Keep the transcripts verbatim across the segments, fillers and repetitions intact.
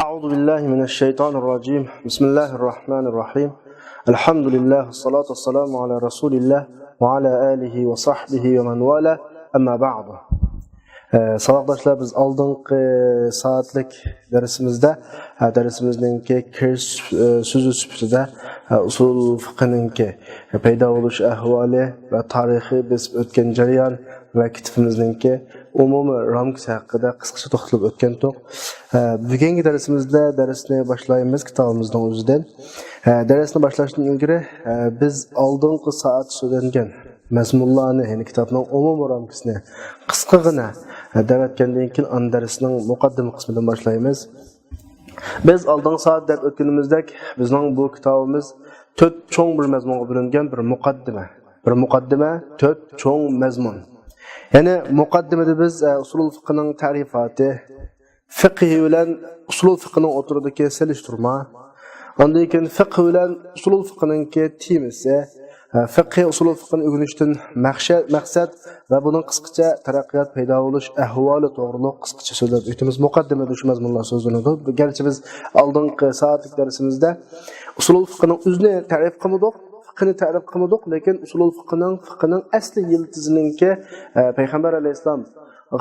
أعوذ بالله من الشيطان الرجيم. بسم الله الرحمن الرحيم. الحمد لله والصلاة والسلام على رسول الله وعلى آله وصحبه ومن والاه. أما بعد. ئە، ساۋاقداشلار، بىز ئالدىنقى سائەتلىك دەرسىمىزدە، ئە، دەرسىمىزنىڭكى كىرىش، ئە، سۆزى سۈپىتىدە، ئە، ئۇسۇل فىقھىنىڭكى پەيدا بولۇش ئەھۋالى ۋە تارىخى، بېسىپ ئۆتكەن جەريان ۋە كىتابىمىزنىڭكى ئومۇمىي رامكىسى ھەققىدە قىسقىچە توختىلىپ ئۆتكەنتۇق. ئە، بۈگۈنكى دەرسىمىزدە دەرسنى باشلايمىز كىتابىمىزنىڭ ئۆزىدىن. ئە، دەرسنى باشلاشتىن ئىلگىرى، ئە، بىز ئالدىنقى سائەت سۆزلەنگەن مەزمۇنلارنى، يەنى كىتابنىڭ ئومۇمىي رامكىسىنى قىسقىغىنە دەپ ئۆتكەندىن كېيىن، ئاندىن دەرسنىڭ مۇقەددىمە قىسمىدىن باشلايمىز. بىز ئالدىنقى سائەت دەپ ئۆتكىنىمىزدەك، بىزنىڭ بۇ كىتابىمىز تۆت چوڭ بىر مەزمۇنغا بۆلۈنگەن بىر مۇقەددىمە. بىر مۇقەددىمە، تۆت چوڭ مەزمۇن. يەنى مۇقەددىمىدە بىز، ئە، ئۇسۇلۇل فىقھنىڭ تەرىپاتى، فىقھى بىلەن ئۇسۇلۇل فىقھنىڭ ئوتتۇرىدىكى سېلىشتۇرما، ئاندىن كېيىن فىقھ بىلەن ئۇسۇلۇل فىقھنىڭكى تېمىسى، ئە، فىقھى ئۇسۇلۇل فىقھنى ئۆگىنىشتىن مەقشە-، مەقسەت ۋە بۇنىڭ قىسقىچە تەرەققىيات پەيدا بولۇش ئەھۋالى توغرۇلۇق قىسقىچە سۆزلەپ ئۆتىمىز. مۇقەددىمىدە شۇ مەزمۇنلار سۆزلىنىدۇ. گەرچە بىز ئالدىنقى سائەتلىك دەرسىمىزدە ئۇسۇلۇل فىقھنىڭ ئۆزىنى تەرىپ قىلمىدۇق، فىقھنى تەرىپ قىلمىدۇق، لېكىن ئۇسۇلۇل فىقھنىڭ، فىقھنىڭ ئەسلى يىلتىزىنىڭكى، ئە، پەيغەمبەر ئەلەيھىسسالام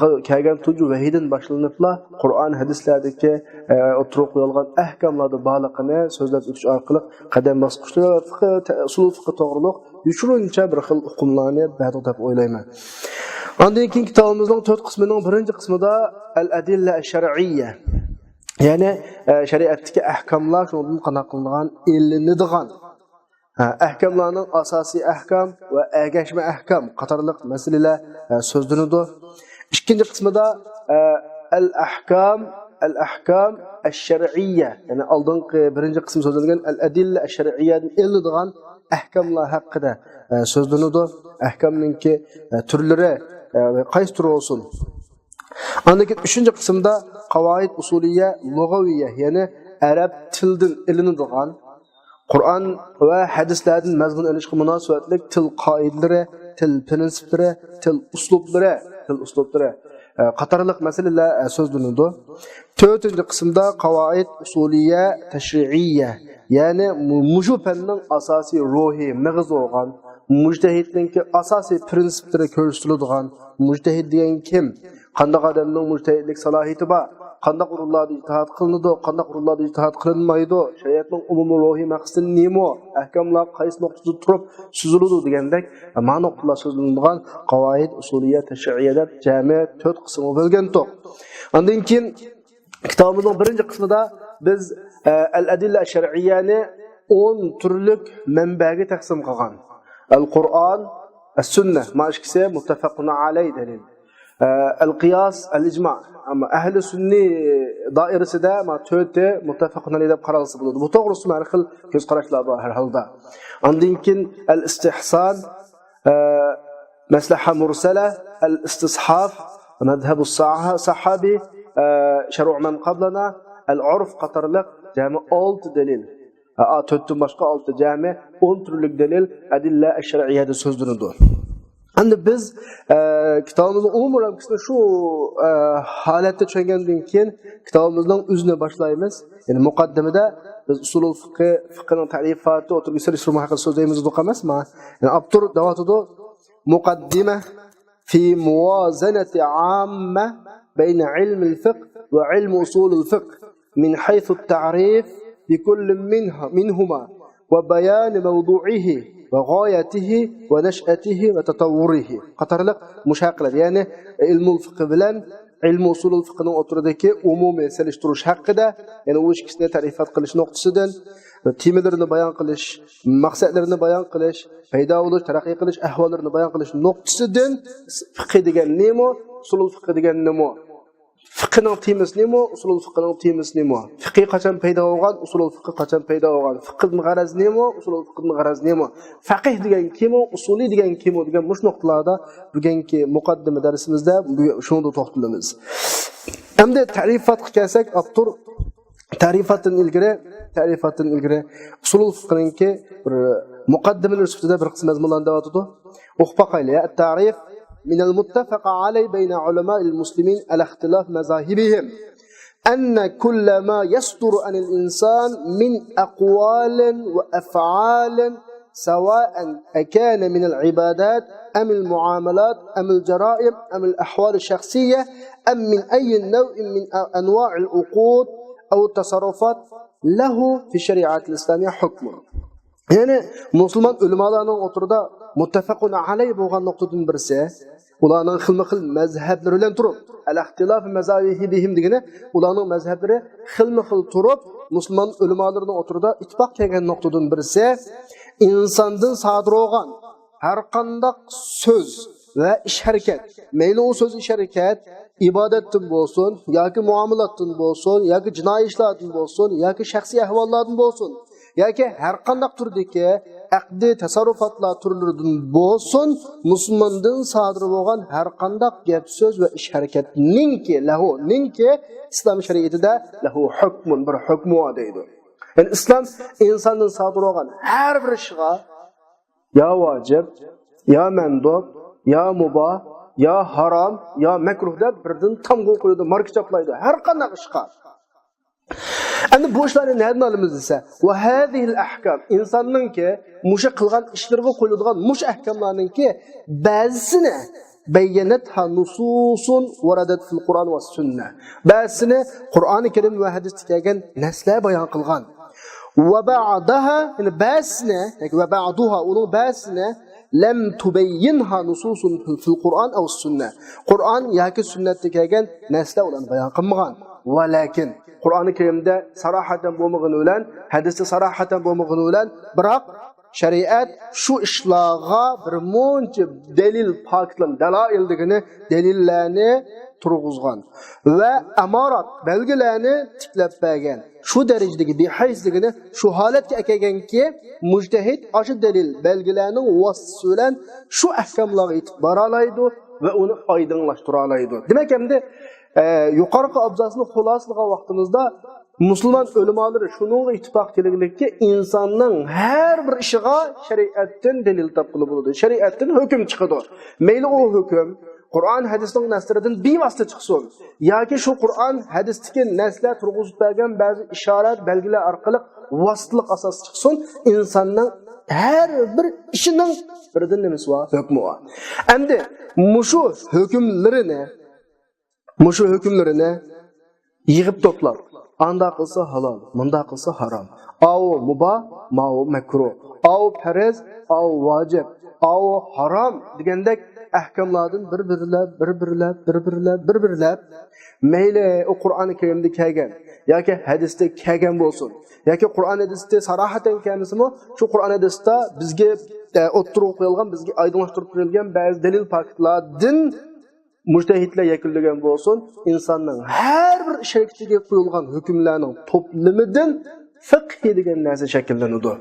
غا كەلگەن تۇنجى ۋەھىيدىن باشلىنىپلا، قۇرئان، ھەدىسلەردىكى، ئە، ئوتتۇرىغا قويۇلغان ئەھكاملاردا بارلىقىنى سۆزلەپ ئۆتۈش ئارقىلىق قەدەم باسقۇچلىرى ۋە فىقھى تە-، ئۇسۇل فىقھى توغرۇلۇق يوشۇرۇنچە بىر خىل ئۇقۇملارنى بەردۇق دەپ ئويلايمەن. ئاندىن كېيىن كىتابىمىزنىڭ تۆت قىسمىنىڭ بىرىنچى قىسمىدا ئەل-ئەدىللە ئەش-شەرئىييە، يەنى، ئە، شەرىئەتتىكى ئەھكاملار، شۇنىڭدىن قانداق قىلىنىدىغان، ئېلىنىدىغان، ھە، ئەھكاملارنىڭ ئاساسىي ئەھكام ۋە ئەگەشمە ئەھكام قاتارلىق مەسىلىلەر، ھە، سۆزلىنىدۇ. ئىككىنچى قىسمىدا، ھە، ئەل-ئەھكام، ئەل-ئەھكام ئەش-شەرئىييە، يەنى ئالدىنقى بىرىنچى قىسىم سۆزلەنگەن ئەل-ئەدىللە ئەش-شەرئىييەدىن ئېلىنىدىغان ئەھكاملار ھەققىدە، ھە، سۆزلىنىدۇ. ئەھكامنىڭكى، ھە، تۈرلىرى، ھە، ۋە قايسى تۈر بولسۇن. ئاندىن كېيىن ئۈچىنچى قىسىمدا قاۋائىد ئۇسۇلىيە لۇغەۋىيە، يەنى ئەرەب تىلىدىن ئېلىنىدىغان، قۇرئان ۋە ھەدىسلەردىن مەزمۇن ئېلىشقا مۇناسىۋەتلىك تىل قائىدىلىرى، تىل پىرىنسىپلىرى، تىل ئۇسلۇبلىرى، تىل ئۇسلۇبلىرى، ئە، قاتارلىق مەسىلىلەر، ئە، سۆزلىنىدۇ. تۆتىنچى قىسىمدا قاۋائىد ئۇسۇلىيە تەشرىئىيە، يەنى مۇ-، مۇشۇ پەننىڭ ئاساسىي روھى، مېغىزى بولغان، مۇجتەھىدنىڭكى ئاساسىي پىرىنسىپلىرى كۆرسىتىلىدىغان، مۇجتەھىد دېگەن كىم؟ قانداق ئادەمنىڭ مۇجتەھىدلىك سالاھىيىتى بار؟ قانداق ئورۇنلاردا ئىجتىھاد قىلىنىدۇ؟ قانداق ئورۇنلاردا ئىجتىھاد قىلىنمايدۇ؟ شەرىئەتنىڭ ئومۇمىي روھىي مەقسىتى نېمە؟ ئەھكاملار قايسى نۇقتىدا تۇرۇپ سۈزۈلىدۇ دېگەندەك، ما نۇقتىلار سۆزلىنىدىغان قاۋائىد ئۇسۇلىيە تەشرىئىيە دەپ جەمئىي تۆت قىسىمغا بۆلگەنتۇق. ئاندىن كېيىن كىتابىمىزنىڭ بىرىنچى قىسمىدا بىز، ئە، ئەل-ئەدىللە شەرئىيەنى ئون تۈرلۈك مەنبەگە تەقسىم قىلغان. ئەل-قۇرئان، ئەس-سۈننە، ما ئىككىسى مۇتتەفەقۇن ئەلەي دەلىل. ئە، ئەل-قىياس، ئەل-ئىجما. ئەمما ئەھلى سۈننى دائىرىسىدە ما تۆتى مۇتتەفەقۇن ئەلەي دەپ قارالسا بولىدۇ. بۇ توغرىسىدا ھەر خىل كۆز قاراشلار بار ھەر ھالدا. ئاندىن كېيىن ئەل-ئىستىھسان، ئە، مەسلەھە مۇرسەلە، ئەل-ئىستىسھاف، مەزھەبۇ ساھابى، ئە، شەرئۇ مەن قابلەنا، ئەل-ئۇرف قاتارلىق جەمئىي ئالتە دەلىل. ئا، تۆتتىن باشقا ئالتە، جەمئىي ئون تۈرلۈك دەلىل ئەدىللە ئەششەرئىيەدە سۆزلىنىدۇ. ئەمدى بىز، ئە، كىتابىمىزنىڭ ئومۇمىي رامكىسىنى شۇ، ئە، ھالەتتە چۈشەنگەندىن كېيىن كىتابىمىزنىڭ ئۆزىنى باشلايمىز. يەنى مۇقەددىمىدە بىز ئۇسۇلۇل فىقھى، فىقھىنىڭ تەرىپاتى، ئوتتۇرىغا سېلىشتۇرما ھەققىدە سۆزلەيمىز دېدۇق ئەمەسمۇ؟ يەنى ئاپتور دەۋاتىدۇ، مۇقەددىمە في موازنة عامة بين علم الفقه وعلم أصول الفقه من حيث التعريف بكل منها، منهما، وبيان موضوعه وغايته ونشأته وتطوره قاتارلىق مۇشۇ ھەقلەر، يەنى ئىلمۇل فىقھى بىلەن ئىلمى ئۇسۇلۇل فىقھنىڭ ئوتتۇرىدىكى ئومۇمىي سېلىشتۇرۇش ھەققىدە، يەنى ئۇ ئىككىسىنى تەرىپات قىلىش نۇقتىسىدىن، تېمىلىرىنى بايان قىلىش، مەقسەتلىرىنى بايان قىلىش، پەيدا بولۇش، تەرەققىي قىلىش ئەھۋاللىرىنى بايان قىلىش نۇقتىسىدىن فىقھى دېگەن نېمە، ئۇسۇلۇل فىقھى دېگەن نېمە؟ فىقھنىڭ تېمىسى نېمە، ئۇسۇلۇل فىقھنىڭ تېمىسى نېمە؟ فىقھى قاچان پەيدا بولغان، ئۇسۇلۇل فىقھى قاچان پەيدا بولغان؟ فىقھىدىن غەرەز نېمە، ئۇسۇلۇل فىقھىدىن غەرەز نېمە؟ فەقىھ دېگەن كىمۇ، ئۇسۇلى دېگەن كىمۇ دېگەن مۇشۇ نۇقتىلاردا بۈگۈنكى مۇقەددىمە دەرسىمىزدە بۇ، شۇنىڭدا توختىلىمىز. ئەمدى تەرىپاتقا كەلسەك، ئاپتور تەرىپاتتىن ئىلگىرى، تەرىپاتتىن ئىلگىرى ئۇسۇلۇل فىقھنىڭكى بىر مۇقەددىمىلىرى سۈپىتىدە بىر قىسىم مەزمۇنلارنى دەۋاتىدۇ. ئوقۇپ باقايلى. التعريف من المتفق عليه بين علماء المسلمين على اختلاف مذاهبهم. أن كل ما يصدر عن الإنسان من أقوال وأفعال، سواء أكان من العبادات أم المعاملات أم الجرائم أم الأحوال الشخصية أم من أي نوع من أنواع العقود أو التصرفات، له في الشريعة الإسلامية حكم. يەنى مۇسۇلمان ئۆلىمالارنىڭ ئوتتۇرىدا مۇتتەپەقۇن ئەلەي بولغان نۇقتىدىن بىرسى، ئۇلارنىڭ خىلمۇ خىل مەزھەپلىرى بىلەن تۇرۇپ، ئەل ئىختىلاف مەزاھىبىھىم دېگىنى ئۇلارنىڭ مەزھەپلىرى خىلمۇ خىل تۇرۇپ، مۇسۇلمان ئۆلىمالىرىنىڭ ئوتتۇرىدا ئىتتىپاق كەلگەن نۇقتىدىن بىرسى، ئىنساندىن سادىر بولغان ھەر قانداق سۆز ۋە ئىش ھەرىكەت، مەيلى ئۇ سۆز ئىش ھەرىكەت ئىبادەتتىن بولسۇن ياكى مۇئامىلاتتىن بولسۇن ياكى جىنايى ئىشلاردىن بولسۇن ياكى شەخسىي ئەھۋاللاردىن بولسۇن ياكى ھەر قانداق تۈردىكى ئەقدىي تەسەررۇپاتلار تۈرلىرىدىن بولسۇن، مۇسۇلماندىن سادىر بولغان ھەر قانداق گەپ سۆز ۋە ئىش ھەرىكەتنىڭكى، لەھۇنىڭكى ئىسلام شەرىئىتىدە لەھۇ ھۆكمۇن، بىر ھۆكمى بار دەيدۇ. يەنى ئىسلام ئىنساندىن سادىر بولغان ھەر بىر ئىشىغا يا ۋاجىپ، يا مەندۇب، يا مۇباھ، يا ھارام، يا مەكرۇھ دەپ بىردىن تامغا قويىدۇ، ماركا چاپلايدۇ ھەر قانداق ئىشقا. ئەمدى بۇ ئىشلارنى نەدىن ئالىمىز دېسە، ۋە ھەزىھىل ئەھكام، ئىنساننىڭكى مۇشۇ قىلغان ئىشلىرىغا قويۇلىدىغان مۇشۇ ئەھكاملارنىڭكى بەزىسىنى بەييەنەتھا نۇسۇسۇن ۋەرەدەت فىل قۇرئان ۋە سۈننە. بەزىسىنى قۇرئانى كەرىم ۋە ھەدىستە كەلگەن نەسلەر بايان قىلغان. ۋە بەئداھا، يەنى بەزىسىنى، ياكى ۋە بەئدۇھا، ئۇنىڭ بەزىسىنى لەم تۇبەييىنھا نۇسۇسۇن فىل، فىل قۇرئان ئەۋ سۈننە. قۇرئان ياكى سۈننەتتە كەلگەن نەسلەر ئۇلارنى بايان قىلمىغان. ۋە لەكىن قۇرئانى كەرىمدە ساراھەتەن بولمىغىنى بىلەن، ھەدىستە ساراھەتەن بولمىغىنى بىلەن، بىراق شەرىئەت شۇ ئىشلارغا بىر مۇنچە دەلىل، پاكىتلارنى، دەلائىل دېگىنى دەلىللەرنى تۇرغۇزغان ۋە ئامارات، بەلگىلەرنى تىكلەپ بەرگەن. شۇ دەرىجىدىكى بىھەيس دېگىنى شۇ ھالەتكە ئەكەلگەنكى، مۇجتەھىد ئاشۇ دەلىل، بەلگىلەرنىڭ ۋاسىتىسى بىلەن شۇ ئەھكاملارغا يېتىپ بارالايدۇ ۋە ئۇنى ئايدىڭلاشتۇرالايدۇ. دېمەك، ئەمدى، ئە، يۇقىرىقى ئابزاسنى خۇلاسىلىغان ۋاقتىمىزدا، مۇسۇلمان ئۆلىمالىرى شۇنىڭغا ئىتتىپاق كېلىگلىككى، ئىنساننىڭ ھەر بىر ئىشىغا شەرىئەتتىن دەلىل تاپقىلى بولىدۇ، شەرىئەتتىن ھۆكۈم چىقىدۇ. مەيلى ئۇ ھۆكۈم قۇرئان، ھەدىسنىڭ نەسلىرىدىن بىۋاسىتە چىقسۇن ياكى شۇ قۇرئان، ھەدىستىكى نەسلەر تۇرغۇزۇپ بەرگەن بەزى ئىشارەت، بەلگىلەر ئارقىلىق ۋاسىتىلىق ئاساستا چىقسۇن، ئىنساننىڭ ھەر بىر ئىشىنىڭ بىردىن نېمىسى بار؟ ھۆكمى بار. ئەمدى مۇشۇ ھۆكۈملىرىنى، مۇشۇ ھۆكۈملىرىنى يىغىپ توپلاپ، ئانداق قىلسا ھالال، مۇنداق قىلسا ھارام، ئاۋۇ مۇباھ، ماۋۇ مەكرۇھ، ئاۋۇ پەرز، ئاۋۇ ۋاجىپ، ئاۋۇ ھارام دېگەندەك ئەھكاملاردىن بىر-بىرلەپ، بىر-بىرلەپ، بىر-بىرلەپ، بىر-بىرلەپ، مەيلى ئۇ قۇرئانى كەرىمدە كەلگەن ياكى ھەدىستە كەلگەن بولسۇن، ياكى قۇرئان ھەدىستە ساراھەتەن كەلمىسىمۇ، شۇ قۇرئان ھەدىستە بىزگە، ئە، ئوتتۇرىغا قويۇلغان، بىزگە ئايدىڭلاشتۇرۇپ بېرىلگەن بەزى دەلىل پاكىتلاردىن مۇجتەھىدلەر يەكۈنلىگەن بولسۇن، ئىنساننىڭ ھەر بىر ئىش ھەرىكىتىگە قويۇلغان ھۆكۈملەرنىڭ توپلىمىدىن فىقھى دېگەن نەرسە شەكىللىنىدۇ.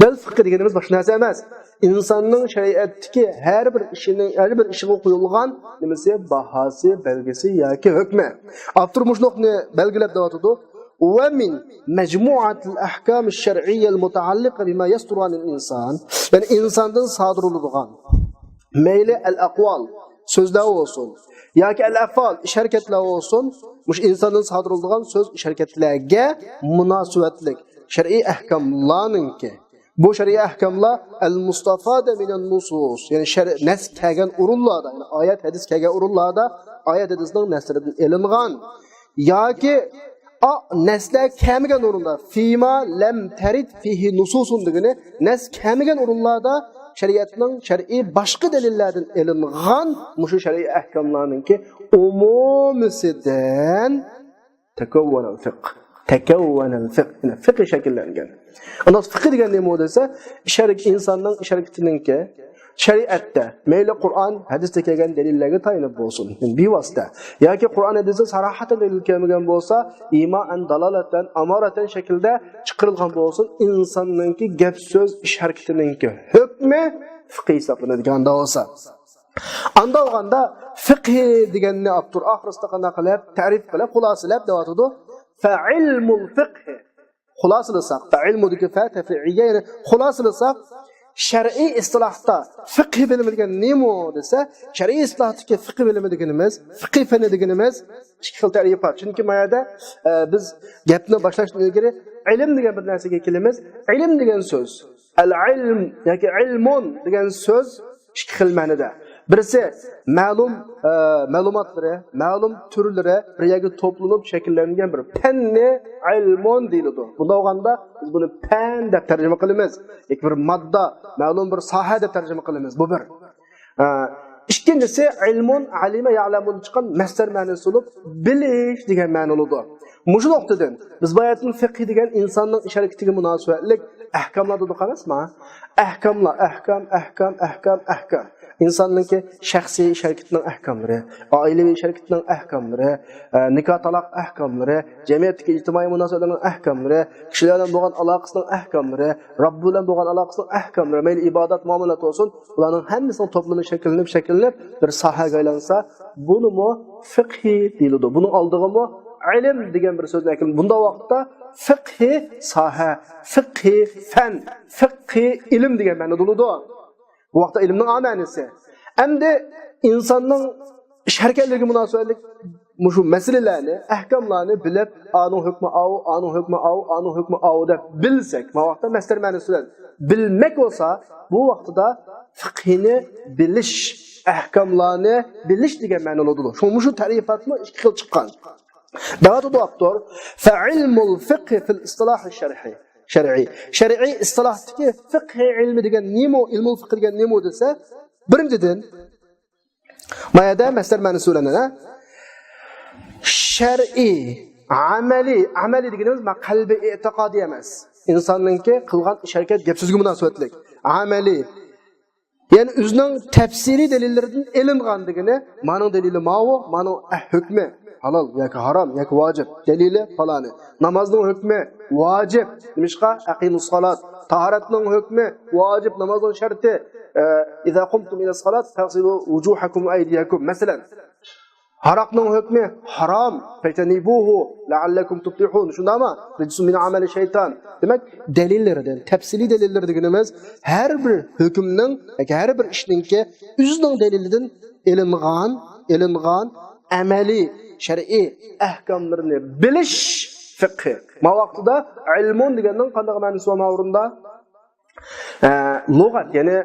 بەل فىقھى دېگىنىمىز باشقا نەرسە ئەمەس. ئىنساننىڭ شەرىئەتتىكى ھەر بىر ئىشىنىڭ، ھەر بىر ئىشىغا قويۇلغان نېمىسى، باھاسى، بەلگىسى ياكى ھۆكمى. ئاپتور مۇشۇنداقنى بەلگىلەپ دەۋاتىدۇ. ومن مجموعة الأحكام الشرعية المتعلقة بما يصدر عن الإنسان. يەنى ئىنساندىن سادىر بولىدىغان مەيلى ئەل ئەقۋال، سۆزلەر بولسۇن ياكى ئەل ئەفئال، ئىش ھەرىكەتلەر بولسۇن، مۇشۇ ئىنساندىن سادىر بولىدىغان سۆز، ئىش ھەرىكەتلەرگە مۇناسىۋەتلىك شەرئىي ئەھكاملارنىڭكى، بۇ شەرئىي ئەھكاملار ئەل مۇستەفادە مىنەن نۇسۇس، يەنى شەر-، نەس كەلگەن ئورۇنلاردا، يەنى ئايەت، ھەدىس كەلگەن ئورۇنلاردا، ئايەت، ھەدىسنىڭ نەسلىرىدىن ئېلىنغان ياكى ئا، نەسلەر كەلمىگەن ئورۇندا، فىما لەم تەرىد فىھى نۇسۇسۇن دېگىنى، نەس كەلمىگەن ئورۇنلاردا شەرىئەتنىڭ شەرئىي باشقا دەلىللەردىن ئېلىنغان مۇشۇ شەرئىي ئەھكاملارنىڭكى ئومۇمىسىدىن تەكەۋۋەنەل فىقھ. تەكەۋۋەنەل فىقھ. يەنى فىقھ شەكىللەنگەن. ئاندىن فىقھ دېگەن نېمە دېسە، ئىش ھەرىكە-، ئىنساننىڭ ئىش ھەرىكىتىنىڭكى شەرىئەتتە، مەيلى قۇرئان، ھەدىستە كەلگەن دەلىللەرگە تايىنىپ بولسۇن، بىۋاسىتە، ياكى قۇرئان، ھەدىستە ساراھەتەن دەلىل كەلمىگەن بولسا، ئىمائەن، دالالەتەن، ئامارەتەن شەكىلدە چىقىرىلغان بولسۇن، ئىنساننىڭكى گەپ سۆز، ئىش ھەرىكىتىنىڭكى ھۆكمى فىقھىي ھېسابلىنىدىكەن ئاندا بولسا. ئاندا بولغاندا فىقھى دېگەننى ئاپتور ئاخىرىسىدا قانداق قىلىپ، تەرىپ قىلىپ، خۇلاسىلەپ دەۋاتىدۇ. فەئىلمۇل فىقھى. خۇلاسىلىساق، فەئىلمۇدىكى فە تەفرىئىيە، يەنى خۇلاسىلىساق، شەرئىي ئىستىلاھتا فىقھى بىلىمى دېگەن نېمە دېسە، شەرئىي ئىستىلاھتىكى فىقھى بىلىمى دېگىنىمىز، فىقھى پەنى دېگىنىمىز ئىككى خىل تەرىپى بار. چۈنكى ما يەردە، ئە، بىز گەپنى باشلاشتىن ئىلگىرى ئىلىم دېگەن بىر نەرسىگە كېلىمىز. ئىلىم دېگەن سۆز، ئەل ئىلم ياكى ئىلمۇن دېگەن سۆز ئىككى خىل مەنىدە. بىرسى مەلۇم، ئە، مەلۇماتلىرى، مەلۇم تۈرلىرى بىر يەرگە توپلىنىپ شەكىللەنگەن بىر پەننى ئىلمۇن دېيىلىدۇ. بۇنداق بولغاندا بىز بۇنى پەن دەپ تەرجىمە قىلىمىز. ياكى بىر ماددا، مەلۇم بىر ساھە دەپ تەرجىمە قىلىمىز. بۇ بىر. ئە، ئىككىنچىسى ئىلمۇن، ئەلىمە يەلەمۇن چىققان مەسدەر مەنىسى بولۇپ، بىلىش دېگەن مەنە بولىدۇ. مۇشۇ نۇقتىدىن بىز باياتىن فىقھى دېگەن ئىنساننىڭ ئىش ھەرىكىتىگە مۇناسىۋەتلىك ئەھكاملار دېدۇق ئەمەسمۇ؟ ئەھكاملار، ئەھكام، ئەھكام، ئەھكام، ئەھكام. ئىنساننىڭكى شەخسىي ئىش ھەرىكىتىنىڭ ئەھكاملىرى، ئائىلىۋى ئىش ھەرىكىتىنىڭ ئەھكاملىرى، ئە، نىكاھ تالاق ئەھكاملىرى، جەمئىيەتتىكى ئىجتىمائىي مۇناسىۋەتلەرنىڭ ئەھكاملىرى، كىشىلەر بىلەن بولغان ئالاقىسىنىڭ ئەھكاملىرى، رەببى بىلەن بولغان ئالاقىسىنىڭ ئەھكاملىرى، مەيلى ئىبادەت، مۇئامىلەت بولسۇن، بۇلارنىڭ ھەممىسىنىڭ توپلىمى شەكىللىنىپ، شەكىللىنىپ بىر ساھەگە ئايلانسا، بۇنىمۇ فىقھى دېيىلىدۇ. بۇنىڭ ئالدىغىمۇ ئىلىم دېگەن بىر سۆزنى ئەكىلىدۇ. بۇنداق ۋاقىتتا فىقھى ساھە، فىقھى پەن، فىقھى ئىلىم دېگەن مەنىدە بولىدۇ. بۇ ۋاقىتتا ئىلىمنىڭ ئا مەنىسى. ئەمدى ئىنساننىڭ ئىش ھەرىكەتلىرىگە مۇناسىۋەتلىك مۇشۇ مەسىلىلەرنى، ئەھكاملارنى بىلىپ، ئانىڭ ھۆكمى ئاۋۇ، ئانىڭ ھۆكمى ئاۋۇ، ئانىڭ ھۆكمى ئاۋۇ دەپ بىلسەك، ما ۋاقىتتا مەسدەر مەنىسى بىلەن بىلمەك بولسا، بۇ ۋاقتىدا فىقھىنى بىلىش، ئەھكاملارنى بىلىش دېگەن مەنىدە بولىدۇ. شۇڭا مۇشۇ تەرىپاتمۇ ئىككى خىل چىققان. دەۋاتىدۇ ئاپتور، فەئىلمۇل فىقھى فىل ئىستىلاھى شەرئى. شەرئىي. شەرئىي ئىستىلاھتىكى فىقھى ئىلمى دېگەن نېمە؟ ئىلمۇل فىقھ دېگەن نېمە دېسە، بىرىنچىدىن، ما يەردە مەسدەر مەنىسى بىلەن، ھە؟ شەرئىي، ئەمەلىي، ئەمەلىي دېگىنىمىز ما قەلبىي ئېتىقادىي ئەمەس. ئىنساننىڭكى قىلغان ئىش ھەرىكەت، گەپ سۆزگە مۇناسىۋەتلىك. ئەمەلىي. يەنى ئۆزىنىڭ تەپسىلىي دەلىللىرىدىن ئېلىنغان دېگىنى، مانىڭ دەلىلى ماۋۇ، مانىڭ ئەھ، ھۆكمى ھالال ياكى ھارام ياكى ۋاجىپ، دەلىلى پالانى. نامازنىڭ ھۆكمى ۋاجىپ. نېمىشقا؟ ئەقىمۇس سالات. تاھارەتنىڭ ھۆكمى ۋاجىپ، نامازنىڭ شەرتى. ئە، ئىزا قۇمتۇم ئىلەس سالات فەغسىلۇ ۋۇجۇھەكۇم ۋە ئەيدىيەكۇم. مەسىلەن، ھاراقنىڭ ھۆكمى ھارام. فەجتەنىبۇھۇ لەئەللەكۇم تۇفلىھۇن. شۇنداقمۇ؟ رىجسۇن مىن ئەمەلى شەيتان. دېمەك، دەلىللىرىدىن، تەپسىلىي دەلىللىرى دېگىنىمىز ھەر بىر ھۆكۈمنىڭ ياكى ھەر بىر ئىشنىڭكى ئۆزىنىڭ دەلىلىدىن ئېلىنغان، ئېلىنغان ئەمەلىي شەرئىي ئەھكاملىرىنى بىلىش فىقھى. ما ۋاقتىدا ئىلمۇن دېگەننىڭ قانداق مەنىسى بار ما ئورۇندا؟ ئە، لۇغەت، يەنى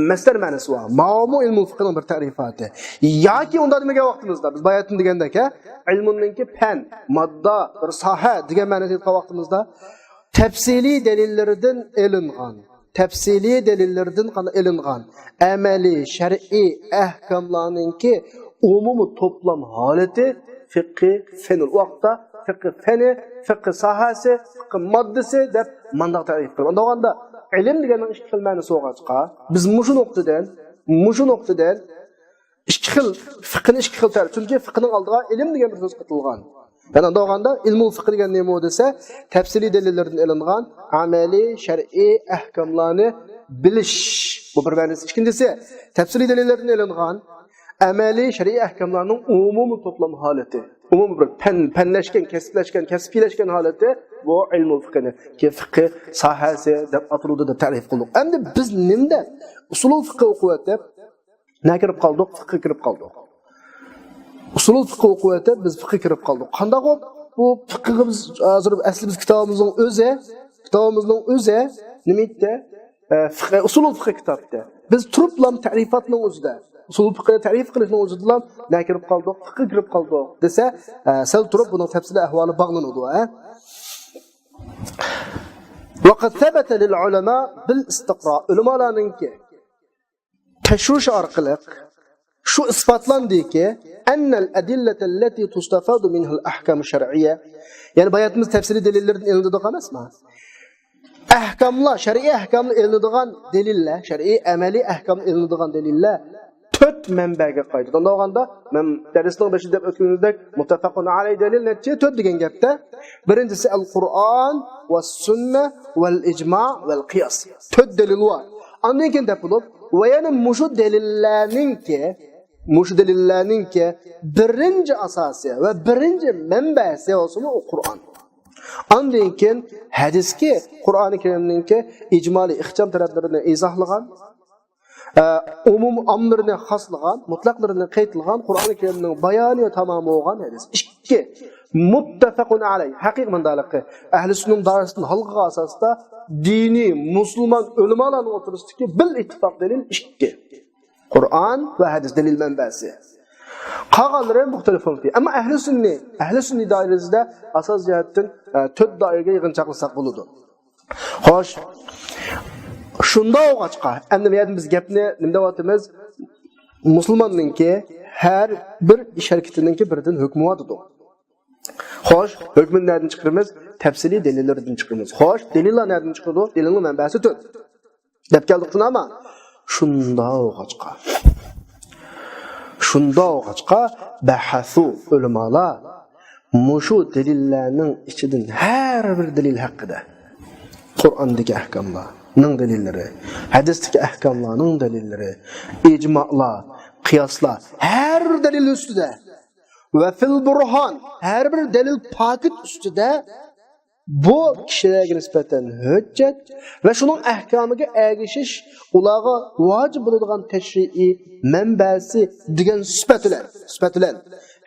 مەسدەر مەنىسى بار. ماۋۇمۇ ئىلمۇل فىقھنىڭ بىر تەرىپاتى. ياكى ئۇنداق دېمىگەن ۋاقتىمىزدا، بىز باياتىن دېگەندەك، ھە، ئىلمۇننىڭكى پەن، ماددا، بىر ساھە دېگەن مەنىدە ئېيتقان ۋاقتىمىزدا، تەپسىلىي دەلىللىرىدىن ئېلىنغان، تەپسىلىي دەلىللىرىدىن قانداق ئېلىنغان ئەمەلىي شەرئىي ئەھكاملارنىڭكى ئومۇمىي توپلام ھالىتى فىقھى فەن. ئۇ ۋاقىتتا فىقھى فەنى، فىقھى ساھەسى، فىقھى ماددىسى دەپ مانداق تەرىپ قىلىپ. ئۇنداق بولغاندا ئىلىم دېگەننىڭ ئىككى خىل مەنىسى بولغاچقا، بىز مۇشۇ نۇقتىدىن، مۇشۇ نۇقتىدىن ئىككى خىل، فىقھىنى ئىككى خىل تەرىپ. چۈنكى فىقھنىڭ ئالدىغا ئىلىم دېگەن بىر سۆز قېتىلغان. يەنى ئۇنداق بولغاندا ئىلمۇل فىقھ دېگەن نېمە دېسە، تەپسىلىي دەلىللەردىن ئېلىنغان ئەمەلىي شەرئىي ئەھكاملارنى بىلىش. بۇ بىر مەنىسى. ئىككىنچىسى، تەپسىلىي دەلىللەردىن ئېلىنغان ئەمەلىي شەرئىي ئەھكاملارنىڭ ئومۇمىي توپلام ھالىتى. ئومۇمىي بىر پەن، پەنلەشكەن، كەسىپلەشكەن، كەسپىيلەشكەن ھالىتى بۇ ئىلمۇل فىقھنى، كى فىقھى ساھەسى دەپ ئاتىلىدۇ دەپ تەرىپ قىلدۇق. ئەمدى بىز نېمىدە ئۇسۇلۇل فىقھ ئوقۇۋېتىپ، نە كىرىپ قالدۇق؟ فىقھقا كىرىپ قالدۇق. ئۇسۇلۇل فىقھ ئوقۇۋېتىپ، بىز فىقھقا كىرىپ قالدۇق. قانداق بولۇپ؟ بۇ فىقھقا بىز ھازىر ئەسلى بىز كىتابىمىزنىڭ ئۆزى، كىتابىمىزنىڭ ئۆزى نېمە ئېيتتى؟ ئە، فىقھ، ئۇسۇلۇل فىقھ كىتابتى. بىز تۇرۇپلا تەرىپاتنىڭ ئۆزىدە، ئۇسۇلۇل فىقھنى تەرىپ قىلىشنىڭ ئۆزىدىلا نە كىرىپ قالدۇق؟ فىقھقا كىرىپ قالدۇق دېسە، ئە، سەل تۇرۇپ بۇنىڭ تەپسىلىي ئەھۋالى باغلىنىدۇ، ھە؟ وقد ثبت للعلماء بالاستقراء. ئۆلىمالارنىڭكى تەكشۈرۈش ئارقىلىق شۇ ئىسپاتلاندىكى، أن الأدلة التي تستفاد منها الأحكام الشرعية، يەنى باياتىمىز تەپسىلىي دەلىللەردىن ئېلىنىدۇ ئەمەسمۇ؟ ئەھكاملار، شەرئىي ئەھكاملار ئېلىنىدىغان دەلىللەر، شەرئىي ئەمەلىي ئەھكام ئېلىنىدىغان دەلىللەر تۆت مەنبەگە قايتىدۇ. ئۇنداق بولغاندا، مەن دەرسنىڭ بېشىدا دەپ ئۆتكىنىمىزدەك، مۇتتەپەقۇن ئەلەي دەلىل نەچچە؟ تۆت دېگەن گەپتە. بىرىنچىسى ئەل قۇرئان ۋە سۈننە ۋەل ئىجما ۋەل قىياس. تۆت دەلىل بار. ئاندىن كېيىن دەپ بولۇپ، ۋە يەنە مۇشۇ دەلىللەرنىڭكى، مۇشۇ دەلىللەرنىڭكى بىرىنچى ئاساسى ۋە بىرىنچى مەنبەسى بولسىمۇ ئۇ قۇرئان. ئاندىن كېيىن ھەدىسكى، قۇرئانى كەرىمنىڭكى ئىجمالىي ئىخچام تەرەپلىرىنى ئىزاھلىغان، ئە، ئومۇم ئاممىلىرىنى خاسلىغان، مۇتلەقلىرىنى قەيتلىغان، قۇرئانى كەرىمنىڭ بايانى ۋە تامامى بولغان ھەدىس. ئىككى، مۇتتەپەقۇن ئەلەيھ، ھەقىقىي ماندالىقى، ئەھلى سۈننىنىڭ دائىرىسىدىن ھالقىغان ئاساستا دىنىي مۇسۇلمان ئۆلىمالارنىڭ ئوتتۇرىسىدىكى بىر ئىتتىپاق دەلىل ئىككى. قۇرئان ۋە ھەدىس دەلىل مەنبەسى. قالغانلىرى مۇختەلىفۇن فى. ئەمما ئەھلى سۈننى، ئەھلى سۈننى دائىرىسىدە ئاساس جەھەتتىن، ئە، تۆت دائىرىگە يىغىنچاقلىساق بولىدۇ. خوش، شۇنداق بولغاچقا، ئەمدى بۇ يەردىن بىز گەپنى نېمە دەۋاتىمىز؟ مۇسۇلماننىڭكى ھەر بىر ئىش ھەرىكىتىنىڭكى بىردىن ھۆكمى بار دېدۇق. خوش، ھۆكمىنى نەدىن چىقىرىمىز؟ تەپسىلىي دەلىللەردىن چىقىرىمىز. خوش، دەلىللەر نەدىن چىقىدۇ؟ دەلىلنىڭ مەنبەسى تۆت. دەپ كەلدۇق شۇنداقمۇ؟ شۇنداق بولغاچقا. شۇنداق بولغاچقا، بەھەسۇ، ئۆلىمالار مۇشۇ دەلىللەرنىڭ ئىچىدىن ھەر بىر دەلىل ھەققىدە، قۇرئاندىكى ئەھكاملارنىڭ دەلىللىرى، ھەدىستىكى ئەھكاملارنىڭ دەلىللىرى، ئىجمالار، قىياسلار، ھەر بىر دەلىل ئۈستىدە ۋە فىل بۇرھان، ھەر بىر دەلىل پاكىت ئۈستىدە بۇ كىشىلەرگە نىسبەتەن ھۆججەت ۋە شۇنىڭ ئەھكامىغا ئەگىشىش ئۇلارغا ۋاجىپ بولىدىغان تەشرىئىي مەنبەسى دېگەن سۈپەت بىلەن، سۈپەت بىلەن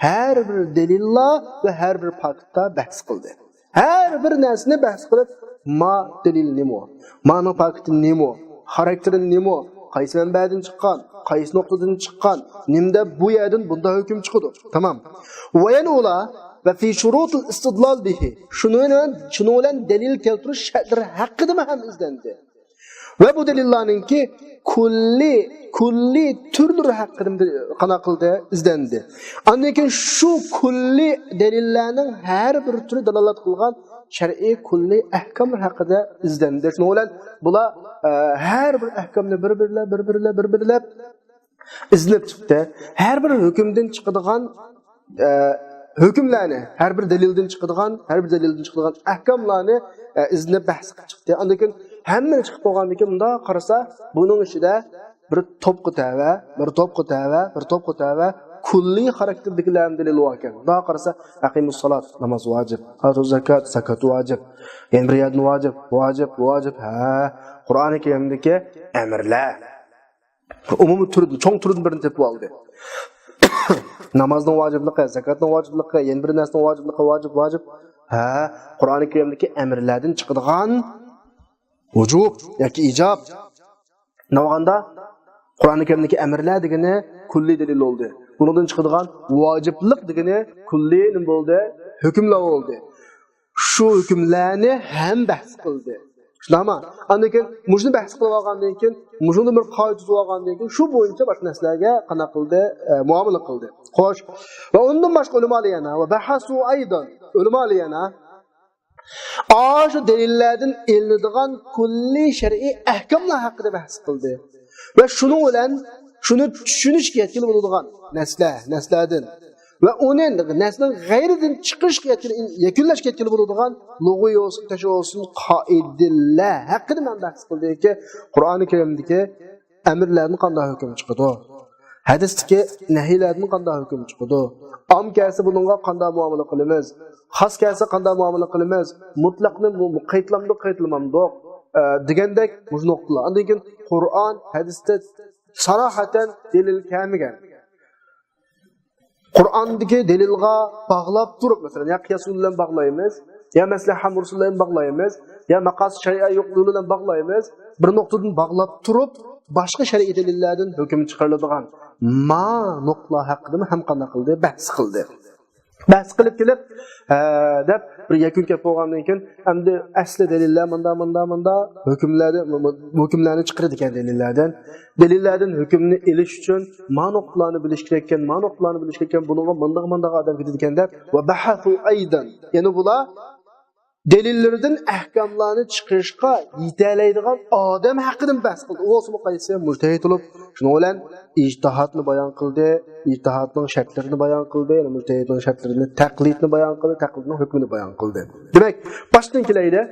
ھەر بىر دەلىللار ۋە ھەر بىر پاكىتتا بەھس قىلدى. ھەر بىر نەرسىنى بەھس قىلىپ، ما دەلىل نېمە؟ مانىڭ پاكىتى نېمە؟ خاراكتېرى نېمە؟ قايسى مەنبەدىن چىققان؟ قايسى نۇقتىدىن چىققان؟ نېمە دەپ بۇ يەردىن بۇنداق ھۆكۈم چىقىدۇ؟ تامام. ۋە يەنە ئۇلار ۋە فى شۇرۇتىل ئىستىدلال بىھى. شۇنىڭ بىلەن، شۇنىڭ بىلەن دەلىل كەلتۈرۈش شەرتلىرى ھەققىدىمۇ ھەم ئىزدەندى. ۋە بۇ دەلىللارنىڭكى كۈللى، كۈللى تۈرلىرى ھەققىدە قانداق قىلدى؟ ئىزدەندى. ئاندىن كېيىن شۇ كۈللى دەلىللەرنىڭ ھەر بىر تۈرى دالالەت قىلغان شەرئىي كۈللى ئەھكاملار ھەققىدە ئىزدەندى. شۇنىڭ بىلەن بۇلار، ئە، ھەر بىر ئەھكامنى بىر-بىرلەپ، بىر-بىرلەپ، بىر-بىرلەپ ئىزدىنىپ چىقتى. ھەر بىر ھۆكۈمدىن چىقىدىغان، ئە، ھۆكۈملەرنى، ھەر بىر دەلىلدىن چىقىدىغان، ھەر بىر دەلىلدىن چىقىدىغان ئەھكاملارنى، ئە، ئىزدىنىپ بەھس قىلىپ چىقتى. ئاندىن كېيىن ھەممىنى چىقىپ بولغاندىن كېيىن مۇنداق قارىسا، بۇنىڭ ئىچىدە بىر توپقا تەۋە، بىر توپقا تەۋە، بىر توپقا تەۋە كۈللىي خاراكتېردىكىلەرنىڭ دەلىلى بار ئىكەن. مۇنداق قارىسا، ئەقىمۇسسالات، ناماز ۋاجىپ، ئاتۇززاكات، زاكات ۋاجىپ، يەنە بىر يەردىن ۋاجىپ، ۋاجىپ، ۋاجىپ، ھە، قۇرئانى كەرىمدىكى ئەمىرلەر. ئومۇمىي تۈردىن، چوڭ تۈردىن بىرنى تېپىپ ئالدى. نامازنىڭ ۋاجىپلىقى، زاكاتنىڭ ۋاجىپلىقى، يەنە بىر نەرسىنىڭ ۋاجىپلىقى، ۋاجىپ، ۋاجىپ. ھە، قۇرئانى كەرىمدىكى ئەمىرلەردىن چىقىدىغان ۋۇجۇب ياكى ئىجاب. نېمىغاندا، قۇرئانى كەرىمدىكى ئەمىرلەر دېگىنى كۈللىي دەلىل بولدى. بۇنىڭدىن چىقىدىغان ۋاجىپلىق دېگىنى كۈللىي نېمە بولدى؟ ھۆكۈملەر بولدى. شۇ ھۆكۈملەرنى ھەم بەھس قىلدى. شۇنداقمۇ؟ ئاندىن كېيىن مۇشۇنى بەھس قىلىپ ئالغاندىن كېيىن، مۇشۇنى بىر قائىدە تۇتۇپ ئالغاندىن كېيىن، شۇ بويىچە باشقا نەرسىلەرگە قانداق قىلدى؟ ئە، مۇئامىلە قىلدى. خوش. ۋە ئۇندىن باشقا ئۆلىمالار يەنە، ۋە بەھەسۇ ئەيدان، ئۆلىمالار يەنە ئاشۇ دەلىللەردىن ئېلىنىدىغان كۈللىي شەرئىي ئەھكاملار ھەققىدە بەھس قىلدى. ۋە شۇنىڭ بىلەن شۇنى چۈشىنىشكە يەتكىلى بولىدىغان نەرسىلەر، نەرسىلەردىن ۋە ئۇنى نەرسىنىڭ غەيرىدىن چىقىرىشقا يەتكىلى، يەكۈنلەشكە يەتكىلى بولىدىغان لۇغىۋى بولسۇن، تەشرىئىي بولسۇن، قائىدىلەر ھەققىدە مەن بەھس قىلدىكى، قۇرئانى كەرىمدىكى ئەمىرلەردىن قانداق ھۆكۈم چىقىدۇ؟ ھەدىستىكى نەھىيلەردىن قانداق ھۆكۈم چىقىدۇ؟ ئام كەلسە بۇنىڭغا قانداق مۇئامىلە قىلىمىز؟ خاس كەلسە قانداق مۇئامىلە قىلىمىز؟ مۇتلەقنى مۇ-، مۇ-، قەيتلامدۇق، قەيتلىمامدۇق؟ ئە، دېگەندەك مۇشۇ نۇقتىلار. ئاندىن كېيىن قۇرئان، ھەدىستە ساراھەتەن دەلىل كەلمىگەن. قۇرئاندىكى دەلىلغا باغلاپ تۇرۇپ، مەسىلەن، يا قىياس بىلەن باغلايمىز، يا مەسلەھە مۇرسىلە بىلەن باغلايمىز، يا مەقاسىد شەرئىيە يولى بىلەن باغلايمىز. بىر نۇقتىدىن باغلاپ تۇرۇپ، باشقا شەرئىي دەلىللەردىن ھۆكۈم چىقىرىلىدىغان ما نۇقتىلار ھەققىدىمۇ ھەم قانداق قىلدى؟ بەھس قىلدى. بەھس قىلىپ كېلىپ، ھە، دەپ بىر يەكۈن كەپ بولغاندىن كېيىن، ئەمدى ئەسلى دەلىللەر مۇنداق، مۇنداق، مۇنداق، ھۆكۈملەردە، ھۆكۈملەرنى چىقىرىدىكەن دەلىللەردىن. دەلىللەردىن ھۆكۈمنى ئېلىش ئۈچۈن ما نۇقتىلارنى بىلىش كېرەككەن، ما نۇقتىلارنى بىلىش كېرەككەن، بۇنىڭغا مۇنداق، مۇنداق ئادەم كېتىدىكەن دەپ، ۋە بەھەسۇ ئەيدان. يەنە بۇلار دەلىللىرىدىن ئەھكاملارنى چىقىرىشقا يېتەلەيدىغان ئادەم ھەققىدىن بەھس قىلدى. ئۇ بولسىمۇ قايسى؟ مۇجتەھىد بولۇپ، شۇنىڭ بىلەن ئىجتىھادنى بايان قىلدى، ئىجتىھادنىڭ شەرتلىرىنى بايان قىلدى، يەنى مۇجتەھىدنىڭ شەرتلىرىنى، تەقلىدنى بايان قىلدى، تەقلىدنىڭ ھۆكمىنى بايان قىلدى. دېمەك، باشتىن كېلەيلى.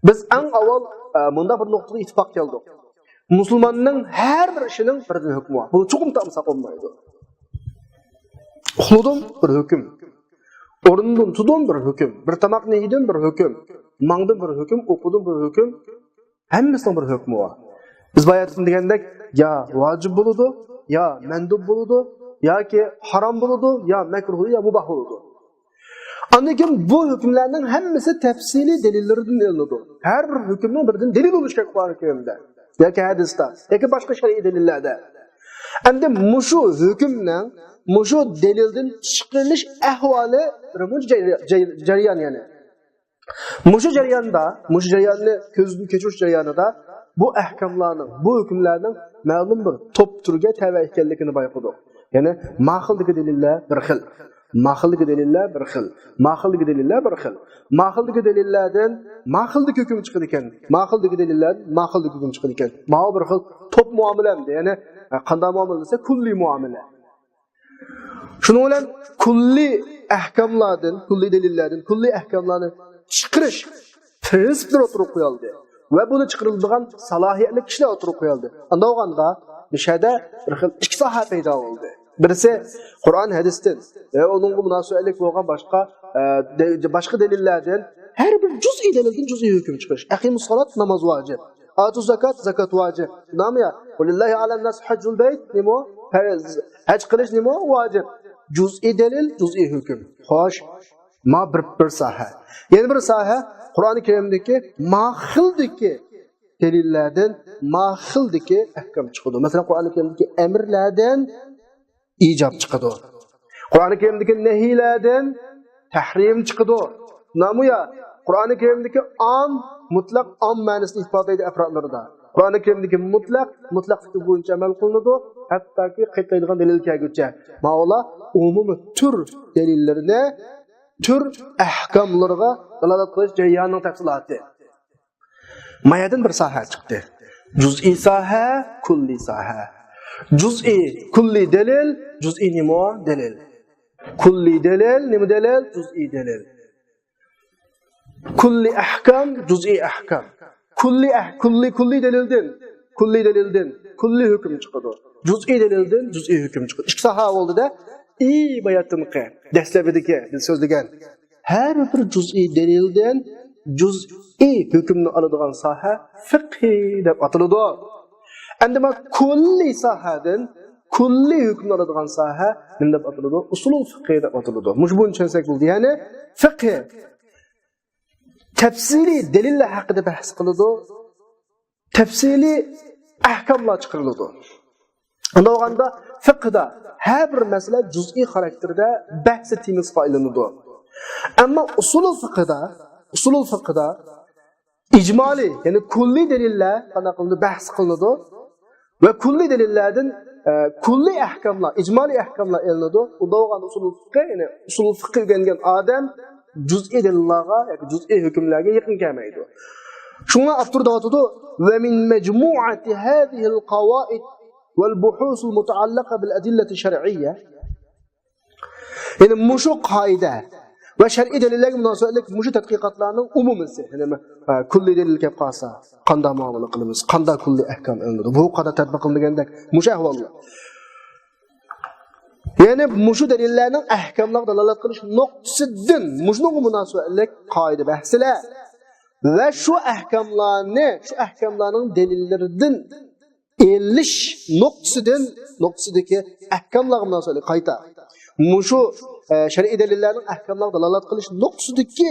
بىز ئەڭ ئاۋۋال، ئە، مۇنداق بىر نۇقتىغا ئىتتىپاق كەلدۇق. مۇسۇلماننىڭ ھەر بىر ئىشىنىڭ بىردىن ھۆكمى بار. بۇنى چوقۇم تاپمىساق بولمايدۇ. ئۇخلىدىم، بىر ھۆكۈم. ئورۇندىن تۇردىن بىر ھۆكۈم، بىر تاماقنى يېدىن بىر ھۆكۈم، ماڭدىن بىر ھۆكۈم، ئوقۇدىن بىر ھۆكۈم، ھەممىسىنىڭ بىر ھۆكمى بار. بىز باياتتىن دېگەندەك، يا ۋاجىپ بولىدۇ، يا مەندۇب بولىدۇ، ياكى ھارام بولىدۇ، يا مەكرۇھ، يا مۇباھ بولىدۇ. ئاندىن كېيىن بۇ ھۆكۈملەرنىڭ ھەممىسى تەپسىلىي دەلىللىرىدىن ئېلىنىدۇ. ھەر بىر ھۆكۈمنىڭ بىردىن دەلىل بولۇشى كېرەك قۇرئان كەرىمدە ياكى ھەدىستە ياكى باشقا شەرئىي دەلىللەردە. ئەمدى مۇشۇ ھۆكۈمنىڭ مۇشۇ دەلىلدىن چىقىرىلىش ئەھۋالى بىر مۇنچە جەي-، جەي-، جەريان يەنى. مۇشۇ جەرياندا، مۇشۇ جەرياننى كۆزدىن كەچۈرۈش جەريانىدا بۇ ئەھكاملارنىڭ، بۇ ھۆكۈملەرنىڭ مەلۇم بىر توپ تۈرگە تەۋە ئىكەنلىكىنى بايقىدۇق. يەنى ما خىلدىكى دەلىللەر بىر خىل، ما خىلدىكى دەلىللەر بىر خىل، ما خىلدىكى دەلىللەر بىر خىل، ما خىلدىكى دەلىللەردىن ما خىلدىكى ھۆكۈم چىقىدىكەن، ما خىلدىكى دەلىللەردىن ما خىلدىكى ھۆكۈم چىقىدىكەن. ماۋۇ بىر خىل توپ مۇئامىلە ئەمدى. يەنى قانداق مۇئامىلە دېسە، كۈللىي مۇئامىلە. شۇنىڭ بىلەن كۈللىي ئەھكاملاردىن، كۈللىي دەلىللەردىن كۈللىي ئەھكاملارنى چىقىرىش پىرىنسىپلىرى ئوتتۇرىغا قويۇلدى ۋە بۇنى چىقىرىدىغان سالاھىيەتلىك كىشىلەر ئوتتۇرىغا قويۇلدى. ئانداق بولغاندا، بۇ يەردە بىر خىل ئىككى ساھە پەيدا بولدى. بىرسى قۇرئان ھەدىستىن ۋە ئۇنىڭغا مۇناسىۋەتلىك بولغان باشقا، ئە، دە-، باشقا دەلىللەردىن ھەر بىر جۈزئىي دەلىلدىن جۈزئىي ھۆكۈم چىقىرىش. ئەقىمۇس سالات، ناماز ۋاجىپ. ئاتۇ زاكات، زاكات ۋاجىپ. نامىيا، ۋەلىللاھى ئەلەن ناس ھەججۇل بەيت، نېمە؟ پەرز. ھەج قىلىش نېمە؟ ۋاجىپ. جۈزئىي دەلىل، جۈزئىي ھۆكۈم. خوش. ما بىر، بىر ساھە. يەنە بىر ساھە، قۇرئانى كەرىمدىكى ما خىلدىكى دەلىللەردىن ما خىلدىكى ئەھكام چىقىدۇ. مەسىلەن، قۇرئانى كەرىمدىكى ئەمىرلەردىن ئىجاب چىقىدۇ. قۇرئانى كەرىمدىكى نەھىيلەردىن تەھرىم چىقىدۇ. نامۇيا، قۇرئانى كەرىمدىكى ئام، مۇتلەق ئام مەنىسىنى ئىپادىلەيدۇ ئەپرادلىرىدا. قۇرئانى كەرىمدىكى مۇتلەق، مۇتلەقلىقى بويىچە ئەمەل قىلىنىدۇ، ھەتتاكى قايتىدىغان دەلىل كەلگۈچە. ماۋۇلار ئومۇمىي تۈر دەلىللىرىنى، تۈر ئەھكاملىرىغا دالالەت قىلىش جەريانىنىڭ تەپسىلاتى. ما يەردىن بىر ساھە چىقتى. جۈزئىي ساھە، كۈللىي ساھە. جۈزئىي، كۈللىي دەلىل، جۈزئىي نېمە؟ دەلىل. كۈللىي دەلىل، نېمە دەلىل؟ جۈزئىي دەلىل. كۈللىي ئەھكام، جۈزئىي ئەھكام. كۈللىي ئەھ-، كۈللىي، كۈللىي دەلىلدىن، كۈللىي دەلىلدىن كۈللىي ھۆكۈم چىقىدۇ. جۈزئىي دەلىلدىن جۈزئىي ھۆكۈم چىقىدۇ. ئىككى ساھە بولدى-دە، ئى باياتتىنقى، دەسلەپىدىكى بىز سۆزلىگەن ھەر بىر جۈزئىي دەلىلدىن جۈزئىي ھۆكۈمنى ئالىدىغان ساھە فىقھى دەپ ئاتىلىدۇ. ئەمدى ما كۈللىي ساھەدىن كۈللىي ھۆكۈمنى ئالىدىغان ساھە نېمە دەپ ئاتىلىدۇ؟ ئۇسۇلۇل فىقھى دەپ ئاتىلىدۇ. مۇشۇ بۇنى چۈشەنسەك بولدى. يەنى فىقھى تەپسىلىي دەلىللەر ھەققىدە بەھس قىلىدۇ، تەپسىلىي ئەھكاملار چىقىرىلىدۇ. ئۇنداق بولغاندا فىقھدا ھەر بىر مەسىلە جۈزئىي خاراكتېردە بەھسى تېمىسىغا ئايلىنىدۇ. ئەمما ئۇسۇلۇل فىقھدا، ئۇسۇلۇل فىقھدا ئىجمالىي، يەنى كۈللىي دەلىللەر قانداق قىلىنىدۇ؟ بەھس قىلىنىدۇ. ۋە كۈللىي دەلىللەردىن، ئە، كۈللىي ئەھكاملار، ئىجمالىي ئەھكاملار ئېلىنىدۇ. ئۇنداق بولغاندا ئۇسۇلۇل فىقھى، يەنى ئۇسۇلۇل فىقھى ئۆگەنگەن ئادەم جۈزئىي دەلىللارغا ياكى جۈزئىي ھۆكۈملەرگە يېقىن كەلمەيدۇ. شۇڭا ئاپتور دەۋاتىدۇ، ومن مجموعة هذه القواعد والبحوث المتعلقة بالأدلة الشرعية. يەنى مۇشۇ قائىدە ۋە شەرئىي دەلىللەرگە مۇناسىۋەتلىك مۇشۇ تەتقىقاتلارنىڭ ئومۇمىسى، يەنى، ھە، كۈللىي دەلىل كەپ قالسا، قانداق مۇئامىلە قىلىمىز، قانداق كۈللىي ئەھكام ئېلىنىدۇ، بۇ قانداق تەتبىق قىلىنىدۇ دېگەندەك مۇشۇ ئەھۋاللار. يەنى مۇشۇ دەلىللەرنىڭ ئەھكاملارغا دالالەت قىلىش نۇقتىسىدىن مۇشۇنىڭغا مۇناسىۋەتلىك قائىدە بەھسلەر ۋە شۇ ئەھكاملارنى، شۇ ئەھكاملارنىڭ دەلىللىرىدىن ئېلىش نۇقتىسىدىن، نۇقتىسىدىكى ئەھكاملارغا مۇناسىۋەتلىك قايتا. مۇشۇ، ئە، شەرئىي دەلىللەرنىڭ ئەھكاملارغا دالالەت قىلىش نۇقتىسىدىكى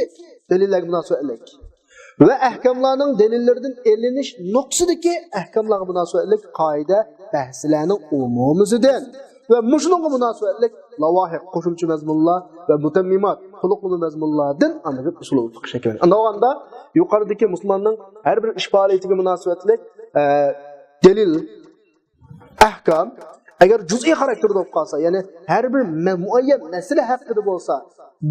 دەلىللەرگە مۇناسىۋەتلىك ۋە ئەھكاملارنىڭ دەلىللىرىدىن ئېلىنىش نۇقتىسىدىكى ئەھكاملارغا مۇناسىۋەتلىك قائىدە بەھسلەرنىڭ ئومۇمىسىدىن ۋە مۇشۇنىڭغا مۇناسىۋەتلىك لاۋاھىق، قوشۇمچە مەزمۇنلار ۋە مۇتەممىمات، تولۇقلىما مەزمۇنلاردىن ئاندىن ئۇسۇلۇل فىقھ شەكىللىنىدۇ. ئاندىن بولغاندا يۇقىرىدىكى مۇسۇلماننىڭ ھەر بىر ئىش پائالىيىتىگە مۇناسىۋەتلىك، ئە، دەلىل، ئەھكام، ئەگەر جۈزئىي خاراكتېردا بولۇپ قالسا، يەنى ھەر بىر مە-، مۇئەييەن مەسىلە ھەققىدە بولسا،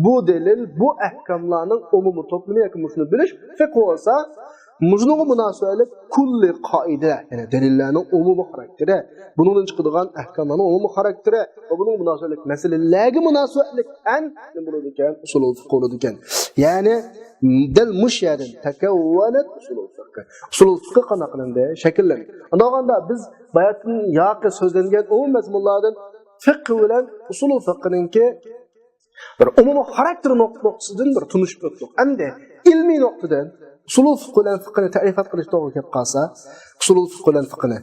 بۇ دەلىل، بۇ ئەھكاملارنىڭ ئومۇمىي توپلىمى ياكى مۇشۇنى بىلىش فىقھ بولسا، مۇشۇنىڭغا مۇناسىۋەتلىك كۈللىي قائىدە، يەنى دەلىللەرنىڭ ئومۇمىي خاراكتېرى، بۇنىڭدىن چىقىدىغان ئەھكاملارنىڭ ئومۇمىي خاراكتېرى ۋە بۇنىڭغا مۇناسىۋەتلىك مەسىلىلەرگە مۇناسىۋەتلىك ئەن نېمە بولىدىكەن؟ ئۇسۇلۇل فىقھ بولىدىكەن. يەنى دەل مۇشۇ يەردىن تەكەۋۋەنەت ئۇسۇلۇل فىقھ. ئۇسۇلۇل فىقھ قانداق قىلىندى؟ شەكىللەندى. ئاندىن بولغاندا بىز باياتتىن ياقى سۆزلەنگەن ئومۇمىي مەزمۇنلاردىن فىقھ بىلەن ئۇسۇلۇل فىقھنىڭكى بىر ئومۇمىي خاراكتېر نۇق-، نۇقتىسىدىن بىر تونۇشۇپ ئۆتتۇق. ئەمدى ئىلمىي نۇقتىدىن ئۇسۇلۇل فىقھ بىلەن فىقھنى تەرىپات قىلىش توغرا كەپ قالسا، ئۇسۇلۇل فىقھ بىلەن فىقھنى،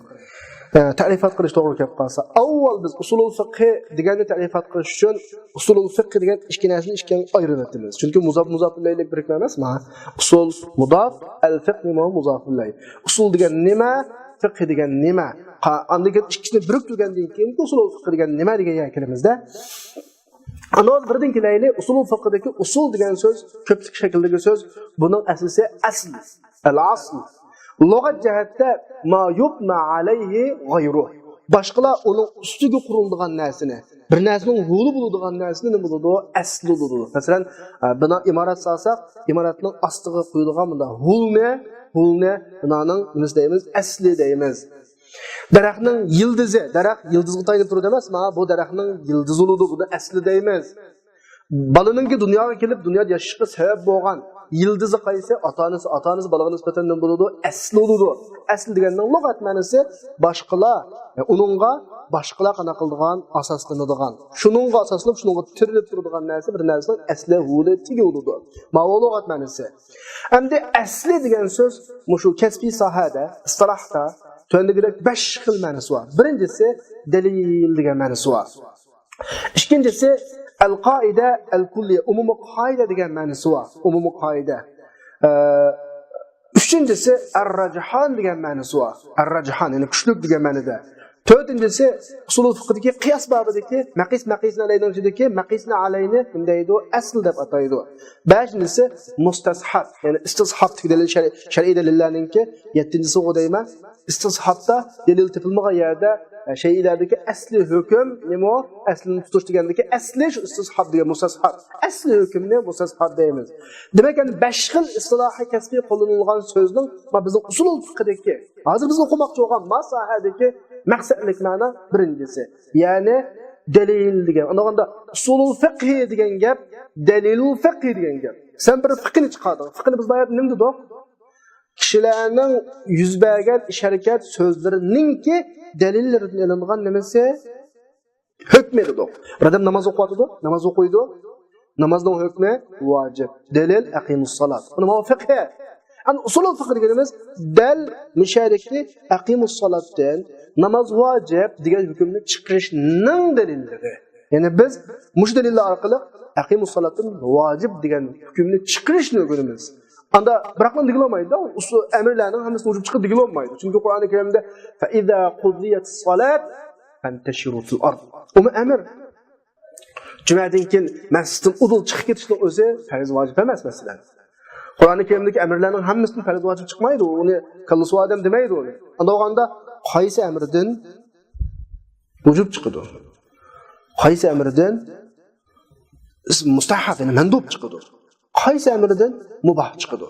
ئە، تەرىپات قىلىش توغرا كەپ قالسا، ئاۋۋال بىز ئۇسۇلۇل فىقھ دېگەننى تەرىپات قىلىش ئۈچۈن ئۇسۇلۇل فىقھ دېگەن ئىككى نەرسىنى ئىككىگە ئايرىۋېتىمىز. چۈنكى مۇزاپ مۇزاپىلەيلىك بىرىكمە ئەمەس، مانا ئۇسۇل مۇزاپ، ئەل فىقھ نېمە؟ مۇزاپىلەي. ئۇسۇل دېگەن نېمە؟ فىقھ دېگەن نېمە؟ قا-، ئاندىن كېيىن ئىككىسىنى بىرىكتۈرگەندىن كېيىن ئۇسۇلۇل فىقھ دېگەن نېمە دېگەن يەرگە كېلىمىزدە. ئاندىن بىردىن كېلەيلى، ئۇسۇلۇل فىقھدىكى ئۇسۇل دېگەن سۆز كۆپلۈك شەكىلدىكى سۆز. بۇنىڭ ئەسلىسى ئەسل، ئەل ئەسل. لۇغەت جەھەتتە ما يۇبنى ئەلەيھى غەيرۇھ. باشقىلار ئۇنىڭ ئۈستىگە قۇرۇلىدىغان نەرسىنى، بىر نەرسىنىڭ ھولى بولىدىغان نەرسىنى نېمە بولىدۇ؟ ئەسلى بولىدۇ. مەسىلەن، ئە، بىنا ئىمارەت سالساق، ئىمارەتنىڭ ئاستىغا قويۇلغان مۇنداق ھولنى، ھولنى بىنانىڭ نېمىسى دەيمىز؟ ئەسلى دەيمىز. دەرەخنىڭ يىلدىزى، دەرەخ يىلدىزغا تايىنىپ تۇرىدۇ ئەمەسما، بۇ دەرەخنىڭ يىلدىزى بولىدۇ، بۇنى ئەسلى دەيمىز. بالىنىڭكى دۇنياغا كېلىپ، دۇنيادا ياشىشىغا سەۋەب بولغان يىلدىزى قايسى؟ ئاتا-ئانىسى، ئاتا-ئانىسى بالىغا نىسبەتەن نېمە بولىدۇ؟ ئەسلى بولىدۇ. ئەسلى دېگەننىڭ لۇغەت مەنىسى باشقىلار، ئۇنىڭغا باشقىلار قانداق قىلىدىغان، ئاساسلىنىدىغان. شۇنىڭغا ئاساسلىنىپ، شۇنىڭغا تىرىلىپ تۇرىدىغان نەرسە بىر نەرسىنىڭ ئەسلى، ھولى، تېگى بولىدۇ. ماۋۇ لۇغەت مەنىسى. ئەمدى ئەسلى دېگەن سۆز مۇشۇ كەسپىي ساھەدە، ئىستىلاھتا تۆۋەندىكىدەك بەش خىل مەنىسى بار. بىرىنچىسى دەلىل دېگەن مەنىسى بار. ئىككىنچىسى ئەل قائىدە ئەل كۇللىيە، ئومۇمىي قائىدە دېگەن مەنىسى بار. ئومۇمىي قائىدە. ئە، ئۈچىنچىسى ئەر راجىھان دېگەن مەنىسى بار. ئەر راجىھان، يەنى كۈچلۈك دېگەن مەنىدە. تۆتىنچىسى ئۇسۇلۇل فىقھدىكى قىياس بابىدىكى مەقىس، مەقىسنى ئەلەينىڭ ئىچىدىكى مەقىسنى ئەلەينى نېمە دەيدۇ؟ ئەسل دەپ ئاتايدۇ. بەشىنچىسى مۇستەسھەب، يەنى ئىستىسھابتىكى دەلىل، شەرئىي، شەرئىي دەلىللەرنىڭكى. يەتتىنچىسى ئۇ دەيمەن، ئىستىسھابتا دەلىل تېپىلمىغان يەردە، ئە، شەيئىلەردىكى ئەسلى ھۆكۈم نېمە؟ ئەسلىنى تۇتۇش دېگەندىكى ئەسلى شۇ ئىستىسھاب دېگەن مۇستەسھاب. ئەسلى ھۆكۈمنى مۇستەسھاب دەيمىز. دېمەك، يەنى بەش خىل ئىستىلاھىي كەسپىي قوللىنىلغان سۆزنىڭ، ما، بىزنىڭ ئۇسۇلۇل فىقھدىكى، ھازىر بىز ئوقۇماقچى بولغان ما ساھەدىكى مەقسەتلىك مەنا بىرىنچىسى. يەنى دەلىل دېگەن. ئاندىغاندا ئۇسۇلۇل فىقھى دېگەن گەپ، دەلىلۇل فىقھى دېگەن گەپ. سەن بىر فىقھنى چىقاردىڭ. فىقھنى بىز بايا نېمە دېدۇق؟ كىشىلەرنىڭ يۈز بەرگەن ئىش-ھەرىكەت سۆزلىرىنىڭكى دەلىللىرىدىن ئېلىنغان نېمىسى؟ ھۆكمى دېدۇق. بىر ئادەم ناماز ئوقۇۋاتىدۇ، ناماز ئوقۇيدۇ. نامازنىڭ ھۆكمى ۋاجىپ. دەلىل ئەقىمۇسسالات. بۇنى ماۋۇ فىقھى. ئەمما ئۇسۇلۇل فىقھ دېگىنىمىز دەل مۇشەدىكى ئەقىمۇسسالاتتىن، ناماز ۋاجىپ دېگەن ھۆكۈمنى چىقىرىشنىڭ دەلىللىرى. يەنى بىز مۇشۇ دەلىللەر ئارقىلىق ئەقىمۇسسالاتتىن ۋاجىپ دېگەن ھۆكۈمنى چىقىرىشنى ئۆگىنىمىز. ئاندا بىراقلا دېگىلى بولمايدۇ. ئۇسۇل ئەمىرلەرنىڭ ھەممىسى ۋۇجۇب چىقىدۇ دېگىلى بولمايدۇ. چۈنكى قۇرئانى كەرىمدە فەئىزا قۇزىيەتىس سالات فەنتەشىرۇ فىل ئارض. ئۇمۇ ئەمىر. جۈمەدىن كېيىن مەسچىتتىن ئۇدۇل چىقىپ كېتىشنىڭ ئۆزى پەرز ۋاجىپ ئەمەس، مەسىلەن. قۇرئانى كەرىمدىكى ئەمىرلەرنىڭ ھەممىسىدىن پەرز ۋاجىپ چىقمايدۇ، ئۇنى كاللىسى بار ئادەم دېمەيدۇ ئۇنى. ئانداق بولغاندا قايسى ئەمىردىن ۋۇجۇب چىقىدۇ؟ قايسى ئەمىردىن مۇستەھەب، يەنى مەندۇب چىقىدۇ؟ قايسى ئەمىردىن مۇباھ چىقىدۇ؟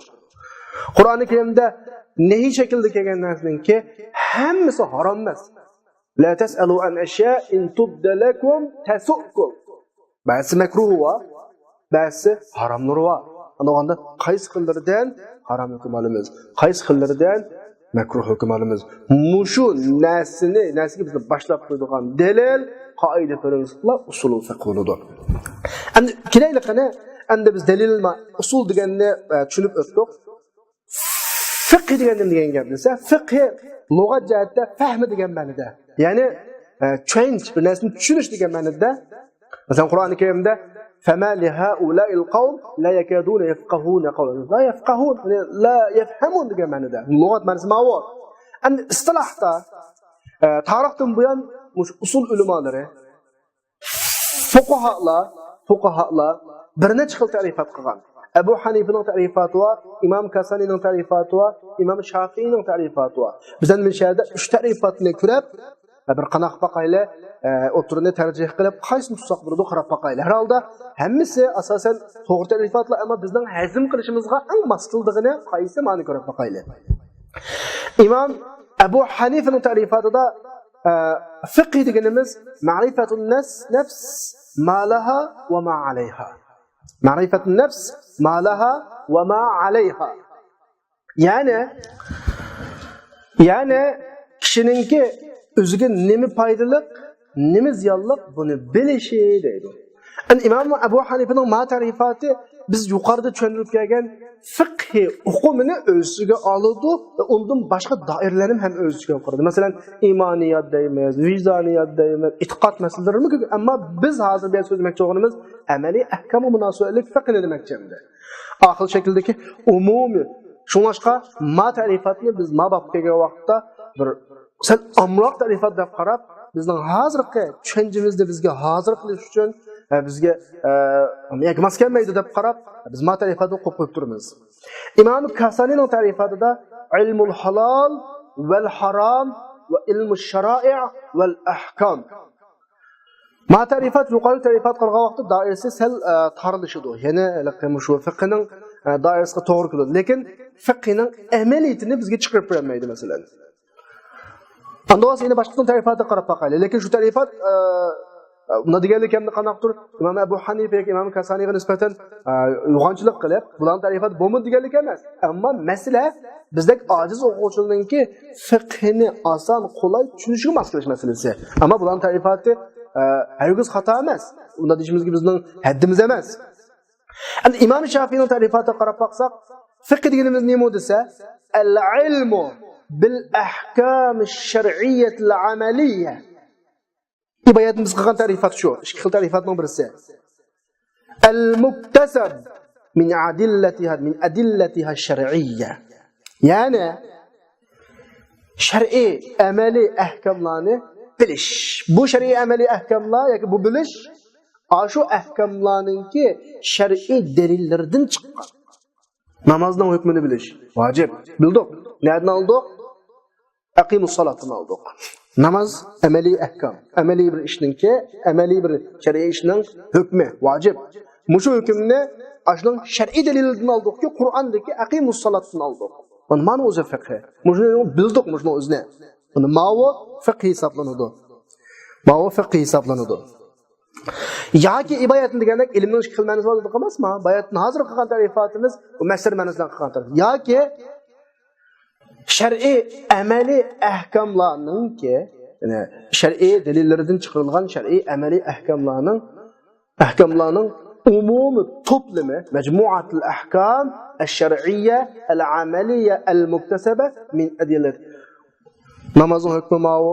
قۇرئانى كەرىمدە نەھى شەكلىدە كەلگەن نەرسىنىڭكى ھەممىسى ھارام ئەمەس. لا تسألوا عن أشياء إن تبد لكم تسؤكم. بەزىسى مەكرۇھى بار، بەزىسى ھاراملىرى بار. ئاندىغاندا قايسى خىللىرىدىن ھارام ھۆكۈم ئالىمىز؟ قايسى خىللىرىدىن مەكرۇھ ھۆكۈم ئالىمىز؟ مۇشۇ نەرسىنى، نەرسىگە بىزنى باشلاپ قويىدىغان دەلىل، قائىدە، پرىنسىپلار ئۇسۇلۇل فىقھ بولىدۇ. ئەمدى كېلەيلى قېنى، ئەمدى بىز دەلىل ما-، ئۇسۇل دېگەننى، ئە، چۈشىنىپ ئۆتتۇق. فىقھ دېگەن نېمە دېگەن گەپ دېسە، فىقھ لۇغەت جەھەتتە فەھمى دېگەن مەنىدە. يەنى، ئە، چۈشەنچ، بىر نەرسىنى چۈشىنىش دېگەن مەنىدە. مەسىلەن، قۇرئانى كەرىمدە فما لهؤلاء القوم لا يكادون يفقهون قولا. لا يفقهون، يەنى لا يفهمون دېگەن مەنىدە. لۇغەت مەنىسى ماۋۇ. ئەمدى ئىستىلاھتا، ئە، تارىختىن بۇيان مۇشۇ ئۇسۇل ئۆلىمالىرى، فۇقاھالار، فۇقاھالار بىر نەچچە خىل تەرىپات قىلغان. ئەبۇ ھەنىفىنىڭ تەرىپاتى بار، ئىمام كاسانىنىڭ تەرىپاتى بار، ئىمام شافىئىنىڭ تەرىپاتى بار. بىز ئەمدى مۇشۇ يەردە ئۈچ تەرىپاتنى كۆرۈپ، بىر قانداق باقايلى، ئە، ئوتتۇرىنى تەرجىھ قىلىپ، قايسىنى تۇتساق بولىدۇ، قاراپ باقايلى. ھەر ھالدا ھەممىسى ئاساسەن توغرا تەرىپاتلار، ئەمما بىزنىڭ ھەزىم قىلىشىمىزغا ئەڭ ماس كېلىدىغىنى قايسى، مانا كۆرۈپ باقايلى. ئىمام ئەبۇ ھەنىفىنىڭ تەرىپاتىدا، ئە، فىقھ دېگىنىمىز مەرىفەتۇن نەس-، نەفس ما لەھا ۋە ما ئەلەيھا. مەرىفەتۇن نەفس ما لەھا ۋە ما ئەلەيھا. يەنى، يەنى كىشىنىڭكى ئۆزىگە نېمە پايدىلىق، نېمە زىيانلىق، بۇنى بىلىشى دەيدۇ. ئەمدى ئىمام ئەبۇ ھەنىفىنىڭ ما تەرىپاتى بىز يۇقىرىدا چۈشەندۈرۈپ كەلگەن فىقھىي ئۇقۇمىنى ئۆز ئىچىگە ئالىدۇ ۋە ئۇندىن باشقا دائىرىلەرنى ھەم ئۆز ئىچىگە ئالىدۇ. مەسىلەن، ئىمانىيات دەيمىز، ۋىجدانىيات دەيمىز، ئېتىقاد مەسىلىلىرىمۇ كۆپ. ئەمما بىز ھازىر بۇ يەردە سۆزلىمەكچى بولغىنىمىز ئەمەلىي ئەھكامغا مۇناسىۋەتلىك فىقھنى دېمەكچى ئەمدى. ئاخىر شەكىلدىكى ئومۇمىي. شۇڭلاشقا ما تەرىپاتنى بىز ما بابقا كەلگەن ۋاقىتتا بىر سەل ئامراق تەرىپات دەپ قاراپ، بىزنىڭ ھازىرقى چۈشەنچىمىزنى بىزگە ھازىر قىلىش ئۈچۈن، ئە، بىزگە، ئە، ياكى ماس كەلمەيدۇ دەپ قاراپ، بىز ما تەرىپاتنى قويۇپ قويۇپ تۇرىمىز. ئىمام كاسانىنىڭ تەرىپاتىدا ئىلمۇل ھالال ۋەل ھارام ۋە ئىلمۇ شارائىئ ۋەل ئەھكام. ما تەرىپات يۇقىرى تەرىپات قىلغان ۋاقىتتا دائىرىسى سەل، ئە، تارلىشىدۇ. يەنى ھېلىقى مۇشۇ فىقھنىڭ، ئە، دائىرىسىگە توغرا كېلىدۇ. لېكىن فىقھنىڭ ئەمەلىيىتىنى بىزگە چىقىرىپ بېرەلمەيدۇ، مەسىلەن. ئاندىن بولسا يەنە باشقا تەرىپاتقا قاراپ باقايلى. لېكىن شۇ تەرىپات، ئە، ئە، بۇنداق دېگەنلىكىمدە قانداقتۇر ئىمام ئەبۇ ھەنىفە ياكى ئىمام كاسانىغا نىسبەتەن، ئە، يوغانچىلىق قىلىپ، بۇلارنىڭ تەرىپاتى بولمىدى دېگەنلىك ئەمەس. ئەمما مەسىلە بىزدەك ئاجىز ئوقۇغۇچىلارنىڭكى فىقھىنى ئاسان، قولاي چۈشىنىشىگە ماس كېلىش مەسىلىسى. ئەمما بۇلارنىڭ تەرىپاتى، ئە، ھەرگىز خاتا ئەمەس. ئۇنداق دېيىشىمىزگە بىزنىڭ ھەددىمىز ئەمەس. ئەمدى ئىمام شافىئىنىڭ تەرىپاتىغا قاراپ باقساق، فىقھ دېگىنىمىز نېمە دېسە، ئەل ئىلمۇ بىل ئەھكامى شەرئىيەتىل ئەمەلىيە. ئىبايەتنى بىز قىلغان تەرىپات شۇ، ئىككى خىل تەرىپاتنىڭ بىرسى. ئەل مۇكتەسەب مىن ئەدىللەتىھا، مىن ئەدىللەتىھا شەرئىيە. يەنى شەرئىي ئەمەلىي ئەھكاملارنى بىلىش. بۇ شەرئىي ئەمەلىي ئەھكاملار ياكى بۇ بىلىش ئاشۇ ئەھكاملارنىڭكى شەرئىي دەلىللىرىدىن چىققان. نامازنىڭ ھۆكمىنى بىلىش ۋاجىپ. بىلدۇق. نەدىن ئالدۇق؟ ئەقىمۇسسالاتتىن ئالدۇق. ناماز ئەمەلىي ئەھكام. ئەمەلىي بىر ئىشنىڭكى، ئەمەلىي بىر شەرئىي ئىشنىڭ ھۆكمى ۋاجىپ. مۇشۇ ھۆكۈمنى ئاشۇنىڭ شەرئىي دەلىلىدىن ئالدۇقكى، قۇرئاندىكى ئەقىمۇسسالاتتىن ئالدۇق. مانا، مانا ئۆزى فىقھى. مۇشۇنى بىلدۇق، مۇشۇنىڭ ئۆزىنى. مانا، ماۋۇ فىقھى ھېسابلىنىدۇ. ماۋۇ فىقھى ھېسابلىنىدۇ. ياكى ئىبايەتنى دېگەندەك ئىلىمنىڭ ئىككى خىل مەنىسى بار دېدۇق ئەمەسمۇ؟ باياتىن ھازىر قىلغان تەرىپاتىمىز بۇ مەسىلە مەنىسى بىلەن قىلغان تەرىپات. ياكى شەرئىي ئەمەلىي ئەھكاملارنىڭكى، يەنى شەرئىي دەلىللىرىدىن چىقىرىلغان شەرئىي ئەمەلىي ئەھكاملارنىڭ، ئەھكاملارنىڭ ئومۇمىي توپلىمى، مەجمۇئاتۇل ئەھكام ئەششەرئىيە ئەلئەمەلىيە ئەلمۇكتەسەبە مىن ئەدىللەت. نامازنىڭ ھۆكمى ماۋۇ،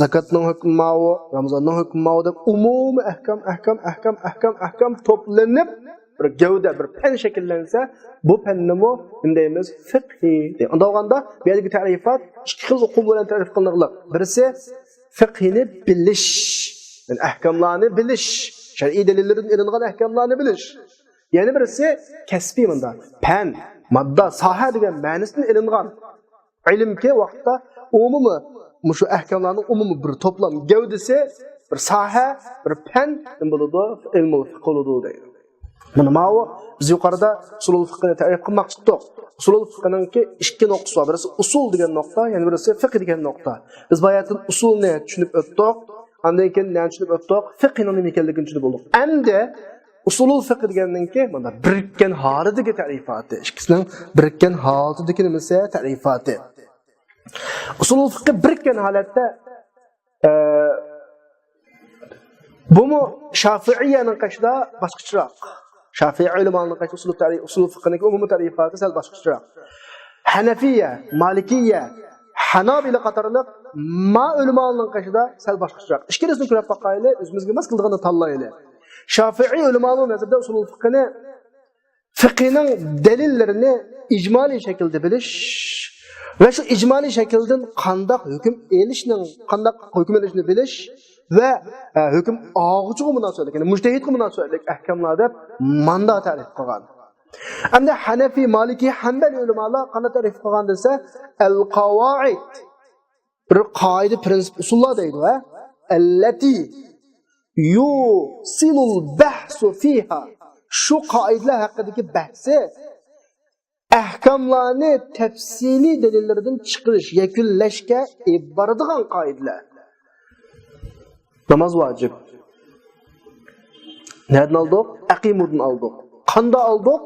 زاكاتنىڭ ھۆكمى ماۋۇ، رامىزاننىڭ ھۆكمى ماۋۇ دەپ ئومۇمىي ئەھكام، ئەھكام، ئەھكام، ئەھكام، ئەھكام توپلىنىپ، بىر گەۋدە، بىر پەن شەكىللەنسە، بۇ پەننىمۇ نېمە دەيمىز؟ فىقھى دەيمىز. ئۇنداق بولغاندا، بۇ يەردىكى تەرىپات ئىككى خىل ئۇقۇم بىلەن تەرىپ قىلىنىدۇ. بىرسى فىقھىنى بىلىش، يەنى ئەھكاملارنى بىلىش، شەرئىي دەلىللىرىدىن ئېلىنغان ئەھكاملارنى بىلىش. يەنە بىرسى كەسپىي، مۇنداق پەن، ماددا، ساھە دېگەن مەنىسىدىن ئېلىنغان. ئىلىمكى ۋاقىتتا ئومۇمىي مۇشۇ ئەھكاملارنىڭ ئومۇمىي بىر توپلام گەۋدىسى، بىر ساھە، بىر پەن نېمە بولىدۇ؟ ئىلمۇل فىقھ بولىدۇ دەيدۇ. مانا ماۋۇ بىز يۇقىرىدا ئۇسۇلۇل فىقھنى تەرىپ قىلماقچى ئىدۇق. ئۇسۇلۇل فىقھنىڭكى ئىككى نۇقتىسى بار. بىرسى ئۇسۇل دېگەن نۇقتا، يەنە بىرسى فىقھ دېگەن نۇقتا. بىز باياتىن ئۇسۇلنى چۈشىنىپ ئۆتتۇق. ئاندىن كېيىن نېمىنى چۈشىنىپ ئۆتتۇق؟ فىقھنىڭ نېمە ئىكەنلىكىنى چۈشىنىپ بولدۇق. ئەمدى ئۇسۇلۇل فىقھ دېگەننىڭكى مانا بىرىككەن ھالىتىدىكى تەرىپاتى. ئىككىسىنىڭ بىرىككەن ھالىتىدىكى نېمىسى؟ تەرىپاتى. ئۇسۇلۇل فىقھ بىرىككەن ھالەتتە، ئە، بۇمۇ شافىئىيەنىڭ قېشىدا باشقىچىراق. شافىئىي ئۆلىمالارنىڭ قېشىدا ئۇسۇلۇل تەرى-، ئۇسۇلۇل فىقھنىڭكى ئومۇمىي تەرىپاتى سەل باشقىچىراق. ھەنەفىيە، مالىكىيە، ھانابىلە قاتارلىق ما ئۆلىمالارنىڭ قېشىدا سەل باشقىچىراق. ئىككىلىسىنى كۆرۈپ باقايلى، ئۆزىمىزگە ماس كېلىدىغىنىنى تاللايلى. شافىئىي ئۆلىمالار نەزىرىدە ئۇسۇلۇل فىقھنى، فىقھنىڭ دەلىللىرىنى ئىجمالىي شەكىلدە بىلىش ۋە شۇ ئىجمالىي شەكىلدىن قانداق ھۆكۈم ئېلىشنىڭ، قانداق ھۆكۈم ئېلىشنى بىلىش ۋە، ئە، ھۆكۈم ئالغۇچىغا مۇناسىۋەتلىك، يەنى مۇجتەھىدقا مۇناسىۋەتلىك ئەھكاملار دەپ ماندا تەرىپ قىلغان. ئەمدى ھەنەفىي، مالىكىي، ھەنبەلىي ئۆلىمالار قانداق تەرىپ قىلغان دېسە، ئەل قاۋائىد، بىر قائىدە، پرىنسىپ، ئۇسۇللار دەيدۇ، ھە؟ ئەللەتى يۇسىلۇل بەھسۇ فىھا. شۇ قائىدىلەر ھەققىدىكى بەھسى ئەھكاملارنى تەپسىلىي دەلىللىرىدىن چىقىرىش، يەكۈنلەشكە ئېلىپ بارىدىغان قائىدىلەر. ناماز ۋاجىپ. نەدىن ئالدۇق؟ ئەقىمۇدىن ئالدۇق. قاندا ئالدۇق؟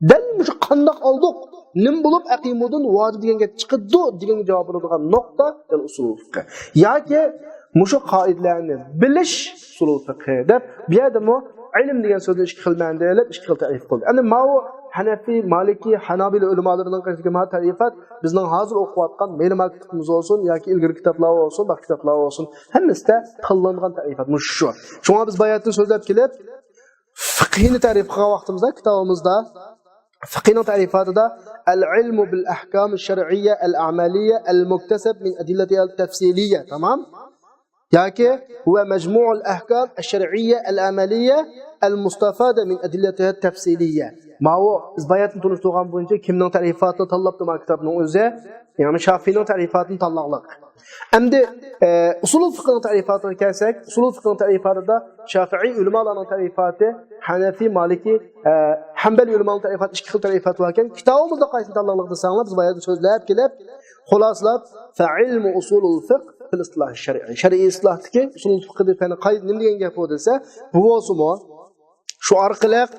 دەل مۇشۇ قانداق ئالدۇق؟ نېمە بولۇپ ئەقىمۇدىن ۋاجىپ دېگەن گەپ چىقىدۇ دېگەنگە جاۋاب بېرىدىغان نۇقتا دەل ئۇسۇلۇل فىقھى. ياكى مۇشۇ قائىدىلەرنى بىلىش ئۇسۇلۇل فىقھى دەپ، بۇ يەردىمۇ ئىلىم دېگەن سۆزنى ئىككى خىل مەنىدە ئېلىپ، ئىككى خىل تەرىپ قىلدى. ئەمدى ماۋۇ ھەنەفىي، مالىكىي، ھانابىلە ئۆلىمالىرىنىڭ قېشىدىكى ما تەرىپات بىزنىڭ ھازىر ئوقۇۋاتقان مەيلى ما كىتابىمىز بولسۇن ياكى ئىلگىرىكى كىتابلار بولسۇن، باشقا كىتابلار بولسۇن، ھەممىسىدە قوللانغان تەرىپات مۇشۇ شۇ. شۇڭا بىز باياتىن سۆزلەپ كېلىپ، فىقھىنى تەرىپ قىلغان ۋاقتىمىزدا كىتابىمىزدا فىقھىنىڭ تەرىپاتىدا العلم بالأحكام الشرعية العملية المكتسب من أدلتها التفصيلية، تامام. ياكى هو مجموع الأحكام الشرعية العملية المستفادة من أدلتها التفصيلية. ماۋۇ بىز باياتىن تونۇشتۇرغان بويىچە كىمنىڭ تەرىپاتىنى تاللاپتۇ ما كىتابنىڭ ئۆزى؟ يەنى شافىينىڭ تەرىپاتىنى تاللاغلىق. ئەمدى ئە، ئۇسۇلۇل فىقھنىڭ تەرىپاتىغا كەلسەك، ئۇسۇلۇل فىقھنىڭ تەرىپاتىدا شافىئىي ئۆلىمالارنىڭ تەرىپاتى، ھەنەفىي، مالىكىي، ئە، ھەمبەلىي ئۆلىمالارنىڭ تەرىپاتى، ئىككى خىل تەرىپات باركەن، كىتابىمىزدا قايسىنى تاللاغلىق دېسەڭلار، بىز باياتىن سۆزلەپ كېلىپ، خۇلاسىلاپ، فعلم أصول الفقه في الاصطلاح الشرعي. شەرئىي ئىستىلاھتىكى ئۇسۇلۇل فىقھ دېگەن قايسى، نېمە دېگەن گەپ بۇ دېسە، بۇ بولسىمۇ شۇ ئارقىلىق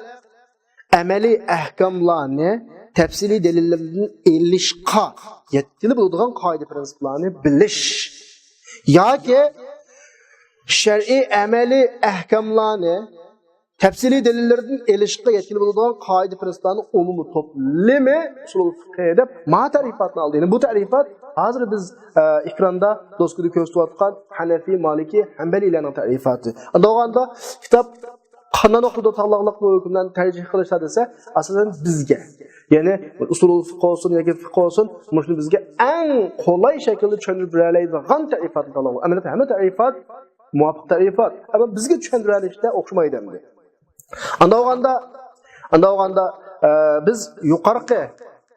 ئەمەلىي ئەھكاملارنى تەپسىلىي دەلىللەردىن ئېلىشقا يەتكىلى بولىدىغان قائىدە پىرىنسىپلارنى بىلىش ياكى شەرئىي ئەمەلىي ئەھكاملارنى تەپسىلىي دەلىللەردىن ئېلىشقا يەتكىلى بولىدىغان قائىدە پىرىنسىپلارنىڭ ئومۇمىي توپلىمى ئۇسۇلۇل فىقھى دەپ ما تەرىپاتنى ئالدى. يەنى بۇ تەرىپات ھازىر بىز ئە، ئېكراندا دوسكىدا كۆرسىتىۋاتقان ھەنەفىي، مالىكىي، ھەمبەلىيلەرنىڭ تەرىپاتى. ئۇنداق بولغاندا كىتاب قانداق نۇقتىدا تاللاغلىق بۇ ھۆكۈملەرنى تەرجىھ قىلىشتا دېسە، ئاساسەن بىزگە، يەنى ئۇسۇلۇل فىقھ بولسۇن ياكى فىقھ بولسۇن، مۇشۇنى بىزگە ئەڭ قولاي شەكىلدە چۈشەندۈرۈپ بېرەلەيدىغان تەرىپاتنى تاللاغلىق. ئەمەلىيەتتە ھەممە تەرىپات مۇۋاپىق تەرىپات، ئەمما بىزگە چۈشەندۈرەلىشىشتە ئوخشىمايدۇ ئەمدى. ئانداق بولغاندا، ئانداق بولغاندا، ئە، بىز يۇقارقى،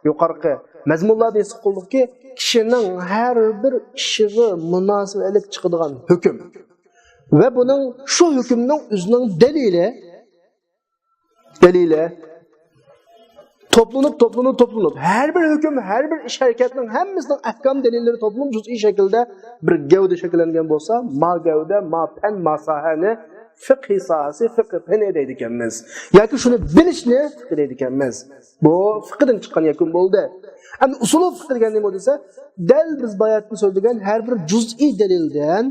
يۇقارقى مەزمۇنلاردا ھېس قىلدۇقكى، كىشىنىڭ ھەر بىر ئىشىغا مۇناسىۋەتلىك چىقىدىغان ھۆكۈم ۋە بۇنىڭ، شۇ ھۆكۈمنىڭ ئۆزىنىڭ دەلىلى، دەلىلى توپلىنىپ، توپلىنىپ، توپلىنىپ، ھەر بىر ھۆكۈم، ھەر بىر ئىش ھەرىكەتنىڭ ھەممىسىنىڭ ئەھكام دەلىللىرى توپلىنىپ، جۈزئىي شەكىلدە بىر گەۋدە شەكىللەنگەن بولسا، ما گەۋدە، ما پەن، ما ساھەنى فىقھى ساھەسى، فىقھى پېنى دەيدىكەنمىز. ياكى شۇنى بىلىشنى فىقھى دەيدىكەنمىز. بۇ فىقھىدىن چىققان يەكۈن بولدى. ئەمدى ئۇسۇلۇل فىقھ دېگەن نېمە دېسە، دەل بىز باياتىن سۆزلىگەن ھەر بىر جۈزئىي دەلىلدىن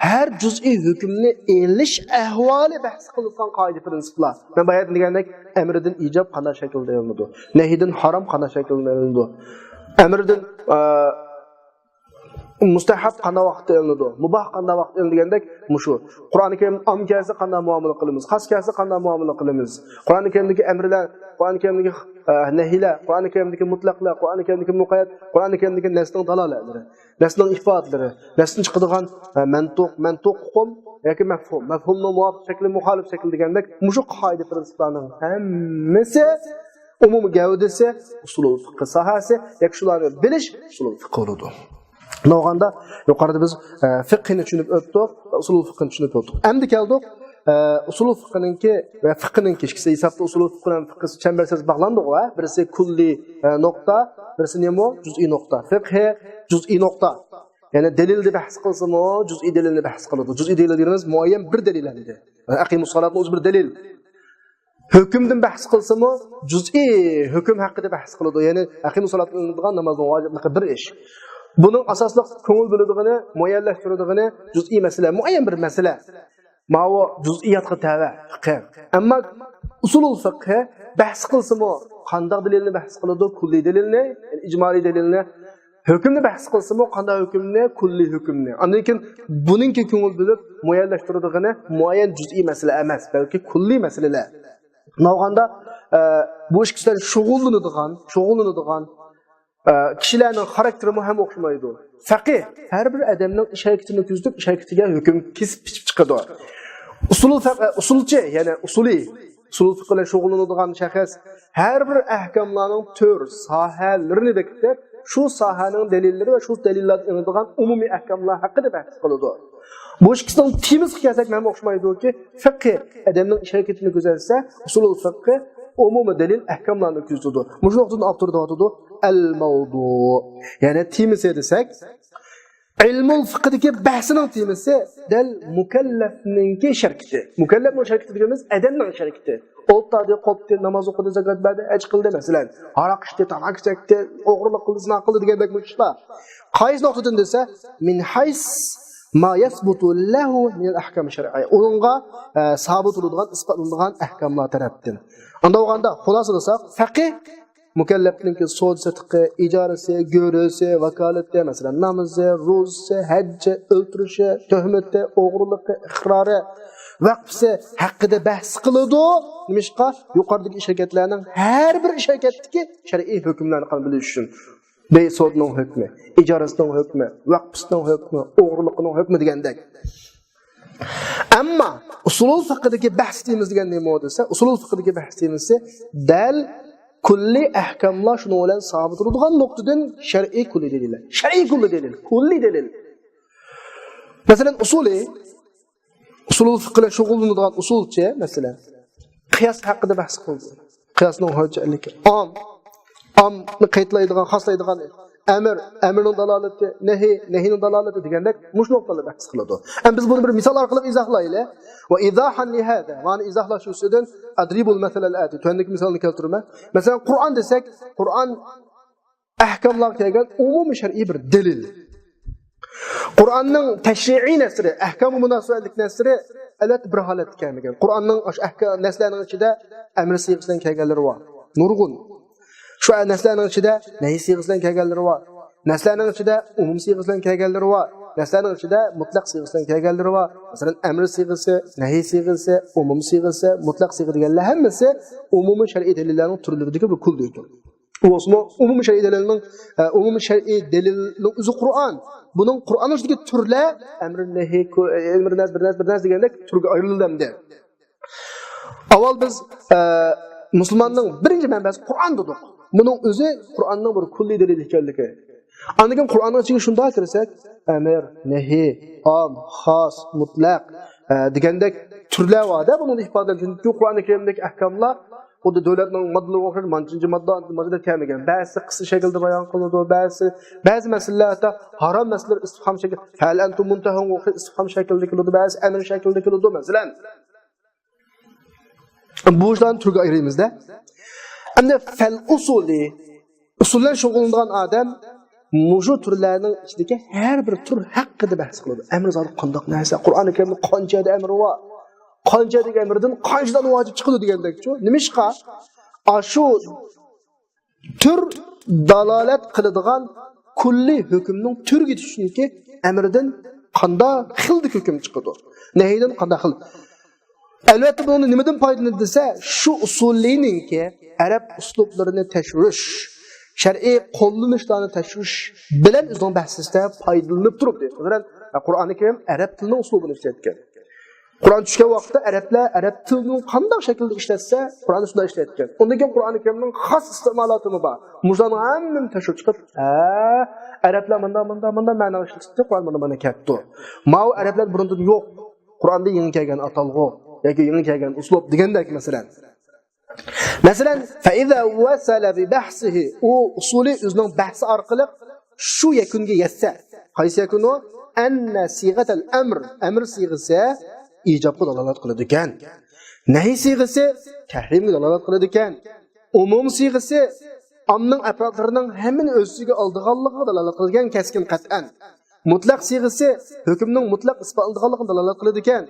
ھەر جۈزئىي ھۆكۈمنى ئېلىش ئەھۋالى بەھس قىلىنغان قائىدە پىرىنسىپلار. مەن باياتىن دېگەندەك، ئەمرىدىن ئىجاب قانداق شەكىلدە ئېلىنىدۇ؟ نەھىدىن ھارام قانداق شەكىلدە ئېلىنىدۇ؟ ئەمرىدىن، ئە، مۇستەھەب قانداق ۋاقىتتا ئېلىنىدۇ؟ مۇباھ قانداق ۋاقىتتا ئېلىنىدۇ دېگەندەك، مۇشۇ. قۇرئانى كەرىم ئام كەلسە قانداق مۇئامىلە قىلىمىز؟ خاس كەلسە قانداق مۇئامىلە قىلىمىز؟ قۇرئانى كەرىمدىكى ئەمرلەر، قۇرئانى كەرىمدىكى، ئە، نەھىلەر، قۇرئانى كەرىمدىكى مۇتلەقلار، قۇرئانى كەرىمدىكى مۇقەييەت، قۇرئانى كەرىمدىكى نەسنىڭ دالالەتلىرى، نەسنىڭ ئىپادىلىرى، نەستىن چىقىدىغان، ئە، مەنتۇق، مەنتۇق ئۇقۇم ياكى مەفھۇم، مەفھۇمنىڭ مۇۋاپىق شەكلى، مۇخالىپ شەكلى دېگەندەك، مۇشۇ قائىدە پىرىنسىپلارنىڭ ھەممىسى ئومۇمىي گەۋدىسى ئۇسۇلۇل فىقھى ساھەسى ياكى شۇلارنى بىلىش ئۇسۇلۇل فىقھى بولىدۇ. بولغاندا يۇقىرىدا بىز، ئە، فىقھىنى چۈشىنىپ ئۆتتۇق، ئۇسۇلۇل فىقھىنى چۈشىنىپ ئۆتتۇق. ئەمدى كەلدۇق، ئە، ئۇسۇلۇل فىقھىنىڭكى ۋە فىقھىنىڭكى ئىككىسى ھېسابتا ئۇسۇلۇل فىقھى بىلەن فىقھى چەمبەرچاس باغلاندىغۇ، ھە؟ بىرسى كۈللىي، ئە، نۇقتا، بىرسى نېمە؟ جۈزئىي نۇقتا. فىقھى جۈزئىي نۇقتا. يەنى دەلىلدە بەھس قىلسىمۇ، جۈزئىي دەلىلنى بەھس قىلىدۇ. جۈزئىي دەلىل دېگىنىمىز مۇئەييەن بىر دەلىل ئەمدى. ئەقىمۇس سالاتنىڭ ئۆزى بىر دەلىل. ھۆكۈمدىن بەھس قىلسىمۇ، جۈزئىي ھۆكۈم ھەققىدە بەھس قىلىدۇ. يەنى ئەقىمۇس سالاتقا ئېلىنىدىغان نامازنىڭ ۋاجىپلىقى بىر ئىش. بۇنىڭ ئاساسلىق كۆڭۈل بۆلىدىغىنى، مۇئەييەنلەشتۈرىدىغىنى جۈزئىي مەسىلە، مۇئەييەن بىر مەسىلە. ماۋۇ جۈزئىياتقا تەۋە فىقھى. ئەمما ئۇسۇلۇل فىقھى بەھس قىلسىمۇ، قانداق دەلىلنى بەھس قىلىدۇ؟ كۈللىي دەلىلنى، يەنى ئىجمالىي دەلىلنى. ھۆكۈمنى بەھس قىلسىمۇ، قانداق ھۆكۈمنى؟ كۈللىي ھۆكۈمنى. ئاندىن كېيىن بۇنىڭكى كۆڭۈل بۆلۈپ مۇئەييەنلەشتۈرىدىغىنى مۇئەييەن جۈزئىي مەسىلە ئەمەس، بەلكى كۈللىي مەسىلىلەر. شۇنداق بولغاندا، ئە، بۇ ئىككىسى بىلەن شۇغۇللىنىدىغان، شۇغۇللىنىدىغان، ئە، كىشىلەرنىڭ خاراكتېرىمۇ ھەم ئوخشىمايدۇ. فەقىھ ھەر بىر ئادەمنىڭ ئىش ھەرىكىتىنى كۆزىتىپ، ئىش ھەرىكىتىگە ھۆكۈم كېسىپ بىچىپ چىقىدۇ. ئۇسۇلۇل فەق-، ئە، ئۇسۇلچى، يەنى ئۇسۇلىي، ئۇسۇلۇل فىقھ بىلەن شۇغۇللىنىدىغان شەخس ھەر بىر ئەھكاملارنىڭ تۈر، ساھەلىرىنى بېكىتىپ، شۇ ساھەنىڭ دەلىللىرى ۋە شۇ دەلىللەردىن ئېلىنىدىغان ئومۇمىي ئەھكاملار ھەققىدە بەھس قىلىدۇ. بۇ ئىككىسىنىڭ تېمىسىغا كەلسەك، ھەم ئوخشىمايدۇكى، فىقھى ئادەمنىڭ ئىش ھەرىكىتىنى كۆزەتسە، ئۇسۇلۇل فىقھى ئومۇمىي دەلىل ئەھكاملارنى كۆزىتىدۇ. مۇشۇ نۇقتىدىن ئاپتور دەۋاتىدۇ، ئەل مەۋزۇ. يەنى تېمىسى دېسەك، ئىلمۇل فىقھدىكى بەھسىنىڭ تېمىسى دەل مۇكەللەپنىڭكى ئىش ھەرىكىتى. مۇكەللەپنىڭ ئىش ھەرىكىتى دېگىنىمىز ئادەمنىڭ ئىش ھەرىكىتى. ئولتۇردى، قوپتى، ناماز ئوقۇدى، زاكات بەردى، ھەج قىلدى، مەسىلەن. ھاراق ئىچتى، تاماكا چەكتى، ئوغرىلىق قىلدى، زىنا قىلدى دېگەندەك مۇشۇ ئىشلار. قايسى نۇقتىدىن دېسە، مىن ھەيس ما يثبت له من الأحكام الشرعية. ئۇنىڭغا، ئە، سابىت بولىدىغان، ئىسپاتلىنىدىغان ئەھكاملار تەرەپتىن. ئاندا بولغاندا، خۇلاسىلىساق، فەقىھ مۇكەللەپنىڭكى سودا سېتىقى، ئىجارىسى، گۆرۈسى، ۋاكالىتى، مەسىلەن، نامىزى، روزىسى، ھەججى، ئۆلتۈرۈشى، تۆھمىتى، ئوغرىلىقى، ئىقرارى، ۋەقپىسى ھەققىدە بەھس قىلىدۇ. نېمىشقا؟ يۇقىرىدىكى ئىش ھەرىكەتلەرنىڭ ھەر بىر ئىش ھەرىكەتتىكى شەرئىي ھۆكۈملەرنى بىلىش ئۈچۈن. بەي سودىنىڭ ھۆكمى، ئىجارىسىنىڭ ھۆكمى، ۋەقپىسىنىڭ ھۆكمى، ئوغرىلىقىنىڭ ھۆكمى دېگەندەك. ئەمما ئۇسۇلۇل فىقھىدىكى بەھس تېمىسى دېگەن نېمە دېسە، ئۇسۇلۇل فىقھىدىكى بەھس تېمىسى دەل كۈللىي ئەھكاملار شۇنىڭ بىلەن سابىت بولىدىغان نۇقتىدىن شەرئىي كۈللىي دەلىل. شەرئىي كۈللىي دەلىل. كۈللىي دەلىل. مەسىلەن، ئۇسۇلى، ئۇسۇلۇل فىقھ بىلەن شۇغۇللىنىدىغان ئۇسۇلچى، مەسىلەن، قىياس ھەققىدە بەھس قىلدى. قىياسنىڭ ھۆججەتلىكى. ئام، ئامنى قەيتلەيدىغان، خاسلايدىغان ئەمىر، ئەمىرنىڭ دالالىتى، نەھى، نەھىنىڭ دالالىتى دېگەندەك مۇشۇ نۇقتىلاردا بەھس قىلىدۇ. ئەمدى بىز بۇنى بىر مىسال ئارقىلىق ئىزاھلايلى. وإيضاحا لهذا، مانا ئىزاھلاش ئۈچۈن أضرب المثل الآتي، تۆۋەندىكى مىسالنى كەلتۈرىمەن. مەسىلەن، قۇرئان دېسەك، قۇرئان ئەھكاملارغا كەلگەن ئومۇمىي شەرئىي بىر دەلىل. قۇرئاننىڭ تەشرىئىي نەسرى، ئەھكامغا مۇناسىۋەتلىك نەسرى، ئەلۋەتتە، بىر ھالەتتە كەلمىگەن. قۇرئاننىڭ ئاشۇ ئەھكام، نەسلەرنىڭ ئىچىدە ئەمر سىيغىسى بىلەن كەلگەنلىرى بار. نۇرغۇن. شۇ نەسلەرنىڭ ئىچىدە نەھى سىيغىسى بىلەن كەلگەنلىرى بار. نەسلەرنىڭ ئىچىدە ئومۇم سىيغىسى بىلەن كەلگەنلىرى بار. نەسلەرنىڭ ئىچىدە مۇتلەق سىيغىسى بىلەن كەلگەنلىرى بار. مەسىلەن، ئەمر سىيغىسى، نەھى سىيغىسى، ئومۇم سىيغىسى، مۇتلەق سىيغە دېگەنلەر ھەممىسى ئومۇمىي شەرئىي دەلىللەرنىڭ تۈرلىرىدىكى بىر كۈللىيدۇر. ئۇ بولسىمۇ ئومۇمىي شەرئىي دەلىلنىڭ، ئە، ئومۇمىي شەرئىي دەلىلنىڭ ئۆزى قۇرئان. بۇنىڭ قۇرئاننىڭ ئىچىدىكى تۈرلەر ئەمر، نەھى، كۇ-، ئەمر نەس، بىر نەس، بىر نەس دېگەندەك تۈرگە ئايرىلدى ئەمدى. ئاۋۋال بىز، ئە، مۇسۇلماننىڭ بىرىنچى مەنبەسى قۇرئان دېدۇق. بۇنىڭ ئۆزى قۇرئاننىڭ بىر كۈللىي دەلىل ئىكەنلىكى. ئاندىن كېيىن قۇرئاننىڭ ئىچىگە شۇنداق كىرسەك، ئەمر، نەھى، ئام، خاس، مۇتلەق، ئە، دېگەندەك تۈرلەر بار-دە، بۇنىڭدا ئىپادىلەنگەن. چۈنكى قۇرئانى كەرىمدىكى ئەھكاملار خۇددى دۆلەتنىڭ ماددىلىرىغا ئوخشاش مانچىنچە ماددا، ماددا كەلمىگەن. بەزىسى قىسسە شەكلىدە بايان قىلىنىدۇ، بەزىسى، بەزى مەسىلىلەر ھەتتا ھارام مەسىلىلەر ئىستىفھام شەكلى، فەھەل ئەنتۇم مۇنتەھۇنغا ئوخشاش ئىستىفھام شەكلىدە كېلىدۇ، بەزىسى ئەمر شەكلىدە كېلىدۇ، مەسىلەن. بۇ ئىشلارنى تۈرگە ئايرىيمىز-دە. ئەمدى فەل ئۇسۇلى، ئۇسۇل بىلەن شۇغۇللىنىدىغان ئادەم مۇشۇ تۈرلەرنىڭ ئىچىدىكى ھەر بىر تۈر ھەققىدە بەھس قىلىدۇ. ئەمر زادى قانداق نەرسە؟ قۇرئانى كەرىمدە قانچە ئەمر بار؟ قانچە ئەمردىن قانچىدان ۋاجىپ چىقىدۇ دېگەندەكچۇ. نېمىشقا؟ ئاشۇ تۈر دالالەت قىلىدىغان كۈللىي ھۆكۈمنىڭ تۈرىگە چۈشىدۇ، ئەمردىن قانداق خىلدا ھۆكۈم چىقىدۇ، نەھىدىن قانداق خىل. ئەلۋەتتە، بۇنى نېمىدىن پايدىلىنىدۇ دېسە، شۇ ئۇسۇلىنىڭكى ئەرەب ئۇسلۇبلىرىنى تەكشۈرۈش، شەرئىي قوللىنىشلارنى تەكشۈرۈش بىلەن ئۆزىنىڭ بەھسىدە پايدىلىنىپ تۇرۇپ، مەسىلەن، قۇرئانى كەرىم ئەرەب تىلىنىڭ ئۇسلۇبىنى ئىشلەتكەن. قۇرئان چۈشكەن ۋاقىتتا ئەرەبلەر ئەرەب تىلىنى قانداق شەكىلدە ئىشلەتسە، قۇرئاندا شۇنداق ئىشلەتكەن. ئۇندىن كېيىن قۇرئانى كەرىمنىڭ خاس ئىستېمالاتىمۇ بار. مۇشۇلارنىڭ ھەممىنى تەكشۈرۈپ چىقىپ، ھە، ئەرەبلەر مۇنداق، مۇنداق، مۇنداق مەنىغا ئىشلىتىپتۇ، قۇرئان مانا، مانا كەپتۇ. ماۋۇ ئەرەبلەر بۇرۇندىن يوق. قۇرئاندا يېڭى كەلگەن ئاتالغۇ ياكى يېڭى كەلگەن ئۇسلۇب دېگەندەك، مەسىلەن. مەسىلەن، فَإِذَا وَصَلَ بِبَحْثِهِ، ئۇ ئۇسۇلى ئۆزىنىڭ بەھسى ئارقىلىق شۇ يەكۈنگە يەتسە، قايسى يەكۈن ئۇ؟ أَنَّ صِيغَةَ الْأَمْرِ، ئەمر سىيغىسى ئىجابقا دالالەت قىلىدىكەن. نەھى سىيغىسى تەھرىمگە دالالەت قىلىدىكەن. ئومۇم سىيغىسى ئامنىڭ ئەپرادلىرىنىڭ ھەممىنى ئۆز ئىچىگە ئالىدىغانلىقىغا دالالەت قىلىدىكەن، كەسكىن قەتئەن. مۇتلەق سىيغىسى ھۆكۈمنىڭ مۇتلەق ئىسپاتلىنىدىغانلىقىغا دالالەت قىلىدىكەن،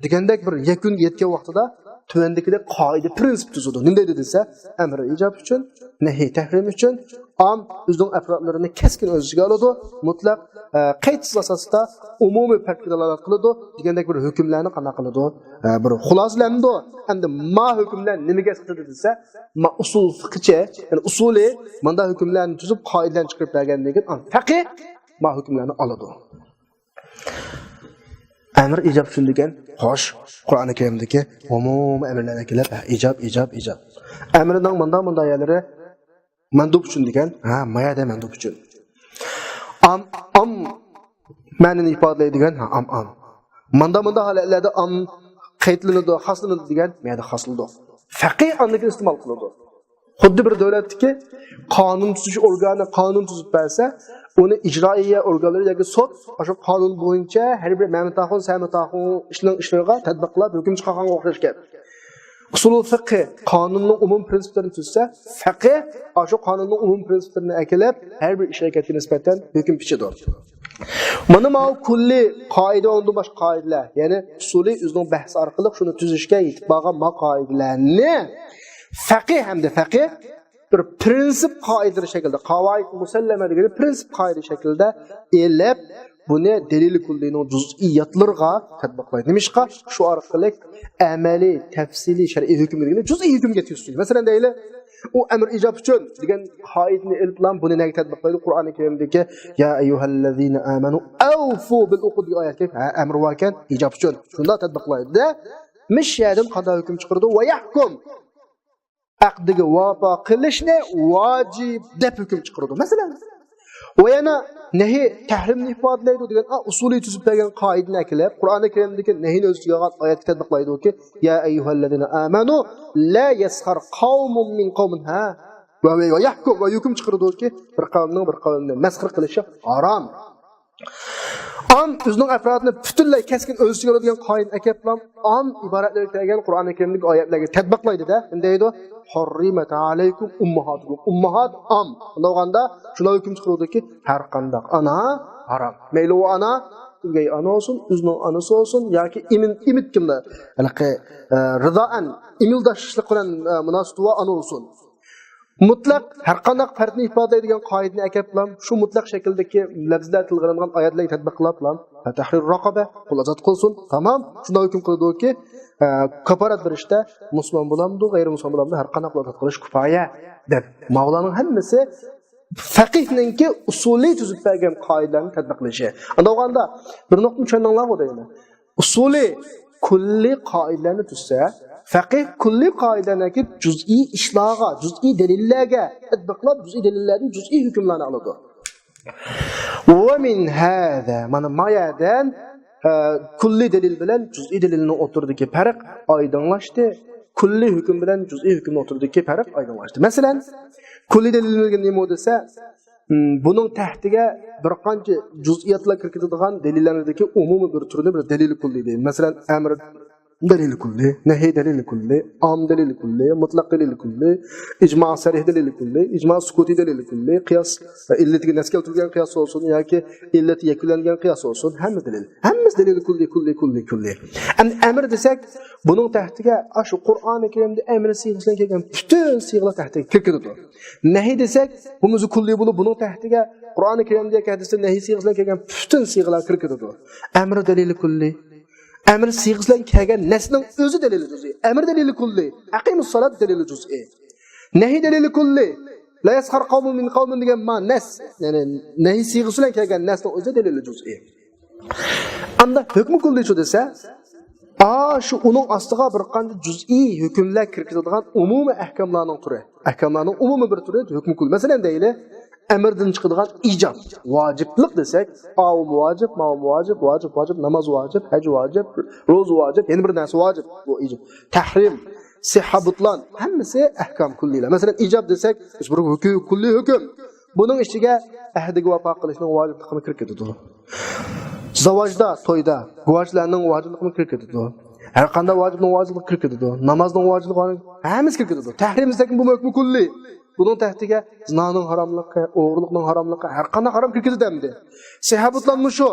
دېگەندەك بىر يەكۈنگە يەتكەن ۋاقتىدا تۆۋەندىكىدەك قائىدە، پرىنسىپ تۈزىدۇ. نېمە دەيدۇ دېسە، ئەمر ئىجاب ئۈچۈن، نەھى تەھرىم ئۈچۈن، ئام ئۆزىنىڭ ئەپرادلىرىنى كەسكىن ئۆز ئىچىگە ئالىدۇ، مۇتلەق، ئە، قەيتسىز ئاساستا ئومۇمىي پەرقكە دالالەت قىلىدۇ دېگەندەك بىر ھۆكۈملەرنى قانداق قىلىدۇ؟ ئە، بىر خۇلاسىلەمدۇ؟ ئەمدى ما ھۆكۈملەر نېمىگە ئەسقىتىدۇ دېسە، ما ئۇسۇل فىقىچە، يەنى ئۇسۇلى ماندا ھۆكۈملەرنى تۈزۈپ، قائىدىلەرنى چىقىرىپ بەرگەندىن كېيىن، ئان فەقىھ ما ھۆكۈملەرنى ئالىدۇ. ئەمر ئىجاب ئۈچۈن دېگەن، خوش، قۇرئانى كەرىمدىكى ئومۇمىي ئەمرلەرنى كېلىپ، ھە، ئىجاب، ئىجاب، ئىجاب. ئەمرنىڭ مۇنداق، مۇنداق يەرلىرى مەندۇب ئۈچۈن دېگەن، ھە، ما يەردە مەندۇب ئۈچۈن. ئام، ئام مەنىنى ئىپادىلەيدىغان، ھە، ئام، ئام. ماندا، مۇنداق ھالەتلەردە ئام قەيتلىنىدۇ، خاسلىنىدۇ دېگەن، ما يەردە خاسلىنىدۇ. فەقىھ ئاندىن كېيىن ئىستېمال قىلىدۇ. خۇددى بىر دۆلەتتىكى قانۇن تۈزۈش ئورگانى قانۇن تۈزۈپ بەرسە، ئۇنى ئىجرائىيە ئورگانلىرى ياكى سوت ئاشۇ قانۇن بويىچە ھەر بىر مەمەت ئاخۇن، سەمەت ئاخۇن ئىشنىڭ ئىشلىرىغا تەتبىقلاپ ھۆكۈم چىقارغانغا ئوخشاش گەپ. ئۇسۇلۇل فىقھى قانۇننىڭ ئومۇمىي پرىنسىپلىرىنى تۈزسە، فەقىھ ئاشۇ قانۇننىڭ ئومۇمىي پرىنسىپلىرىنى ئەكېلىپ، ھەر بىر ئىش ھەرىكەتكە نىسبەتەن ھۆكۈم پىچىدۇ. مانا ماۋۇ كۈللى قائىدە ۋە ئۇندىن باشقا قائىدىلەر، يەنى ئۇسۇلى ئۆزىنىڭ بەھسى ئارقىلىق شۇنى تۈزۈشكە يېتىپ بارغان ما قائىدىلەرنى فەقىھ ھەمدە فەقىھ بىر پرىنسىپ قائىدىلىرى شەكلىدە، قاۋائىد مۇسەللەمە دېگىنى پرىنسىپ قائىدە شەكلىدە ئېلىپ، بۇنى دەلىل كۈللىنىڭ جۇزئىياتلىرىغا تەتبىقلايدۇ. نېمىشقا؟ شۇ ئارقىلىق ئەمەلىي، تەپسىلىي شەرئىي ھۆكۈم دېگىنى جۇزئىي ھۆكۈمگە يەتكۈزۈش. مەسىلەن، دەيلى، ئۇ ئەمر ئىجاب ئۈچۈن دېگەن قائىدىنى ئېلىپلا بۇنى نەگە تەتبىقلايدۇ؟ قۇرئانى كەرىمدىكى يا ئەييۇھەللەزىنە ئامەنۇ ئەۋفۇ بىل ئۇقۇد دېگەن ئايەتكە، ھە، ئەمر باركەن، ئىجاب ئۈچۈن. شۇنداق تەتبىقلايدۇ-دە، مىش يەردىن قانداق ھۆكۈم چىقىرىدۇ؟ ۋە يەھكۇم. ئەقدىگە ۋاپا قىلىشنى ۋاجىپ دەپ ھۆكۈم چىقىرىدۇ. مەسىلەن، ۋە يەنە نەھى تەھرىمنى ئىپادىلەيدۇ دېگەن ئۇسۇلى تۈزۈپ بەرگەن قائىدىنى ئەكېلىپ، قۇرئانى كەرىمدىكى نەھىنى ئۆز ئىچىگە ئالغان ئايەتكە تەتبىقلايدۇكى، يا ئەييۇھەللەزىنە ئامەنۇ لا يەسخەر قەۋمۇن مىن قەۋمىن، ھە. ۋە، ۋە، ۋە يەھكۇم، ۋە ھۆكۈم چىقىرىدۇكى، بىر قەۋمنىڭ بىر قەۋمنى مەسخىرە قىلىشى ھارام. ئام ئۆزىنىڭ ئەپرادىنى پۈتۈنلەي كەسكىن ئۆز ئىچىگە ئالىدىغان قائىدىنى ئەكەپلا، ئام ئىبارەتلەرگە كەلگەن قۇرئانى كەرىمدىكى ئايەتلەرگە تەتبىقلايدۇ-دە، نېمە دەيدۇ؟ ھۇررىمەت ئەلەيكۇم ئۇمماھاتۇكۇم. ئۇمماھات ئام. شۇنداق بولغاندا شۇنداق ھۆكۈم چىقىرىدۇكى، ھەر قانداق ئانا ھارام. مەيلى ئۇ ئانا ئۆگەي ئانا بولسۇن، ئۆزىنىڭ ئانىسى بولسۇن ياكى ئىمىن-، ئىمىتكىملا، ھېلىقى، ئە، رىزائەن، ئىمىلداشلىق بىلەن، ئە، مۇناسىۋىتى بار ئانا بولسۇن. مۇتلەق ھەر قانداق پەردنى ئىپادىلەيدىغان قائىدىنى ئەكەپلا، شۇ مۇتلەق شەكىلدىكى لەپزلەر تىلغا ئېلىنغان ئايەتلەرگە تەتبىق قىلاپلا، تەھرىر رەقەبە، قۇل ئازاد قىلسۇن. تامام. شۇنداق ھۆكۈم قىلىدۇكى، ئە، كاپارەت بېرىشتە مۇسۇلمان بولامدۇ، غەيرىي مۇسۇلمان بولامدۇ، ھەر قانداق بىر ئازاد قىلىش كۇپايە دەپ. ماۋۇلارنىڭ ھەممىسى فەقىھنىڭكى ئۇسۇلى تۈزۈپ بەرگەن قائىدىلەرنى تەتبىقلىشى. ئانداق بولغاندا بىر نۇقتىنى چۈشەندىڭلارغۇ دەيمەن. ئۇسۇلى كۈللى قائىدىلەرنى تۈزسە، فەقىھ كۈللى قائىدىلەرنى ئەكىپ جۇزئىي ئىشلارغا، جۇزئىي دەلىللەرگە تەتبىقلاپ، جۇزئىي دەلىللەردىن جۇزئىي ھۆكۈملەرنى ئالىدۇ. ۋە مىن ھازا، مانا ما يەردىن، ئە، كۈللى دەلىل بىلەن جۇزئىي دەلىلنىڭ ئوتتۇرىدىكى پەرق ئايدىڭلاشتى. كۈللى ھۆكۈم بىلەن جۇزئىي ھۆكۈمنىڭ ئوتتۇرىدىكى پەرق ئايدىڭلاشتى. مەسىلەن، كۈللى دەلىل دېگەن نېمە دېسە، م، بۇنىڭ تەھتىگە بىر قانچە جۇزئىياتلار كىرىپ كېتىدىغان دەلىللەرنىڭكى ئومۇمىي بىر تۈرىنى بىر دەلىل كۈللى دەيمىز. مەسىلەن، ئەمر دەلىل كۈللى، نەھى دەلىل كۈللى، ئام دەلىل كۈللى، مۇتلەق دەلىل كۈللى، ئىجما سەرىھ دەلىل كۈللى، ئىجما سۈكۇتى دەلىل كۈللى، قىياس، ئىللىتىگە نەس كەلتۈرگەن قىياس بولسۇن ياكى ئىللىتى يەكۈنلەنگەن قىياس بولسۇن، ھەممە دەلىل. ھەممىسى دەلىل كۈللى، كۈللى، كۈللى، كۈللى. ئەمدى ئەمر دېسەك، بۇنىڭ تەھتىگە، ئاشۇ قۇرئانى كەرىمدە ئەمر سىيغىسى بىلەن كەلگەن پۈتۈن سىيغىلار تەھتىگە كىرىپ كېتىدۇ. نەھى دېسەك، بۇمۇ كۈللى بولۇپ، بۇنىڭ تەھتىگە قۇرئانى كەرىمدە ياكى ھەدىستە نەھى سىيغىسى بىلەن كەلگەن پۈتۈن سىيغىلار كىرىپ كېتىدۇ. ئەمر دەلىلى كۈللى. ئەمر سىيغىسى بىلەن كەلگەن نەسنىڭ ئۆزى دەلىلى جۇزئى. ئەمر دەلىلى كۈللى. ئەقىمۇس سالات دەلىلى جۇزئى. نەھى دەلىلى كۈللى. لا يەسخەر قەۋمۇن مىن قەۋمىن دېگەن ما نەس. يەنى نەھى سىيغىسى بىلەن كەلگەن نەسنىڭ ئۆزى دەلىلى جۇزئى. ئاندا ھۆكمى كۈللى شۇ دېسە، ئا، شۇ ئۇنىڭ ئاستىغا بىر قانچە جۇزئىي ھۆكۈملەر كىرگۈزىدىغان ئومۇمىي ئەھكاملارنىڭ تۈرى. ئەھكاملارنىڭ ئومۇمىي بىر تۈرى ھۆكمى كۈللى. مەسىلەن، دەيلى، ئەمىردىن چىقىدىغان ئىجاب، ۋاجىپلىق دېسەك، ئاۋۇمۇ ۋاجىپ، ماۋۇمۇ ۋاجىپ، ۋاجىپ، ۋاجىپ، ناماز ۋاجىپ، ھەج ۋاجىپ، روزا ۋاجىپ، يەنە بىر نەرسە ۋاجىپ، بۇ ئىجاب. تەھرىم، سىھھە، بۇتلان، ھەممىسى ئەھكام كۈللىلەر. مەسىلەن، ئىجاب دېسەك، بىر ھۆكۈم، كۈللى ھۆكۈم. بۇنىڭ ئىچىگە ئەھدىگە ۋاپا قىلىشنىڭ ۋاجىپلىقىمۇ كىرىپ كېتىدۇ. زاۋاجدا، تويدا، گۇۋاھچىلارنىڭ ۋاجىپلىقىمۇ كىرىپ كېتىدۇ. ھەر قانداق ۋاجىپنىڭ ۋاجىپلىقى كىرىپ كېتىدۇ. نامازنىڭ ۋاجىپلىقى، ھەممىسى كىرىپ كېتىدۇ. تەھرىم دېسەك، بۇمۇ ھۆكمى كۈللى. بۇنىڭ تەھتىگە زىنانىڭ ھاراملىقى، ئوغرىلىقنىڭ ھاراملىقى، ھەر قانداق ھارام كىرىپ كېتىدۇ ئەمدى. سىھھە، بۇتلانمۇ شۇ.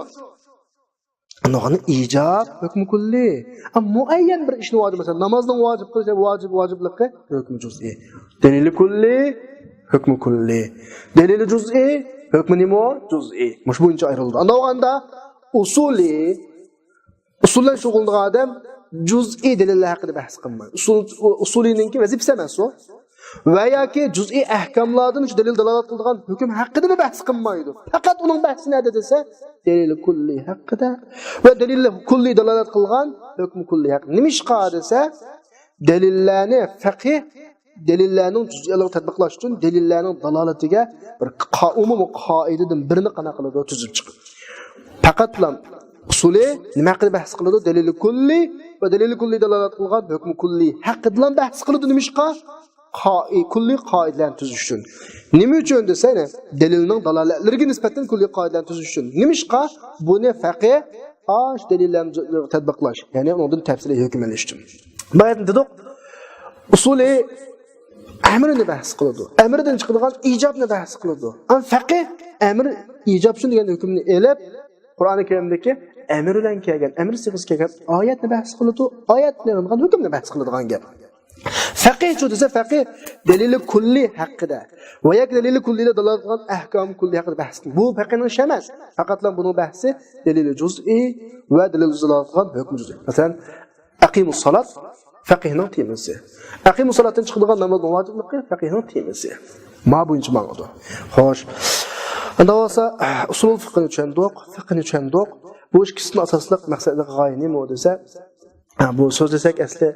ئاندىغان ئىجاب ھۆكمى كۈللى. ئەمما مۇئەييەن بىر ئىشنى ۋاجىپ، مەسىلەن، نامازنىڭ ۋاجىپ قىلىش، ۋاجىپ، ۋاجىپلىقى ھۆكمى جۇزئىي. دەلىلى كۈللى، ھۆكمى كۈللى. دەلىلى جۇزئىي، ھۆكمى نېمە؟ جۇزئىي. مۇشۇ بويىچە ئايرىلىدۇ. ئاندىغاندا ئۇسۇلى، ئۇسۇل بىلەن شۇغۇللىنىدىغان ئادەم جۇزئىي دەلىللەر ھەققىدە بەھس قىلمايدۇ. ئۇسۇل، ئۇسۇلىنىڭكى ۋەزىپىسى ئەمەس ئۇ. ۋە ياكى جۇزئىي ئەھكاملاردىن شۇ دەلىل دالالەت قىلىدىغان ھۆكۈم ھەققىدىمۇ بەھس قىلمايدۇ. پەقەت ئۇنىڭ بەھسى نەدە دېسە، دەلىل كۈللى ھەققىدە. ۋە دەلىل كۈللى دالالەت قىلغان ھۆكمى كۈللى ھەققىدە. نېمىشقا دېسە، دەلىللەرنى فەقىھ، دەلىللەرنىڭ جۇزئىيلىرىنى تەتبىقلاش ئۈچۈن دەلىللەرنىڭ دالالىتىگە بىر قا-، ئومۇمىي قائىدىدىن بىرنى قانداق قىلىدۇ، تۈزۈپ چىقىدۇ. پەقەتلا ئۇسۇلى نېمە ھەققىدە بەھس قىلىدۇ؟ دەلىلى كۈللى ۋە دەلىلى كۈللى دالالەت قىلغان ھۆكمى كۈللى ھەققىدىلا بەھس قىلىدۇ. نېمىشقا؟ قائى-، كۈللى قائىدىلەرنى تۈزۈش ئۈچۈن. نېمە ئۈچۈن دېسە، يەنى دەلىلنىڭ دالالەتلىرىگە نىسبەتەن كۈللى قائىدىلەرنى تۈزۈش ئۈچۈن. نېمىشقا؟ بۇنى فەقىھ ئاش دەلىللەرنى تەتبىقلاش، يەنى ئۇنىڭدىن تەپسىلىي ھۆكۈم ئېلىش ئۈچۈن. بايا دېدۇق، ئۇسۇلى ئەمرنى بەھس قىلىدۇ. ئەمردىن چىقىدىغان ئىجابنى بەھس قىلىدۇ. ئەمما فەقىھ ئەمر ئىجاب شۇ دېگەن ھۆكۈمنى ئېلىپ، قۇرئانى كەرىمدىكى ئەمر بىلەن كەلگەن، ئەمر سىيغىسى كەلگەن ئايەتنى بەھس قىلىدۇ، ئايەتنى ئېلىنغان ھۆكۈمنى بەھس قىلىدىغان گەپ. فەقىھچۇ دېسە، فەقىھ دەلىلى كۇللى ھەققىدە ۋە ياكى دەلىلى كۇللىدا دالالەت قىلغان ئەھكام كۇللى ھەققىدە بەھس قىلىدۇ. بۇ فەقىھنىڭ ئىشى ئەمەس. پەقەتلا بۇنىڭ بەھسى دەلىلى جۇزئىي ۋە دەلىلى جۇزئىي دالالەت قىلغان ھۆكۈم جۇزئىي. مەسىلەن، ئەقىمۇس سالات فەقىھنىڭ تېمىسى. ئەقىمۇس سالاتتىن چىقىدىغان نامازنىڭ ۋاجىپلىقى فەقىھنىڭ تېمىسى. ما بويىچە ماڭىدۇ. خوش. ئۇنداق بولسا، ئۇسۇلۇل فىقھنى چۈشەندۇق، فىقھنى چۈشەندۇق. بۇ ئىككىسىدىن ئاساسلىق مەقسەتلىك غايە نېمە دېسە، بۇ سۆزلىسەك ئەسلى،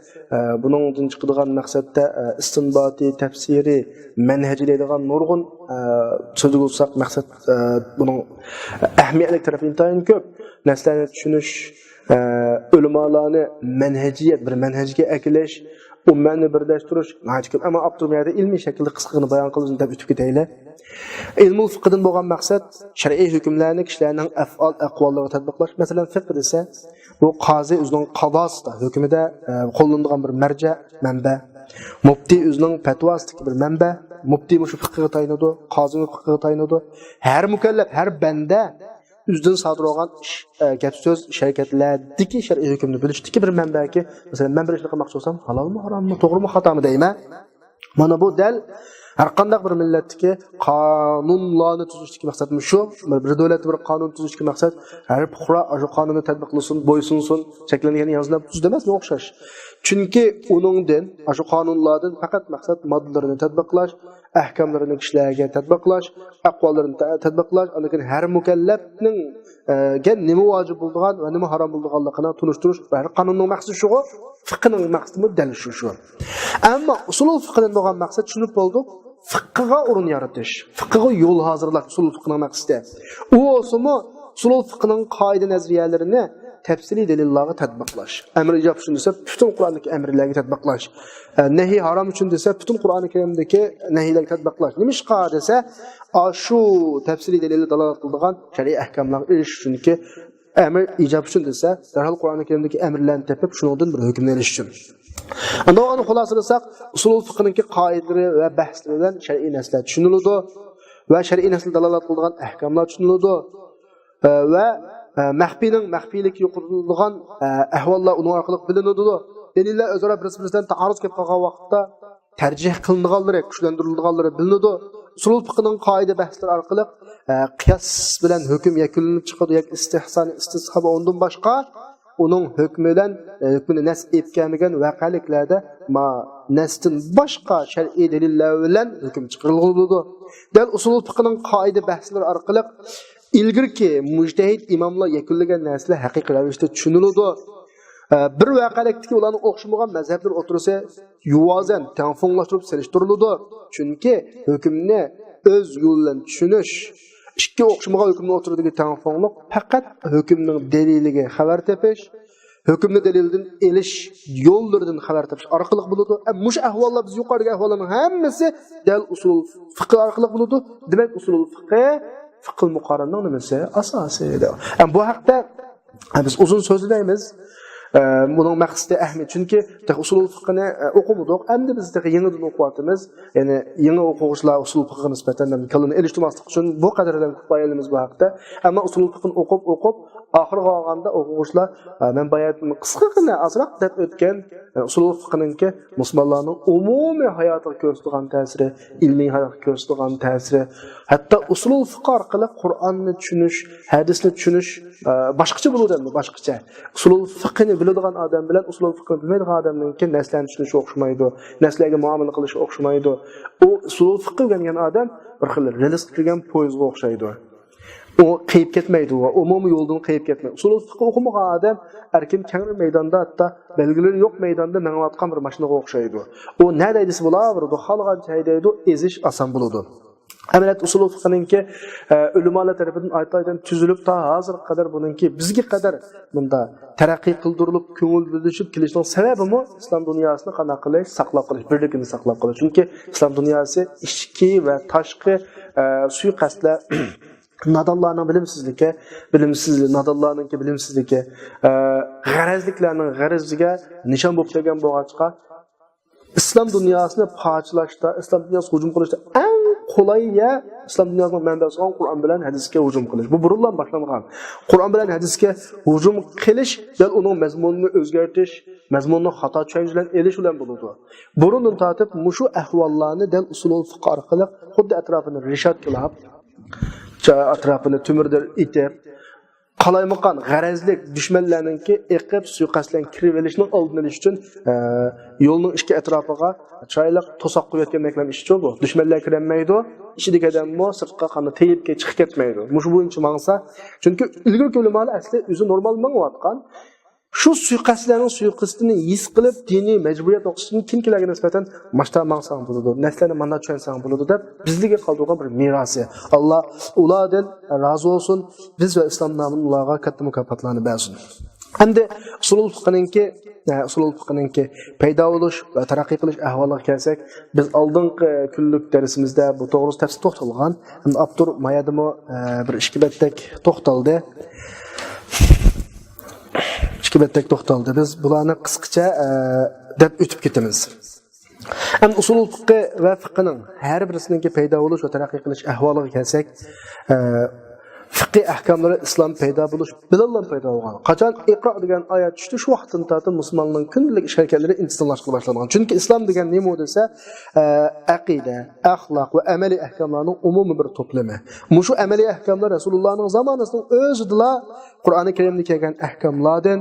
بۇنىڭدىن چىقىدىغان مەقسەتتە ئىستىنباتى، تەپسىرى، مەنھەجى دەيدىغان نۇرغۇن سۆزلىگۈچى مەقسەت، بۇنىڭ ئەھمىيەتلىك تەرىپى ئىنتايىن كۆپ. نەسلەرنى چۈشىنىش، ئۆلىمالارنى مەنھەجىيەت، بىر مەنھەجگە ئەكېلىش، ئۈممەتنى بىرلەشتۈرۈش ناھايىتى كۆپ. ئەمما ئاپتور بۇ يەردە ئىلمىي شەكىلدە قىسقىغىنە بايان قىلىپ دەپ ئۆتۈپ كېتەيلى. ئىلمۇل فىقھىدىن بولغان مەقسەت شەرئىي ھۆكۈملەرنى كىشىلەرنىڭ ئەفئال، ئەقۋاللىرىغا تەتبىقلاش. مەسىلەن، فىقھ دېسە، بۇ قازى ئۆزىنىڭ قازاسىدا، ھۆكمىدە، ئە، قوللىنىدىغان بىر مەرجە، مەنبە. مۇپتى ئۆزىنىڭ پەتىۋاسىدىكى بىر مەنبە. مۇپتى مۇشۇ فىقھىغا تايىنىدۇ، قازىمۇ فىقھىغا تايىنىدۇ. ھەر مۇكەللەپ، ھەر بەندە ئۆزىدىن سادىر بولغان ئىش، ئە، گەپ سۆز، ئىش ھەرىكەتلەردىكى شەرئىي ھۆكۈمنى بىلىشتىكى بىر مەنبەكى، مەسىلەن، مەن بىر ئىشنى قىلماقچى بولسام، ھالالمۇ، ھاراممۇ، توغرىمۇ، خاتامۇ دەيمەن. مانا بۇ دەل ھەر قانداق بىر مىللەتتىكى قانۇنلارنى تۈزۈشتىكى مەقسەتمۇ شۇ. بىر، بىر دۆلەتتە بىر قانۇن تۈزۈشتىكى مەقسەت، ھەر پۇقرا ئاشۇ قانۇننى تەتبىقلىسۇن، بويسۇنسۇن، شەكلەنگەن يازىلىپ تۈزدى ئەمەس، ئوخشاش. چۈنكى ئۇنىڭدىن، ئاشۇ قانۇنلاردىن پەقەت مەقسەت ماددىلىرىنى تەتبىقلاش، ئەھكاملىرىنى كىشىلەرگە تەتبىقلاش، ئەقۋاللىرىنى تە-، تەتبىقلاش، ئاندىن كېيىن ھەر مۇكەللەپنىڭ، ئە، گە نېمە ۋاجىپ بولىدىغان ۋە نېمە ھارام بولىدىغانلىقىنى تونۇشتۇرۇش. ھەر قانۇننىڭ مەقسىتى شۇغۇ، فىقھنىڭ مەقسىتىمۇ دەل شۇ، شۇ. ئەمما ئۇسۇلۇل فىقھىدىن بولغان مەقسەت، چۈشىنىپ بولدۇق، فىقھىغا ئورۇن يارىتىش، فىقھىغا يول ھازىرلاش ئۇسۇلۇل فىقھنىڭ مەقسىتى. ئۇ بولسىمۇ ئۇسۇلۇل فىقھنىڭ قائىدە نەزەرىيەلىرىنى تەپسىلىي دەلىللارغا تەتبىقلاش. ئەمر ئىجاب شۇ دېسە، پۈتۈن قۇرئاندىكى ئەمرلەرگە تەتبىقلاش. ئە، نەھى ھارام ئۈچۈن دېسە، پۈتۈن قۇرئانى كەرىمدىكى نەھىلەرگە تەتبىقلاش. نېمىشقا دېسە، ئاشۇ تەپسىلىي دەلىلدە دالالەت قىلىدىغان شەرئىي ئەھكاملارغا ئېرىشىش ئۈچۈنكى ئەمر ئىجاب ئۈچۈن دېسە، دەرھال قۇرئانى كەرىمدىكى ئەمرلەرنى تېپىپ، شۇنىڭدىن بىر ھۆكۈمنى ئېلىش ئۈچۈن. ئەمدى ئۇنى خۇلاسىلىساق، ئۇسۇلۇل فىقھنىڭكى قائىدىلىرى ۋە بەھسلىرى بىلەن شەرئىي نەسلەر چۈشىنىلىدۇ ۋە شەرئىي نەسلەر دالالەت قىلىدىغان ئەھكاملار چۈشىنىلىدۇ. ئە، ۋە، ئە، مەخپىينىڭ مەخپىيلىكى يوقىتىلىدىغان، ئە، ئەھۋاللار ئۇنىڭ ئارقىلىق بىلىنىدۇ. دەلىللەر ئۆزئارا بىرسى-بىرسى بىلەن تائارۇز كېلىپ قالغان ۋاقىتتا تەرجىھ قىلىنىدىغانلىرى، كۈچلەندۈرۈلىدىغانلىرى بىلىنىدۇ. ئۇسۇلۇل فىقھنىڭ قائىدە بەھسلىرى ئارقىلىق، ئە، قىياس بىلەن ھۆكۈم يەكۈنلىنىپ چىقىدۇ ياكى ئىستىھسان، ئىستىسقا ۋە ئۇندىن باشقا ئۇنىڭ ھۆكمى بىلەن، ئە، ھۆكمىنى نەس ئېلىپ كەلمىگەن ۋەقەلىكلەردە ما نەستىن باشقا شەرئىي دەلىللەر بىلەن ھۆكۈم چىقىرىلغىلى بولىدۇ. دەل ئۇسۇلۇل فىقھنىڭ قائىدە بەھسلىرى ئارقىلىق ئىلگىرىكى مۇجتەھىد ئىماملار يەكۈنلىگەن نەرسىلەر ھەقىقىي رەۋىشتە چۈشىنىلىدۇ. ئە، بىر ۋەقەلىكتىكى ئۇلارنىڭ ئوخشىمىغان مەزھەپلىرى ئوتتۇرىسى يۇۋازەن، تەڭپۇڭلاشتۇرۇپ سېلىشتۇرۇلىدۇ. چۈنكى ھۆكۈمنى ئۆز يولى بىلەن چۈشىنىش، ئىككى ئوخشىمىغان ھۆكۈمنىڭ ئوتتۇرىدىكى تەڭپۇڭلۇق پەقەت ھۆكۈمنىڭ دەلىلىگە خەۋەر تېپىش، ھۆكۈمنى دەلىلدىن ئېلىش يوللىرىدىن خەۋەر تېپىش ئارقىلىق بولىدۇ. ئە، مۇشۇ ئەھۋاللار، بىز يۇقىرىدىكى ئەھۋاللارنىڭ ھەممىسى دەل ئۇسۇل فىقھى ئارقىلىق بولىدۇ. دېمەك، ئۇسۇل فىقھى فىقھىل مۇقارەننىڭ نېمىسى؟ ئاساسى. ئە، بۇ ھەقتە، ئە، بىز ئۇزۇن سۆزلىمەيمىز. ئە، بۇنىڭ مەقسىتى ئەھمىيەت. چۈنكى تېخى ئۇسۇلۇل فىقھىنى، ئە، ئوقۇمىدۇق. ئەمدى بىز تېخى يېڭىدىن ئوقۇۋاتىمىز. يەنى يېڭى ئوقۇغۇچىلار ئۇسۇلۇل فىقھىغا نىسبەتەن كاللىنى ئېلىشتۇرماسلىق ئۈچۈن بۇ قەدەردىن كۇپايە ئېلىمىز بۇ ھەقتە. ئەمما ئۇسۇلۇل فىقھىنى ئوقۇپ، ئوقۇپ، ئاخىرىغا بارغاندا ئوقۇغۇچىلار، ئە، مەن باياتىن قىسقىغىنە ئازراق دەپ ئۆتكەن، ئە، ئۇسۇلۇل فىقھنىڭكى مۇسۇلمانلارنىڭ ئومۇمىي ھاياتىغا كۆرسىتىدىغان تەسىرى، ئىلمىي ھاياتقا كۆرسىتىدىغان تەسىرى، ھەتتا ئۇسۇلۇل فىقھى ئارقىلىق قۇرئاننى چۈشىنىش، ھەدىسنى چۈشىنىش، ئە، باشقىچە بولىدۇ ئەمدى، باشقىچە. ئۇسۇلۇل فىقھىنى بىلىدىغان ئادەم بىلەن ئۇسۇلۇل فىقھىنى بىلمەيدىغان ئادەمنىڭكى نەرسىلەرنى چۈشىنىشى ئوخشىمايدۇ، نەرسىلەرگە مۇئامىلە قىلىشى ئوخشىمايدۇ. ئۇ ئۇسۇلۇل فىقھى ئۆگەنگەن ئادەم بىر خىل رېلىسقا كىرگەن پويىزغا ئوخشايدۇ. ئۇ قېيىپ كەتمەيدۇ، ئۇ ئومۇمىي يولدىن قېيىپ كەتمەيدۇ. ئۇسۇلۇل فىقھى ئوقۇمىغان ئادەم ئەركىن كەڭرى مەيداندا، ھەتتا بەلگىلىرى يوق مەيداندا مېڭىۋاتقان بىر ماشىنىغا ئوخشايدۇ. ئۇ نە دەيدىسى بولاۋېرىدۇ، خالىغانچە ھەيدەيدۇ، ئېزىش ئاسان بولىدۇ. ئەمەلىيەتتە ئۇسۇلۇل فىقھنىڭكى، ئە، ئۆلىمالار تەرىپىدىن ئايتايدىن تۈزۈلۈپ، تا ھازىرغا قەدەر بۇنىڭكى بىزگە قەدەر مۇندا تەرەققىي قىلدۇرۇلۇپ، كۆڭۈل بۆلۈشۈپ كېلىشنىڭ سەۋەبىمۇ ئىسلام دۇنياسىنى قانداق قىلىش، ساقلاپ قېلىش، بىرلىكىنى ساقلاپ قېلىش. چۈنكى ئىسلام دۇنياسى ئىچكى ۋە تاشقى، ئە، سۇيىقەستلەر، نادانلارنىڭ بىلىمسىزلىكى، بىلىمسىز، نادانلارنىڭكى بىلىمسىزلىكى، ئە، غەرەزلىكلەرنىڭ غەرىزىگە نىشان بولۇپ كەلگەن بولغاچقا، ئىسلام دۇنياسىنى پارچىلاشتا، ئىسلام دۇنياسىغا ھۇجۇم قىلىشتا ئەڭ قولاي يەر ئىسلام دۇنياسىنىڭ مەنبەسى بولغان قۇرئان بىلەن ھەدىسكە ھۇجۇم قىلىش. بۇ بۇرۇنلا باشلانغان. قۇرئان بىلەن ھەدىسكە ھۇجۇم قىلىش دەل ئۇنىڭ مەزمۇنىنى ئۆزگەرتىش، مەزمۇننى خاتا چۈشەنچە بىلەن ئېلىش بىلەن بولىدۇ. بۇرۇندىن تارتىپ مۇشۇ ئەھۋاللارنى دەل ئۇسۇلۇل فىقھ ئارقىلىق خۇددى ئەتراپىنى رېشاتكىلاپ، ئەتراپىنى تۆمۈردىن ئېتىپ، قالايمىقان، غەرەزلىك دۈشمەنلەرنىڭكى ئېقىپ سۇيىقەست بىلەن كىرىۋېلىشىنىڭ ئالدىنى ئېلىش ئۈچۈن، ئە، يولنىڭ ئىككى ئەتراپىغا چىرايلىق توساق قويۇۋەتكەندەكلەم ئىشچۇ بۇ. دۈشمەنلەر كىرەلمەيدۇ، ئىچىدىكى ئادەممۇ سىرتقا قانداق تېيىپ كېتىپ چىقىپ كەتمەيدۇ. مۇشۇ بويىچە ماڭسا، چۈنكى ئىلگىرىكى ئۆلىمالار ئەسلى ئۆزى نورمال مېڭىۋاتقان. شۇ سۇيىقەستلەرنىڭ سۇيىقىستىنى ھېس قىلىپ، دىنىي مەجبۇرىيەت نۇقتىسىدىن كىم كىملەرگە نىسبەتەن ماشتا ماڭساڭ بولىدۇ، نەرسىلەرنى مانداق چۈشەنسەڭ بولىدۇ دەپ بىزلەرگە قالدۇرغان بىر مىراسى. ئاللا ئۇلاردىن رازى بولسۇن، بىز ۋە ئىسلام نامىدىن ئۇلارغا كاتتا مۇكاپاتلارنى بەرسۇن. ئەمدى ئۇسۇلۇل فىقھنىڭكى، ئە، ئۇسۇلۇل فىقھنىڭكى پەيدا بولۇش ۋە تەرەققىي قىلىش ئەھۋالىغا كەلسەك، بىز ئالدىنقى كۈنلۈك دەرسىمىزدە بۇ توغرىسىدا تەپسىلىي توختالغان. ئەمدى ئاپتور ما يەردىمۇ، ئە، بىر ئىككى بەتتەك توختالدى. ئىككى بەتتەك توختالدى. بىز بۇلارنى قىسقىچە، ئە، دەپ ئۆتۈپ كېتىمىز. ئەمدى ئۇسۇلۇل فىقھى ۋە فىقھىنىڭ ھەر بىرسىنىڭكى پەيدا بولۇش ۋە تەرەققىي قىلىش ئەھۋالىغا كەلسەك، ئە، فىقھىي ئەھكاملىرى ئىسلام پەيدا بولۇش بىلەنلا پەيدا بولغان. قاچان ئىقرا دېگەن ئايەت چۈشتى، شۇ ۋاقىتتىن تارتىپ مۇسۇلمانلارنىڭ كۈندىلىك ئىش ھەرىكەتلىرى ئىنتىزاملاشقىلى باشلانغان. چۈنكى ئىسلام دېگەن نېمە دېسە، ئە، ئەقىدە، ئەخلاق ۋە ئەمەلىي ئەھكاملارنىڭ ئومۇمىي بىر توپلىمى. مۇشۇ ئەمەلىي ئەھكاملار رەسۇلۇللانىڭ زامانىسىنىڭ ئۆزىدىلا قۇرئانى كەرىمدە كەلگەن ئەھكاملاردىن،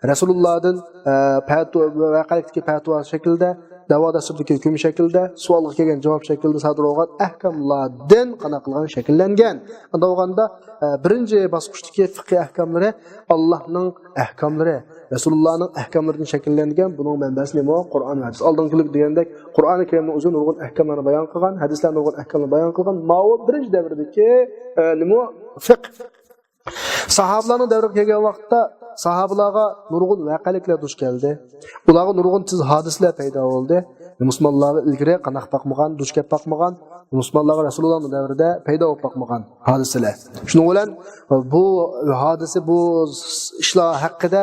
رەسۇلۇللادىن، ئە، پەتۇ-، ۋەقەلىكتىكى پەتىۋا شەكلىدە، دەۋا دەستۇرىدىكى ھۆكۈم شەكلىدە، سوئالغا كەلگەن جاۋاب شەكلىدە سادىر بولغان ئەھكاملاردىن قانداق قىلغان شەكىللەنگەن. ئۇنداق بولغاندا، ئە، بىرىنچى باسقۇچتىكى فىقھىي ئەھكاملىرى ئاللانىڭ ئەھكاملىرى، رەسۇلۇللانىڭ ئەھكاملىرىدىن شەكىللەنگەن. بۇنىڭ مەنبەسى نېمە؟ قۇرئان ۋە ھەدىس. ئالدىنقى كۈنلۈك دېگەندەك، قۇرئانى كەرىمنىڭ ئۆزى نۇرغۇن ئەھكاملارنى بايان قىلغان، ھەدىسلەر نۇرغۇن ئەھكاملارنى بايان قىلغان. ماۋۇ بىرىنچى دەۋردىكى، ئە، نېمە؟ فىقھ. ساھابىلارنىڭ دەۋرىگە كەلگەن ۋاقىتتا ساھابىلارغا نۇرغۇن ۋەقەلىكلەر دۇچ كەلدى. ئۇلارغا نۇرغۇن تېز ھادىسىلەر پەيدا بولدى. مۇسۇلمانلارغا ئىلگىرى قانداق باقمىغان، دۇچ كەپ باقمىغان، مۇسۇلمانلارغا رەسۇلۇللانىڭ دەۋرىدە پەيدا بولۇپ باقمىغان ھادىسىلەر. شۇنىڭ بىلەن بۇ ھادىسە، بۇ ئىشلار ھەققىدە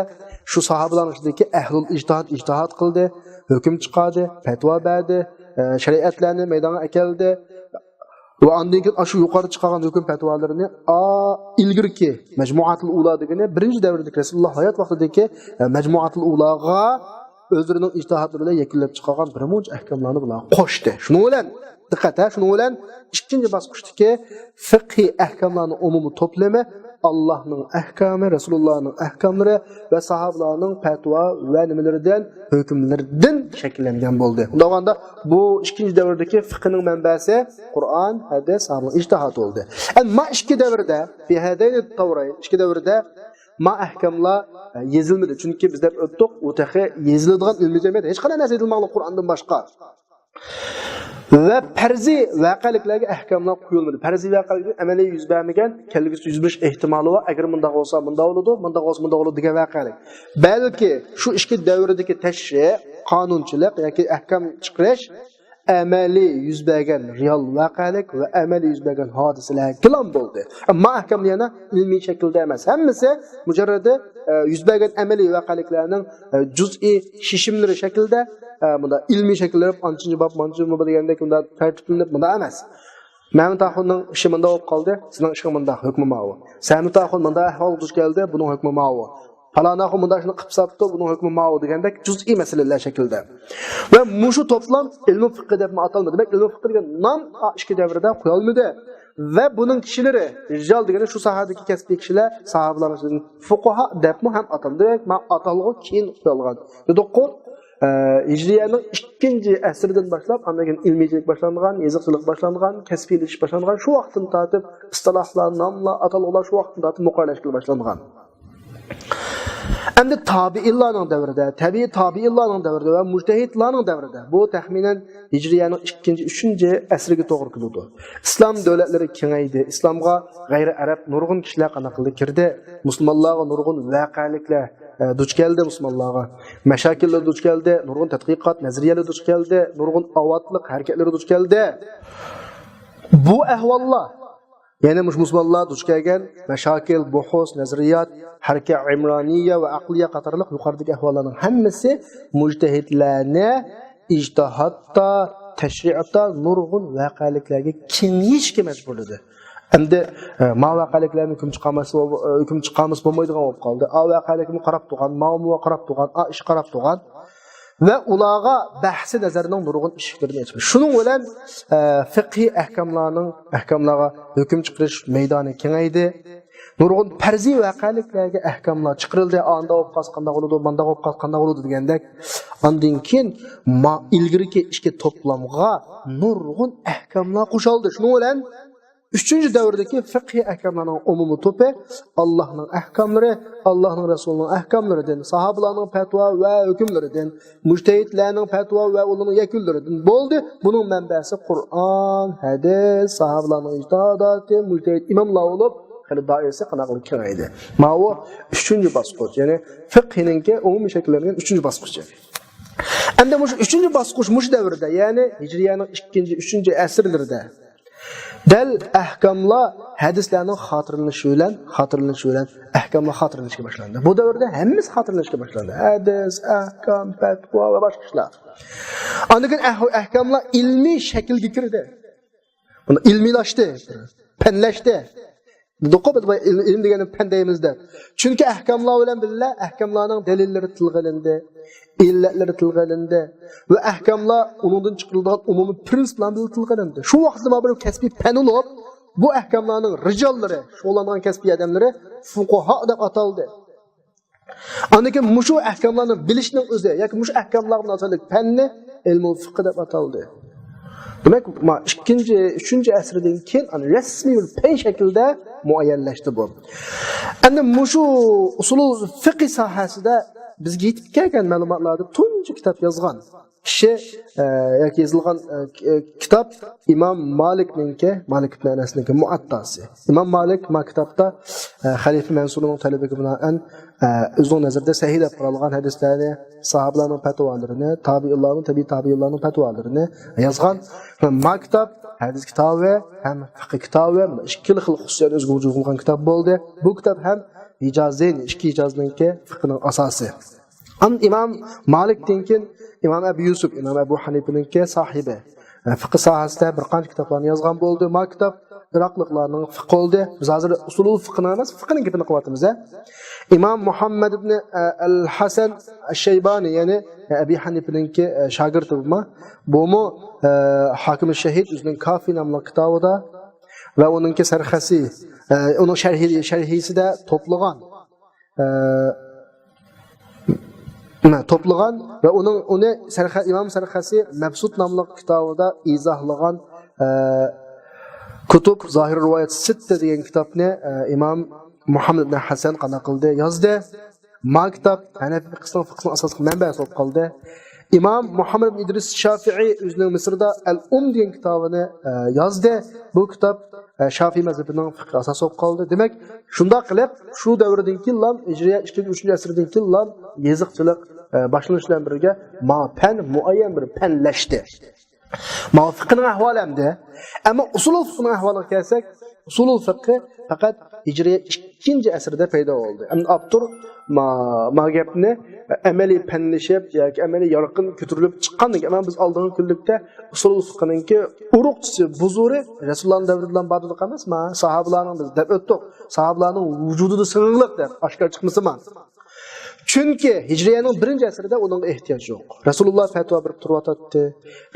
شۇ ساھابىلارنىڭ ئىچىدىكى ئەھلۇل ئىجتىھاد ئىجتىھاد قىلدى، ھۆكۈم چىقاردى، پەتىۋا بەردى، ئە، شەرىئەتلەرنى مەيدانغا ئەكەلدى. ۋە ئاندىن كېيىن ئاشۇ يۇقىرىدا چىقارغان ھۆكۈم پەتىۋالىرىنى ئا-، ئىلگىرىكى مەجمۇئاتۇل ئۇلا دېگىنى بىرىنچى دەۋردىكى رەسۇلۇللا ھايات ۋاقتىدىكى، ئە، مەجمۇئاتۇل ئۇلاغا ئۆزلىرىنىڭ ئىجتىھادلىرى بىلەن يەكۈنلەپ چىقارغان بىر مۇنچە ئەھكاملارنى بۇلارغا قوشتى. شۇنىڭ بىلەن، دىققەت ھە، شۇنىڭ بىلەن ئىككىنچى باسقۇچتىكى فىقھىي ئەھكاملارنىڭ ئومۇمىي توپلىمى ئاللانىڭ ئەھكامى، رەسۇلۇللانىڭ ئەھكاملىرى ۋە ساھابىلارنىڭ پەتىۋا ۋە نېمىلىرىدىن، ھۆكۈملىرىدىن شەكىللەنگەن بولدى. ئۇنداق بولغاندا بۇ ئىككىنچى دەۋردىكى فىقھنىڭ مەنبەسى قۇرئان، ھەدىس، ساھابىنىڭ ئىجتىھادى بولدى. ئەمما ما ئىككى دەۋردە، في هذين الدورين، ئىككى دەۋردە ما ئەھكاملار، ئە، يېزىلمىدى. چۈنكى بىز دەپ ئۆتتۇق، ئۇ تېخى يېزىلىدىغان ئىلمىي جەمئىيەت ھېچقانداق نەرسە يېزىلمىغان قۇرئاندىن باشقا. ۋە پەرزىي ۋەقەلىكلەرگە ئەھكاملار قويۇلمىدى. پەرزىي ۋەقەلىكلەر ئەمەلىي يۈز بەرمىگەن، كەلگۈسىدە يۈز بېرىش ئېھتىمالى بار. ئەگەر مۇنداق بولسا مۇنداق بولىدۇ، مۇنداق بولسا مۇنداق بولىدۇ دېگەن ۋەقەلىك. بەلكى شۇ ئىككى دەۋردىكى تەشرىئ، قانۇنچىلىق ياكى ئەھكام چىقىرىش ئەمەلىي يۈز بەرگەن رېئال ۋەقەلىك ۋە ئەمەلىي يۈز بەرگەن ھادىسىلەرگىلا بولدى. ئەمما ئەھكاملار يەنە ئىلمىي شەكىلدە ئەمەس. ھەممىسى مۇجەررىدى، ئە، يۈز بەرگەن ئەمەلىي ۋەقەلىكلەرنىڭ، ئە، جۈزئىي شېشىملىرى شەكلىدە، ئە، مۇنداق ئىلمىي شەكىللىنىپ، ئانچىنچى باب، مانچىنچى باب دېگەندەك مۇنداق تەرتىپلىنىپ، مۇنداق ئەمەس. مەمەت ئاخۇننىڭ ئىشى مۇنداق بولۇپ قالدى، سېنىڭ ئىشىڭ مۇنداق، ھۆكمى ماۋۇ. سەمەت ئاخۇن مۇنداق ئەھۋالغا دۇچ كەلدى، بۇنىڭ ھۆكمى ماۋۇ. پالان ئاخۇن مۇنداق ئىشنى قىلىپ ساپتۇ، بۇنىڭ ھۆكمى ماۋۇ دېگەندەك جۈزئىي مەسىلىلەر شەكلىدە. ۋە مۇشۇ توپلام ئىلمۇ فىقھى دەپمۇ ئاتالمىدى. دېمەك، ئىلمۇ فىقھى دېگەن نام ئا ئىككى دەۋردە قويالمىدى. ۋە بۇنىڭ كىشىلىرى، رىجال دېگىنى شۇ ساھەدىكى كەسپىي كىشىلەر، ساھابىلارنىڭ ئىچىدىن فۇقاھا دەپمۇ ھەم ئاتالدى. دېمەك، مانا ئاتالغۇ كېيىن قويۇلغان. دېدۇققۇ، ئە، ھىجرىيەنىڭ ئىككىنچى ئەسىردىن باشلاپ، ئاندىن كېيىن ئىلمىيچىلىك باشلانغان، يېزىقچىلىق باشلانغان، كەسپىيلىشىش باشلانغان. شۇ ۋاقىتتىن تارتىپ ئىستىلاھلار، ناملار، ئاتالغۇلار شۇ ۋاقىتتىن تارتىپ مۇقەررەرلەشكىلى باشلانغان. ئەمدى تابىئىنلارنىڭ دەۋرىدە، تەبىئىي تابىئىنلارنىڭ دەۋرىدە ۋە مۇجتەھىدلارنىڭ دەۋرىدە، بۇ تەخمىنەن ھىجرىيەنىڭ ئىككىنچى، ئۈچىنچى ئەسرىگە توغرا كېلىدۇ. ئىسلام دۆلەتلىرى كېڭەيدى. ئىسلامغا غەيرىي ئەرەب نۇرغۇن كىشىلەر قانداق قىلدى كىردى. مۇسۇلمانلارغا نۇرغۇن ۋەقەلىكلەر، ئە، دۇچ كەلدى مۇسۇلمانلارغا. مەشاكىللار دۇچ كەلدى، نۇرغۇن تەتقىقات نەزەرىيەلىرى دۇچ كەلدى، نۇرغۇن ئاۋاتلىق ھەرىكەتلىرى دۇچ كەلدى. بۇ ئەھۋاللار، يەنى مۇشۇ مۇسۇلمانلار دۇچ كەلگەن مەشاكىل، بۇھۇس، نەزەرىيات، ھەرىكەت ئىمرانىيە ۋە ئەقلىيە قاتارلىق يۇقىرىدىكى ئەھۋاللارنىڭ ھەممىسى مۇجتەھىدلەرنى ئىجتىھادتا تەشرىئاتتا نۇرغۇن ۋەقەلىكلەرگە كېڭىيىشكە مەجبۇرلىدى. ئەمدى، ئە، ما ۋەقەلىكلەرنى ھۆكۈم چىقارماس-، ھۆكۈم چىقارمىسا بولمايدىغان بولۇپ قالدى. ئا ۋەقەلىكمۇ قاراپ تۇرغان، ماۋۇمۇ قاراپ تۇرغان، ئا ئىش قاراپ تۇرغان. ۋە ئۇلارغا بەھسى نەزەرنىڭ نۇرغۇن ئىشىكلىرىنى ئېچىپ. شۇنىڭ بىلەن، ئە، فىقھىي ئەھكاملارنىڭ، ئەھكاملارغا ھۆكۈم چىقىرىش مەيدانى كېڭەيدى. نۇرغۇن پەرزىي ۋەقەلىكلەرگە ئەھكاملار چىقىرىلدى. ئاندا بولۇپ قالسا قانداق بولىدۇ، ماندا بولۇپ قالسا قانداق بولىدۇ دېگەندەك. ئاندىن كېيىن ما-، ئىلگىرىكى ئىككى توپلامغا نۇرغۇن ئەھكاملار قوشۇلدى. شۇنىڭ بىلەن ئۈچىنچى دەۋردىكى فىقھىي ئەھكاملارنىڭ ئومۇمىي توپى ئاللاھنىڭ ئەھكاملىرى، ئاللاھنىڭ رەسۇلىنىڭ ئەھكاملىرىدىن، ساھابىلارنىڭ پەتىۋا ۋە ھۆكۈملىرىدىن، مۇجتەھىدلەرنىڭ پەتىۋا ۋە ئۇلارنىڭ يەكۈنلىرىدىن بولدى. بۇنىڭ مەنبەسى قۇرئان، ھەدىس، ساھابىلارنىڭ ئىجتىھاداتى، مۇجتەھىد ئىماملار بولۇپ، خېلى دائىرىسى قانداق قىلىپ كېڭەيدى. ماۋۇ ئۈچىنچى باسقۇچ، يەنى فىقھنىڭكى ئومۇمىي شەكىللەنگەن ئۈچىنچى باسقۇچى. ئەمدى مۇشۇ ئۈچىنچى باسقۇچ مۇشۇ دەۋردە، يەنى ھىجرىيەنىڭ ئىككىنچى، ئۈچىنچى ئەسىرلىرىدە دەل ئەھكاملار ھەدىسلەرنىڭ خاتىرىلىنىشى بىلەن، خاتىرىلىنىشى بىلەن ئەھكاملار خاتىرىلىنىشكە باشلاندى. بۇ دەۋردە ھەممىسى خاتىرىلىنىشكە باشلاندى. ھەدىس، ئەھكام، پەتىۋا ۋە باشقا ئىشلار. ئاندىن كېيىن ئەھ-، ئەھكاملار ئىلمىي شەكىلگە كىردى. بۇنى ئىلمىيلاشتى، پەنلەشتى. دېدۇققۇ، بىز بۇ ئىل-، ئىلىم دېگەننى پەن دەيمىز دەپ. چۈنكى ئەھكاملار بىلەن بىللە ئەھكاملارنىڭ دەلىللىرى تىلغا ئېلىندى، ئىللەتلىرى تىلغا ئېلىندى ۋە ئەھكاملار ئۇنىڭدىن چىقىرىلىدىغان ئومۇمىي پىرىنسىپلار بىلەن تىلغا ئېلىندى. شۇ ۋاقىتتا مانا بىر كەسپىي پەن بولۇپ، بۇ ئەھكاملارنىڭ رىجاللىرى، شۇغۇللانغان كەسپىي ئادەملىرى فۇقاھا دەپ ئاتالدى. ئاندىن كېيىن مۇشۇ ئەھكاملارنى بىلىشنىڭ ئۆزى ياكى مۇشۇ ئەھكاملارغا مۇناسىۋەتلىك پەننى ئىلمۇل فىقھ دەپ ئاتالدى. دېمەك، ما ئىككىنچى، ئۈچىنچى ئەسىردىن كېيىن ئانا رەسمىي بىر پەن شەكلىدە مۇئەييەنلەشتى بۇ. ئەمدى مۇشۇ ئۇسۇلۇل فىقھ ساھەسىدە بىزگە يېتىپ كەلگەن مەلۇماتلاردا تۇنجى كىتاب يازغان كىشى، ئە، ياكى يېزىلغان، ئە، ك-، ئە، كىتاب ئىمام مالىكنىڭكى، مالىك ئىبن ئەنەسنىڭكى مۇئەتتاسى. ئىمام مالىك ما كىتابتا، ئە، خەلىپە مەنسۇرنىڭ تەلىپىگە بىنائەن، ئە، ئۆزىنىڭ نەزىرىدە سەھىھ دەپ قارالغان ھەدىسلەرنى، ساھابىلارنىڭ پەتىۋالىرىنى، تابىئىنلارنىڭ، تەبىئىي تابىئىنلارنىڭ پەتىۋالىرىنى يازغان. ما كىتاب ھەدىس كىتابى ھەم فىقھ كىتابى، مانا ئىككىلا خىل خۇسۇسىيەتنى ئۆزىگە ۋۇجۇد قىلغان كىتاب بولدى. بۇ كىتاب ھەم ھىجازەينى، ئىككى ھىجازنىڭكى فىقھنىڭ ئاساسى. ئاندىن ئىمام مالىكتىن كېيىن ئىمام ئەبۇ يۈسۈپ، ئىمام ئەبۇ ھەنىپىنىڭكى ساھىبى، ئە، فىقھ ساھەسىدە بىر قانچە كىتابلارنى يازغان بولدى. ما كىتاب ئىراقلىقلارنىڭ فىقھى بولدى. بىز ھازىر ئۇسۇلۇل فىقھنىڭ ئەمەس، فىقھنىڭ گېپىنى قىلىۋاتىمىز، ھە. ئىمام مۇھەممەد ئىبنى، ئە، ئەل ھەسەن ئەششەيبانى، يەنى، ئە، ئەبى ھەنىپىنىڭكى، ئە، شاگىرتى بۇمۇ. بۇمۇ، ئە، ھاكىم شەھىد ئۆزىنىڭ كافى ناملىق كىتابىدا ۋە ئۇنىڭكى سەرخەسى، ئە، ئۇنىڭ شەرھى، شەرھىسىدە توپلىغان، ئە، مە، توپلىغان ۋە ئۇنىڭ، ئۇنى سەرخە-، ئىمام سەرخەسى مەبسۇت ناملىق كىتابىدا ئىزاھلىغان، ئە، كۇتۇب زاھىر رىۋايەت سىتتە دېگەن كىتابنى، ئە، ئىمام مۇھەممەد ئىبن ھەسەن قانداق قىلدى، يازدى. ما كىتاب ھەنەفىي فىقھىسىنىڭ، فىقھىسىنىڭ ئاساسلىق مەنبەسى بولۇپ قالدى. ئىمام مۇھەممەد ئىبن ئىدرىس شافىئى ئۆزىنىڭ مىسىردا ئەل ئۇم دېگەن كىتابىنى، ئە، يازدى. بۇ كىتاب، ئە، شافىئىي مەزھىپىنىڭ فىقھى ئاساس بولۇپ قالدى. دېمەك، شۇنداق قىلىپ، شۇ دەۋردىن كېيىنلا، ھىجرىيە ئىككىنچى، ئۈچىنچى ئەسىردىن كېيىنلا يېزىقچىلىق، ئە، باشلىنىش بىلەن بىرگە ما پەن مۇئەييەن بىر پەنلەشتى. ماۋۇ فىقھنىڭ ئەھۋالى ئەمدى. ئەمما ئۇسۇلۇل فىقھنىڭ ئەھۋالىغا كەلسەك، ئۇسۇلۇل فىقھ پەقەت ھىجرىيە ئىككىنچى ئەسىردە پەيدا بولدى. ئەمدى ئاپتور ما، ما گەپنى ئەمەلىي پەنلىشىپ ياكى ئەمەلىي يارقىن كۆتۈرۈلۈپ چىققاندىن كېيىن، ئەمما بىز ئالدىنقى كۈنلۈكتە ئۇسۇلۇل فىقھنىڭكى ئۇرۇقچىسى، بۇزۇرى رەسۇلۇللانىڭ دەۋرىدىلا بار دېدۇق ئەمەسما؟ ساھابىلارنىڭ بىز دەپ ئۆتتۇق. ساھابىلارنىڭ ۋۇجۇدىدا سىڭلىق دەپ ئاشكارا چىقمىسىما؟ چۈنكى ھىجرىيەنىڭ بىرىنچى ئەسرىدە ئۇنىڭغا ئېھتىياج يوق. رەسۇلۇللا پەتىۋا بېرىپ تۇرۇۋاتاتتى.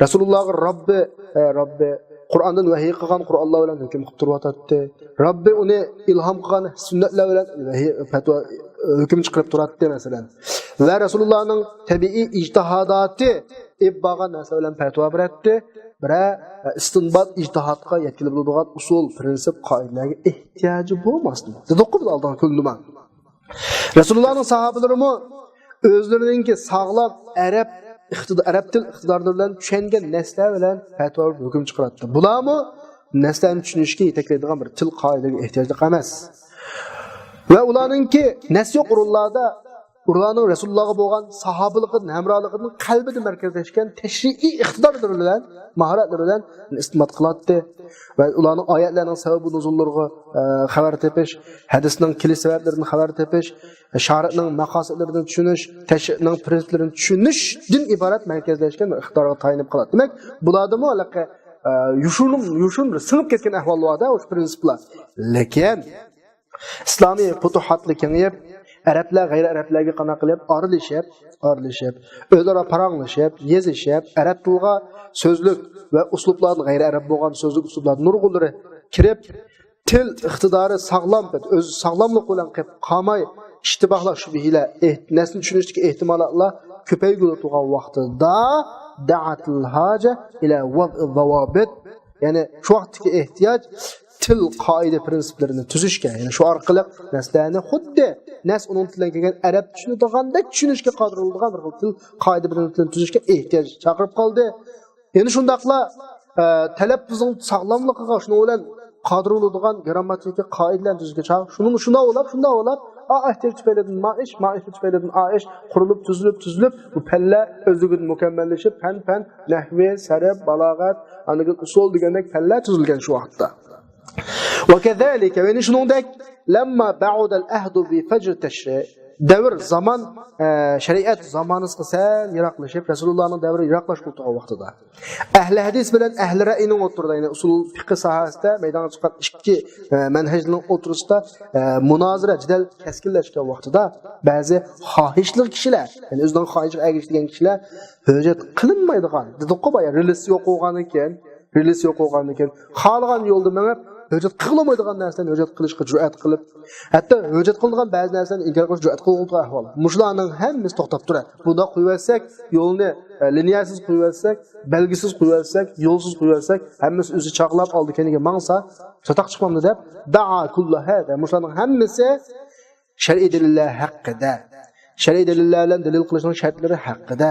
رەسۇلۇللاغا رەببى، ئە، رەببى قۇرئاندىن ۋەھىي قىلغان قۇرئانلار بىلەن ھۆكۈم قىلىپ تۇرۇۋاتاتتى. رەببى ئۇنى ئىلھام قىلغان سۈننەتلەر بىلەن ۋەھىي، پەتىۋا، ھۆكۈم چىقىرىپ تۇراتتى، مەسىلەن. ۋە رەسۇلۇللانىڭ تەبىئىي ئىجتىھاداتى ئېلىپ بارغان نەرسە بىلەن پەتىۋا بېرەتتى. بىرەر، ئە، ئىستىنبات ئىجتىھادقا يەتكىلى بولىدىغان ئۇسۇل، پىرىنسىپ، قائىدىلەرگە ئېھتىياجى بولماستى. دېدۇققۇ بىز ئالدىنقى كۈندىمۇ. رەسۇلۇللانىڭ ساھابىلىرىمۇ ئۆزلىرىنىڭكى ساغلام ئەرەب ئىقتىدا-، ئەرەب تىل ئىقتىدارى بىلەن چۈشەنگەن نەرسىلەر بىلەن پەتىۋا ھۆكۈم چىقىراتتى. بۇلارمۇ نەرسىلەرنى چۈشىنىشكە يېتەكلەيدىغان بىر تىل قائىدىگە ئېھتىياجلىق ئەمەس. ۋە ئۇلارنىڭكى نەرسە يوق ئورۇنلاردا ئۇلارنىڭ رەسۇلۇللاغا بولغان ساھابىلىقىدىن، ھەمراھلىقىدىن قەلبىدە مەركەزلەشكەن تەشرىئىي ئىقتىدارلىرى بىلەن، ماھارەتلىرى بىلەن ئىستىنبات قىلاتتى. ۋە ئۇلارنىڭ ئايەتلەرنىڭ سەۋەبى نۇزۇللىرىغا، ئە، خەۋەر تېپىش، ھەدىسنىڭ كېلىش سەۋەبلىرىدىن خەۋەر تېپىش، شارىئنىڭ مەقاسىدلىرىدىن چۈشىنىش، تەشرىئنىڭ پرىنسىپلىرىدىن چۈشىنىشتىن ئىبارەت مەركەزلەشكەن بىر ئىقتىدارغا تايىنىپ قالاتتى. دېمەك، بۇلاردىمۇ ھېلىقى، ئە، يوشۇرۇن، يوشۇرۇن بىر سىڭىپ كەتكەن ئەھۋال بار-دە، ئۇشۇ پرىنسىپلار. لېكىن ئىسلامىي پۇتۇھاتلار كېڭىيىپ، ئەرەبلەر غەيرىي ئەرەبلەرگە قانداق قىلىپ ئارىلىشىپ، ئارىلىشىپ، ئۆزئارا پاراڭلىشىپ، يېزىشىپ، ئەرەب تىلىغا سۆزلۈك ۋە ئۇسلۇبلاردىن غەيرىي ئەرەب بولغان سۆزلۈك ئۇسلۇبلار نۇرغۇنلىرى كىرىپ، تىل ئىقتىدارى ساغلام، ئۆز ساغلاملىقى بىلەن قېلىپ قالماي، ئىشتىباھلار، شۈبھىلەر، ئېھ-، نەرسىنى چۈشىنىشتىكى ئېھتىمالاتلار كۆپەيگىلى تۇرغان ۋاقتىدا، دەئەتىل ھاجە ئىلە ۋەزئىز زاۋابىت، يەنى شۇ ۋاقىتتىكى ئېھتىياج تىل قائىدە پرىنسىپلىرىنى تۈزۈشكە، يەنى شۇ ئارقىلىق نەرسىلەرنى خۇددى نەرسە ئۇنىڭ تىلىدىن كەلگەن ئەرەب چۈشىنىدىغاندەك چۈشىنىشكە قادىر بولىدىغان بىر خىل تىل قائىدە پرىنسىپلىرىنى تۈزۈشكە ئېھتىياج چاقىرىپ قالدى. يەنە شۇنداقلا، ئە، تەلەپپۇزنىڭ ساغلاملىقىغا شۇنىڭ بىلەن قادىر بولىدىغان گرامماتىكا قائىدىلەرنى تۈزۈشكە چاق-، شۇنىڭ، شۇنداق ئويلاپ، شۇنداق ئويلاپ، ئا ئەھتىياج تۈپەيلىدىن مائىش، مائىش تۈپەيلىدىن ئائىش قۇرۇلۇپ، تۈزۈلۈپ، تۈزۈلۈپ، بۇ پەنلەر ئۆزلۈكىدىن مۇكەممەللىشىپ، پەن، پەن، نەھۋى، سەرپ، بالاغەت، ئاندىن كېيىن ئۇسۇل دېگەندەك پەنلەر تۈزۈلگەن شۇ ۋاقىتتا. ۋەكەزالىكە، يەنى شۇنىڭدەك، لەمما بەئۇدەل ئەھدۇ بى فەجر تەشرى، دەۋر، زامان، ئە، شەرىئەت زامانىسىغا سەل يىراقلىشىپ، رەسۇلۇللانىڭ دەۋرى يىراقلاشقا تۇرغان ۋاقتىدا، ئەھلى ھەدىس بىلەن ئەھلى رەئينىڭ ئوتتۇرىدا، يەنى ئۇسۇل فىقھى ساھەسىدە مەيدانغا چىققان ئىككى، ئە، مەنھەجنىڭ ئوتتۇرىسىدا، ئە، مۇنازىرە، جېدەل كەسكىنلەشكەن ۋاقتىدا بەزى خاھىشلىق كىشىلەر، يەنى ئۆزىنىڭ خاھىشىغا ئەگىشىدىغان كىشىلەر ھۆججەت قىلىنمايدىغان، دېدۇققۇ بايا، رېلىسى يوق بولغاندىن كېيىن، رېلىسى يوق بولغاندىن كېيىن، خالىغان يولدا مېڭىپ، ھۆججەت قىلىنمايدىغان نەرسىلەرنى ھۆججەت قىلىشقا جۈرئەت قىلىپ، ھەتتا ھۆججەت قىلىنغان بەزى نەرسىلەرنى ئىنكار قىلىش جۈرئەت قىلغان ئەھۋال. مۇشۇلارنىڭ ھەممىسى توختاپ تۇرار. بۇنداق قويۇۋەتسەك، يولنى، ئە، لىنىيەسىز قويۇۋەتسەك، بەلگىسىز قويۇۋەتسەك، يولسىز قويۇۋەتسەك، ھەممىسى ئۆزى چاغلاپ ئالدى كەينىگە ماڭسا، چاتاق چىقمامدۇ دەپ، دەئا كۇللۇ ھەزا. مۇشۇلارنىڭ ھەممىسى شەرئىي دەلىللەر ھەققىدە، شەرئىي دەلىللەر بىلەن دەلىل قىلىشنىڭ شەرتلىرى ھەققىدە،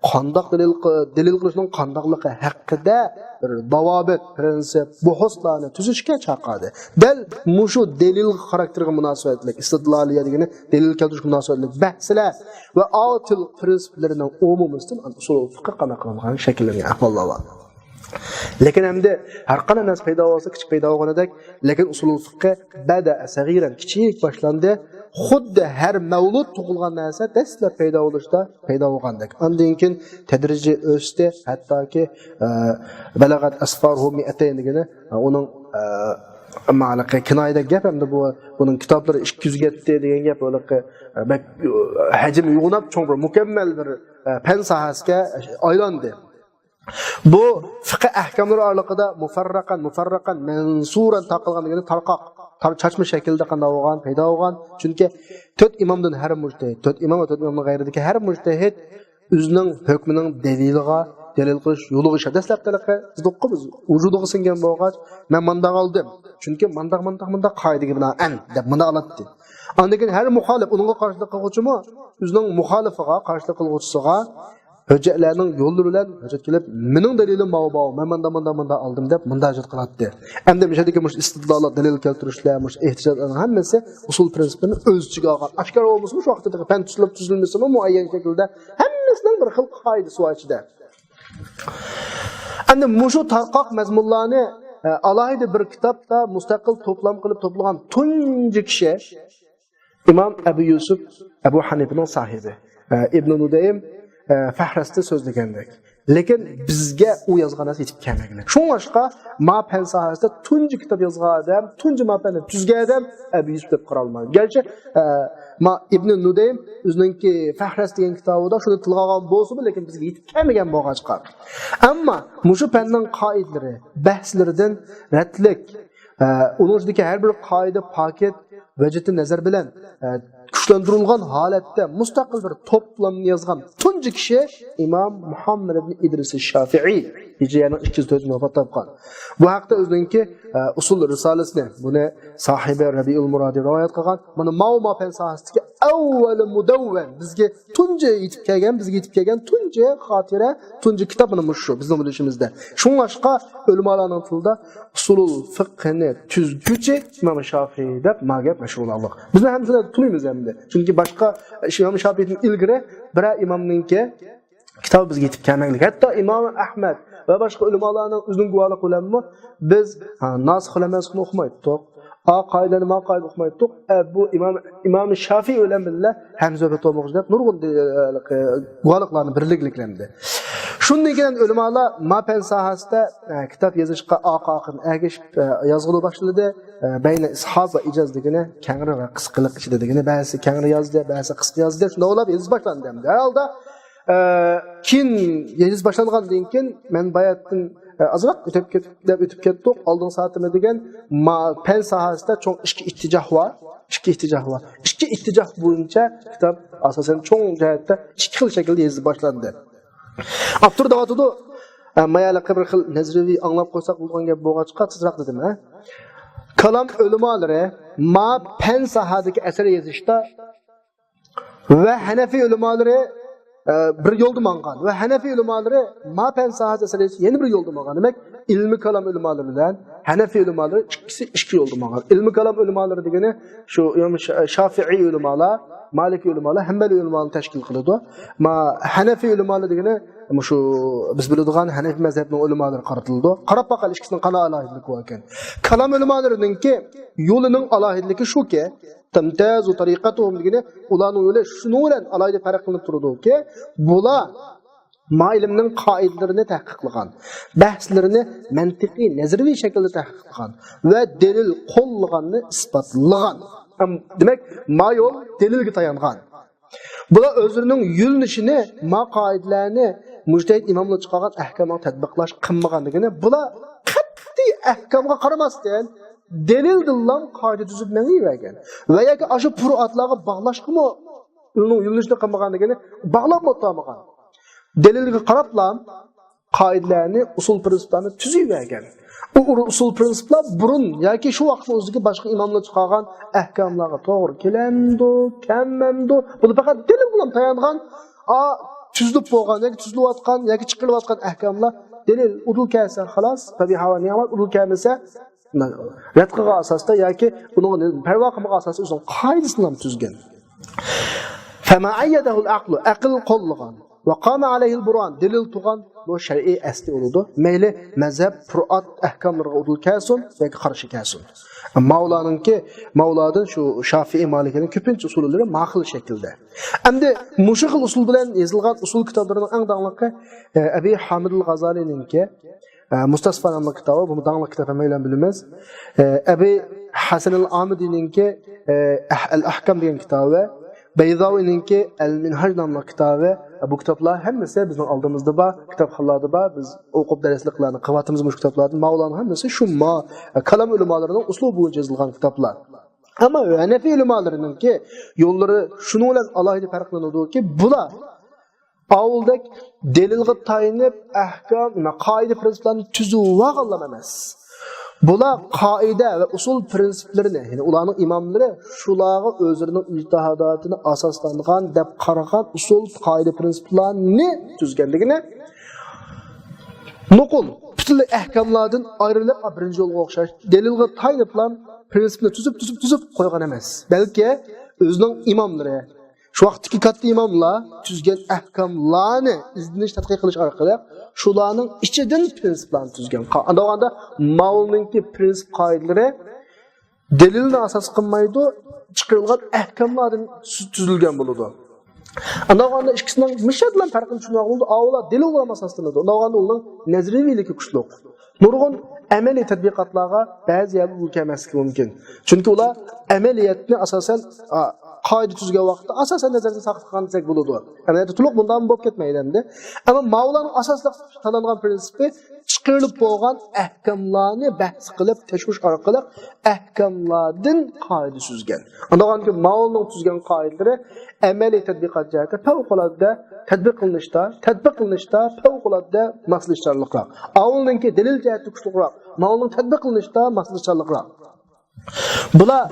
قانداق دەلىل قى-، دەلىل قىلىشنىڭ قانداقلىقى ھەققىدە بىر داۋابىت، پرىنسىپ، بۇھۇسلارنى تۈزۈشكە چاقىردى. دەل مۇشۇ دەلىل خاراكتېرىغا مۇناسىۋەتلىك، ئىستىدلالىيە دېگىنى دەلىل كەلتۈرۈشكە مۇناسىۋەتلىك بەھسلەر ۋە ئاۋۇ تىل پرىنسىپلىرىنىڭ ئومۇمىسىدىن ئۇسۇل فىقھى قانداق قىلىنغان شەكىللەنگەن ئەھۋاللار بار. لېكىن ئەمدى ھەر قانداق نەرسە پەيدا بولسا، كىچىك پەيدا بولغىنىدەك، لېكىن ئۇسۇلۇل فىقھى بەدەئە سەغىرەن، كىچىك باشلاندى. خۇددى ھەر مەۋلۇت تۇغۇلغان نەرسە دەسلەپ پەيدا بولۇشتا پەيدا بولغاندەك. ئاندىن كېيىن تەدرىجىي ئۆستى، ھەتتاكى، ئە، بەلەغەت ئەسفارۇھۇ مىئەتەين دېگىنى، ئە، ئۇنىڭ، ئە، ئەمما ھېلىقى كىنايىدەك گەپ، ئەمدى بۇ، بۇنىڭ كىتابلىرى ئىككى يۈزگە يەتتى دېگەن گەپ، ھېلىقى، ئە، بەك، ئە، ھەجمى يوغىناپ چوڭ بىر مۇكەممەل بىر، ئە، پەن ساھەسىگە ئايلاندى. بۇ فىقھى ئەھكاملىرى ئارىلىقىدا مۇفەررەقەن، مۇفەررەقەن، مەنسۇرەن تارقالغان دېگىنى تارقاق، تار-، چاچما شەكىلدە قانداق بولغان، پەيدا بولغان. چۈنكى تۆت ئىمامدىن ھەر مۇجتەھىد، تۆت ئىمام ۋە تۆت ئىمامدىن غەيرىدىكى ھەر مۇجتەھىد ئۆزىنىڭ ھۆكمىنىڭ دەلىلىغا، دەلىل قىلىش يولىغا ئىشلەپ، دەسلەپتە ھېلىقى دېدۇققۇ بىز، ۋۇجۇدىغا سىڭگەن بولغاچ، مەن مانداق ئالدىم. چۈنكى مانداق، مانداق، مانداق قائىدىگە بىنائەن دەپ مانداق ئالاتتى. ئاندىن كېيىن ھەر مۇخالىپ، ئۇنىڭغا قارشىلىق قىلغۇچىمۇ ئۆزىنىڭ مۇخالىپىغا، قارشىلىق قىلغۇچىسىغا ھۆججەتلەرنىڭ يوللىرى بىلەن ھۆججەت كېلىپ، مېنىڭ دەلىلىم ماۋۇ، ماۋۇ، مەن ماندا، ماندا، ماندا ئالدىم دەپ مۇنداق ھۆججەت قىلاتتى. ئەمدى مۇشۇ يەردىكى مۇشۇ ئىستىدلاللار، دەلىل كەلتۈرۈشلەر، مۇشۇ ئېھتىجاجلارنىڭ ھەممىسى ئۇسۇل پرىنسىپلىرىنى ئۆز ئىچىگە ئالغان. ئاشكارا بولمىسىمۇ، شۇ ۋاقىتتىكى پەن تۈزۈلۈپ تۈزۈلمىسىمۇ مۇئەييەن شەكىلدە ھەممىسىنىڭ بىر خىل قائىدىسى بار ئىچىدە. ئەمدى مۇشۇ تارقاق مەزمۇنلارنى، ئە، ئالاھىدە بىر كىتابتا مۇستەقىل توپلام قىلىپ توپلىغان تۇنجى كىشى ئىمام ئەبۇ يۈسۈپ، ئەبۇ ھەنىپىنىڭ ساھىبى، ئە، ئىبنى نۇدەيم، ئە، فەھرەستە سۆزلىگەندەك. لېكىن بىزگە ئۇ يازغان نەرسە يېتىپ كەلمىگەن. شۇڭلاشقا ما پەن ساھەسىدە تۇنجى كىتاب يازغان ئادەم، تۇنجى ما پەننى تۈزگەن ئادەم ئەبۇ يۈسۈپ دەپ قارالمايدۇ. گەرچە، ئە، ما ئىبنى نۇدەيم ئۆزىنىڭكى فەھرەس دېگەن كىتابىدا شۇنى تىلغا ئالغان بولسىمۇ، لېكىن بىزگە يېتىپ كەلمىگەن بولغاچقا. ئەمما مۇشۇ پەننىڭ قائىدىلىرى، بەھسلىرىدىن رەتلىك، ئە، ئۇنىڭ ئىچىدىكى ھەر بىر قائىدە پاكىت ۋەجھىتى نەزەر بىلەن، ئە، كۈچلەندۈرۈلگەن ھالەتتە مۇستەقىل بىر توپلامنى يازغان تۇنجى كىشى ئىمام مۇھەممەد ئىبن ئىدرىس شافىئىي، ھىجرىيەنىڭ ئىككى يۈز تۆتىنچى يىلى ۋاپات تاپقان. بۇ ھەقتە ئۆزىنىڭكى، ئە، ئۇسۇل رىسالىسىنى، بۇنى ساھىبى رەبىئۇل مۇرادى رىۋايەت قىلغان. مانا ماۋۇ ما پەن ساھەسىدىكى ئەۋۋەلى مۇدەۋۋەن، بىزگە تۇنجى يېتىپ كەلگەن، بىزگە يېتىپ كەلگەن تۇنجى خاتىرە، تۇنجى كىتاب مانا مۇشۇ بىزنىڭ بىلىشىمىزدە. شۇڭلاشقا ئۆلىمالارنىڭ تىلىدا ئۇسۇلۇل فىقھنى تۈزگۈچى ئىمام شافىئى دەپ ما گەپ مەشھۇرلۇق. بىزنىڭ ھەممىمىز تونۇيمىز ئەمدى. چۈنكى باشقا ئىمام شافىئىدىن ئىلگىرى بىرەر ئىمامنىڭكى كىتابى بىزگە يېتىپ كەلمەيدۇ. ھەتتا ئىمام ئەھمەد ۋە باشقا ئۆلىمالارنىڭ ئۆزىنىڭ گۇۋاھلىقى بىلەنمۇ بىز، ھە، ناسىخ بىلەن مەنسۇخنى ئوقۇمايتتۇق. ئا قائىدىلەرنى ما قائىدە ئوقۇمايتتۇق. ئە، بۇ ئىمام، ئىمام شافىئى بىلەن بىللە ھەمزە ۋە پەتۋا ئوقۇش دەپ نۇرغۇن دە-، گۇۋاھلىقلارنى بىرلىكلەندى. شۇندىن كېيىن ئۆلىمالار ما پەن ساھەسىدە، ئە، كىتاب يېزىشقا ئارقا ئارقىدىن ئەگىشىپ، ئە، يازغىلى باشلىدى. ئە، بەينە ئىسھاب ۋە ئىجاز دېگىنى كەڭرى ۋە قىسقىلىق ئىچىدە دېگىنى، بەزىسى كەڭرى يازدى، بەزىسى قىسقا يازدى. شۇنداق بولۇپ يېزىش باشلاندى ئەمدى. ھەر ھالدا ئە، كېيىن يېزىش باشلانغاندىن كېيىن مەن باياتتىن، ئە، ئازراق ئۆتۈپ كەت-، دەپ ئۆتۈپ كەتتۇق. ئالدىنقى سائىتىمىز دېگەن ما-، پەن ساھەسىدە چوڭ ئىككى ئىتتىجاھ بار. ئىككى ئىتتىجاھ بار. ئىككى ئىتتىجاھ بويىچە كىتاب ئاساسەن چوڭ جەھەتتە ئىككى خىل شەكىلدە يېزىلىپ باشلاندى. ئاپتور دەۋاتىدۇ، ئە، مايالىقى بىر خىل نەزەرىيەۋى ئاڭلاپ قويساق بولىدىغان گەپ بولغاچقا تېزراق دېدىم، ھە. كالام ئۆلىمالىرى ما پەن ساھەدىكى ئەسەر يېزىشتا ۋە ھەنەفىي ئۆلىمالىرى، ئە، بىر يولدا ماڭغان. ۋە ھەنەفىي ئۆلىمالىرى ما پەن ساھەسى ئەسەر يېزىش يەنە بىر يولدا ماڭغان. دېمەك، ئىلمىي كالام ئۆلىمالىرى بىلەن ھەنەفىي ئۆلىمالىرى ئىككىسى ئىككى يۆلدە ماڭغان. ئىلمىي كالام ئۆلىمالىرى دېگىنى شۇ ئىمام شا-، شافىئىي ئۆلىمالار، مالىكىي ئۆلىمالار، ھەمبەلىي ئۆلىمالارنى تەشكىل قىلىدۇ. ما ھەنەفىي ئۆلىمالار دېگىنى مۇشۇ بىز بىلىدىغان ھەنەفىي مەزھەپنىڭ ئۆلىمالىرى قارىتىلىدۇ. قاراپ باقايلى، ئىككىسىنىڭ قانداق ئالاھىدىلىكى بار ئىكەن. كالام ئۆلىمالىرىنىڭكى يولىنىڭ ئالاھىدىلىكى شۇكى، تەمتازۇ تەرىقەتۇھۇم دېگىنى ئۇلارنىڭ يولى شۇنىڭ بىلەن ئالاھىدە پەرق قىلىنىپ تۇرىدۇكى، بۇلار ما ئىلىمنىڭ قائىدىلىرىنى تەھقىقلىغان، بەھسلىرىنى مەنتىقىي، نەزەرىي شەكىلدە تەھقىقلىغان ۋە دەلىل قوللىغاننى ئىسپاتلىغان. ئەم، دېمەك، ما يول دەلىلگە تايانغان. بۇلار ئۆزلىرىنىڭ يۆنىلىشىنى، ما قائىدىلەرنى مۇجتەھىد ئىماملار چىقارغان ئەھكامغا تەتبىقلاش قىلمىغان دېگىنى، بۇلار قەتئىي ئەھكامغا قارىماستىن، دەلىلدىنلا قائىدە تۈزۈپ مېڭىۋەرگەن. ۋە ياكى ئاشۇ پۇرئاتلارغا باغلاشقىمۇ ئۇنىڭ يۆنىلىشىنى قىلمىغان دېگىنى، باغلاپمۇ ئولتۇرمىغان. دەلىلگە قاراپلا قائىدىلەرنى، ئۇسۇل پىرىنسىپلارنى تۈزۈۋەرگەن. ئۇ ئۇسۇل پىرىنسىپلار بۇرۇن ياكى شۇ ۋاقىتنىڭ ئۆزىدىكى باشقا ئىماملار چىقارغان ئەھكاملارغا توغرا كېلەمدۇ، كەلمەمدۇ؟ بۇنى پەقەت دەلىل بىلەن تايانغان، ئا، تۈزۈلۈپ بولغان ياكى تۈزۈلۈۋاتقان ياكى چىقىرىلىۋاتقان ئەھكاملار دەلىل ئۇدۇل كەلسە خالاس، فەبىھا ۋە نىئمەت، ئۇدۇل كەلمىسە رەت قىلغان ئاساستا ياكى ئۇنىڭ پەرۋا قىلمىغان ئاساستا ئۆزىنىڭ قائىدىسىنى تۈزگەن. فما أيده العقل، ئەقىل قوللىغان. وقام عليه البرهان، دەلىل تۇرغان، بۇ شەرئىي ئەسلى بولىدۇ. مەيلى مەزھەپ، پۇرئات ئەھكاملىرىغا ئۇدۇل كەلسۇن ياكى قارشى كەلسۇن. ماۋلانىڭكى، ماۋلادىن شۇ شافىئىي، مالىكىنىڭ كۆپىنچە ئۇسۇللىرى ما خىل شەكىلدە. ئەمدى مۇشۇ خىل ئۇسۇل بىلەن يېزىلغان ئۇسۇل كىتابلىرىنىڭ ئەڭ داڭلىقى، ئە، ئەبى ھامىد ئەل غازالىنىڭكى، ئە، مۇستەسفا ناملىق كىتابى، بۇ داڭلىق كىتاب ھەممەيلەن بىلىمىز. ئە، ئەبى ھەسەن ئەل ئامىدىنىڭكى، ئە، ئەھ-، ئەل ئەھكام دېگەن كىتابى، بەيزاۋىنىڭكى ئەل مىنھاج ناملىق كىتابى. بۇ كىتابلار ھەممىسى بىزنىڭ ئالدىمىزدا بار، كىتابخانىلاردا بار. بىز ئوقۇپ دەرسلىكلەرنى قىلىۋاتىمىز مۇشۇ كىتابلاردىن. ماۋلانىڭ ھەممىسى شۇ ما-، كالام ئۆلىمالىرىنىڭ ئۇسلۇبى بويىچە يېزىلغان كىتابلار. ئەمما ھەنەفىي ئۆلىمالىرىنىڭكى يوللىرى شۇنىڭ بىلەن ئالاھىدە پەرقلىنىدۇكى، بۇلار ئاۋۇلدەك دەلىلغا تايىنىپ، ئەھكام، قائىدە، پىرىنسىپلارنى تۈزۈۋالغانلار ئەمەس. بۇلار قائىدە ۋە ئۇسۇل پىرىنسىپلىرىنى، يەنى ئۇلارنىڭ ئىماملىرى شۇلارغا ئۆزلىرىنىڭ ئىجتىھاداتىنى ئاساسلانغان دەپ قارىغان ئۇسۇل، قائىدە، پىرىنسىپلارنى تۈزگەن دېگىنى. نوقۇل، پۈتۈنلەي ئەھكاملاردىن ئايرىلىپ، بىرىنچى يولغا ئوخشاش دەلىلغا تايىنىپلا پىرىنسىپنى تۈزۈپ، تۈزۈپ، تۈزۈپ قويغان ئەمەس. بەلكى ئۆزىنىڭ ئىماملىرى، شۇ ۋاقىتتىكى كاتتا ئىماملار تۈزگەن ئەھكاملارنى ئىزدىنىش، تەتقىق قىلىش ئارقىلىق شۇلارنىڭ ئىچىدىن پىرىنسىپلارنى تۈزگەن. ئانداق بولغاندا ماۋلىنىڭكى پىرىنسىپ قائىدىلىرى دەلىلنى ئاساس قىلمايدۇ، چىقىرىلغان ئەھكاملاردىن سۈ-، تۈزۈلگەن بولىدۇ. ئانداق بولغاندا ئىككىسىنىڭ مىشەدىلەن پەرقىنى چۈشىنىۋالغىلى بولىدۇ. ئاۋۇلار دەلىل بىلەن ئاساسلىنىدۇ. ئانداق بولغاندا ئۇنىڭ نەزەرىيىۋىلىكى كۈچلۈك. نۇرغۇن ئەمەلىي تەتبىقاتلارغا بەزى يەردە ئۇدۇل كەلمەسلىكى مۇمكىن. چۈنكى ئۇلار ئەمەلىيەتنى ئاساسەن، ئا، قائىدە تۈزگەن ۋاقىتتا ئاساسەن نەزەردە ساقلىغان دېسەك بولىدۇ. ئەمەلىيەتتە تولۇق بۇنداق بولۇپ كەتمەيدۇ ئەمدى. ئەمما ماۋلانىڭ ئاساسلىق تاللانغان پىرىنسىپى چىقىرىلىپ بولغان ئەھكاملارنى بەھس قىلىپ تەكشۈرۈش ئارقىلىق ئەھكاملاردىن قائىدە سۈزگەن. ئاندىغانكى ماۋلانىڭ تۈزگەن قائىدىلىرى ئەمەلىي تەتبىقات جەھەتتە پەۋقۇلئاددە تەتبىق قىلىنىشتا، تەتبىق قىلىنىشتا پەۋقۇلئاددە ماسلىشىشچانلىقراق. ئاۋۇلنىڭكى دەلىل جەھەتتە كۈچلۈكراق، ماۋۇنىڭ تەتبىق قىلىنىشتا ماسلىشىشچانلىقراق. بۇلار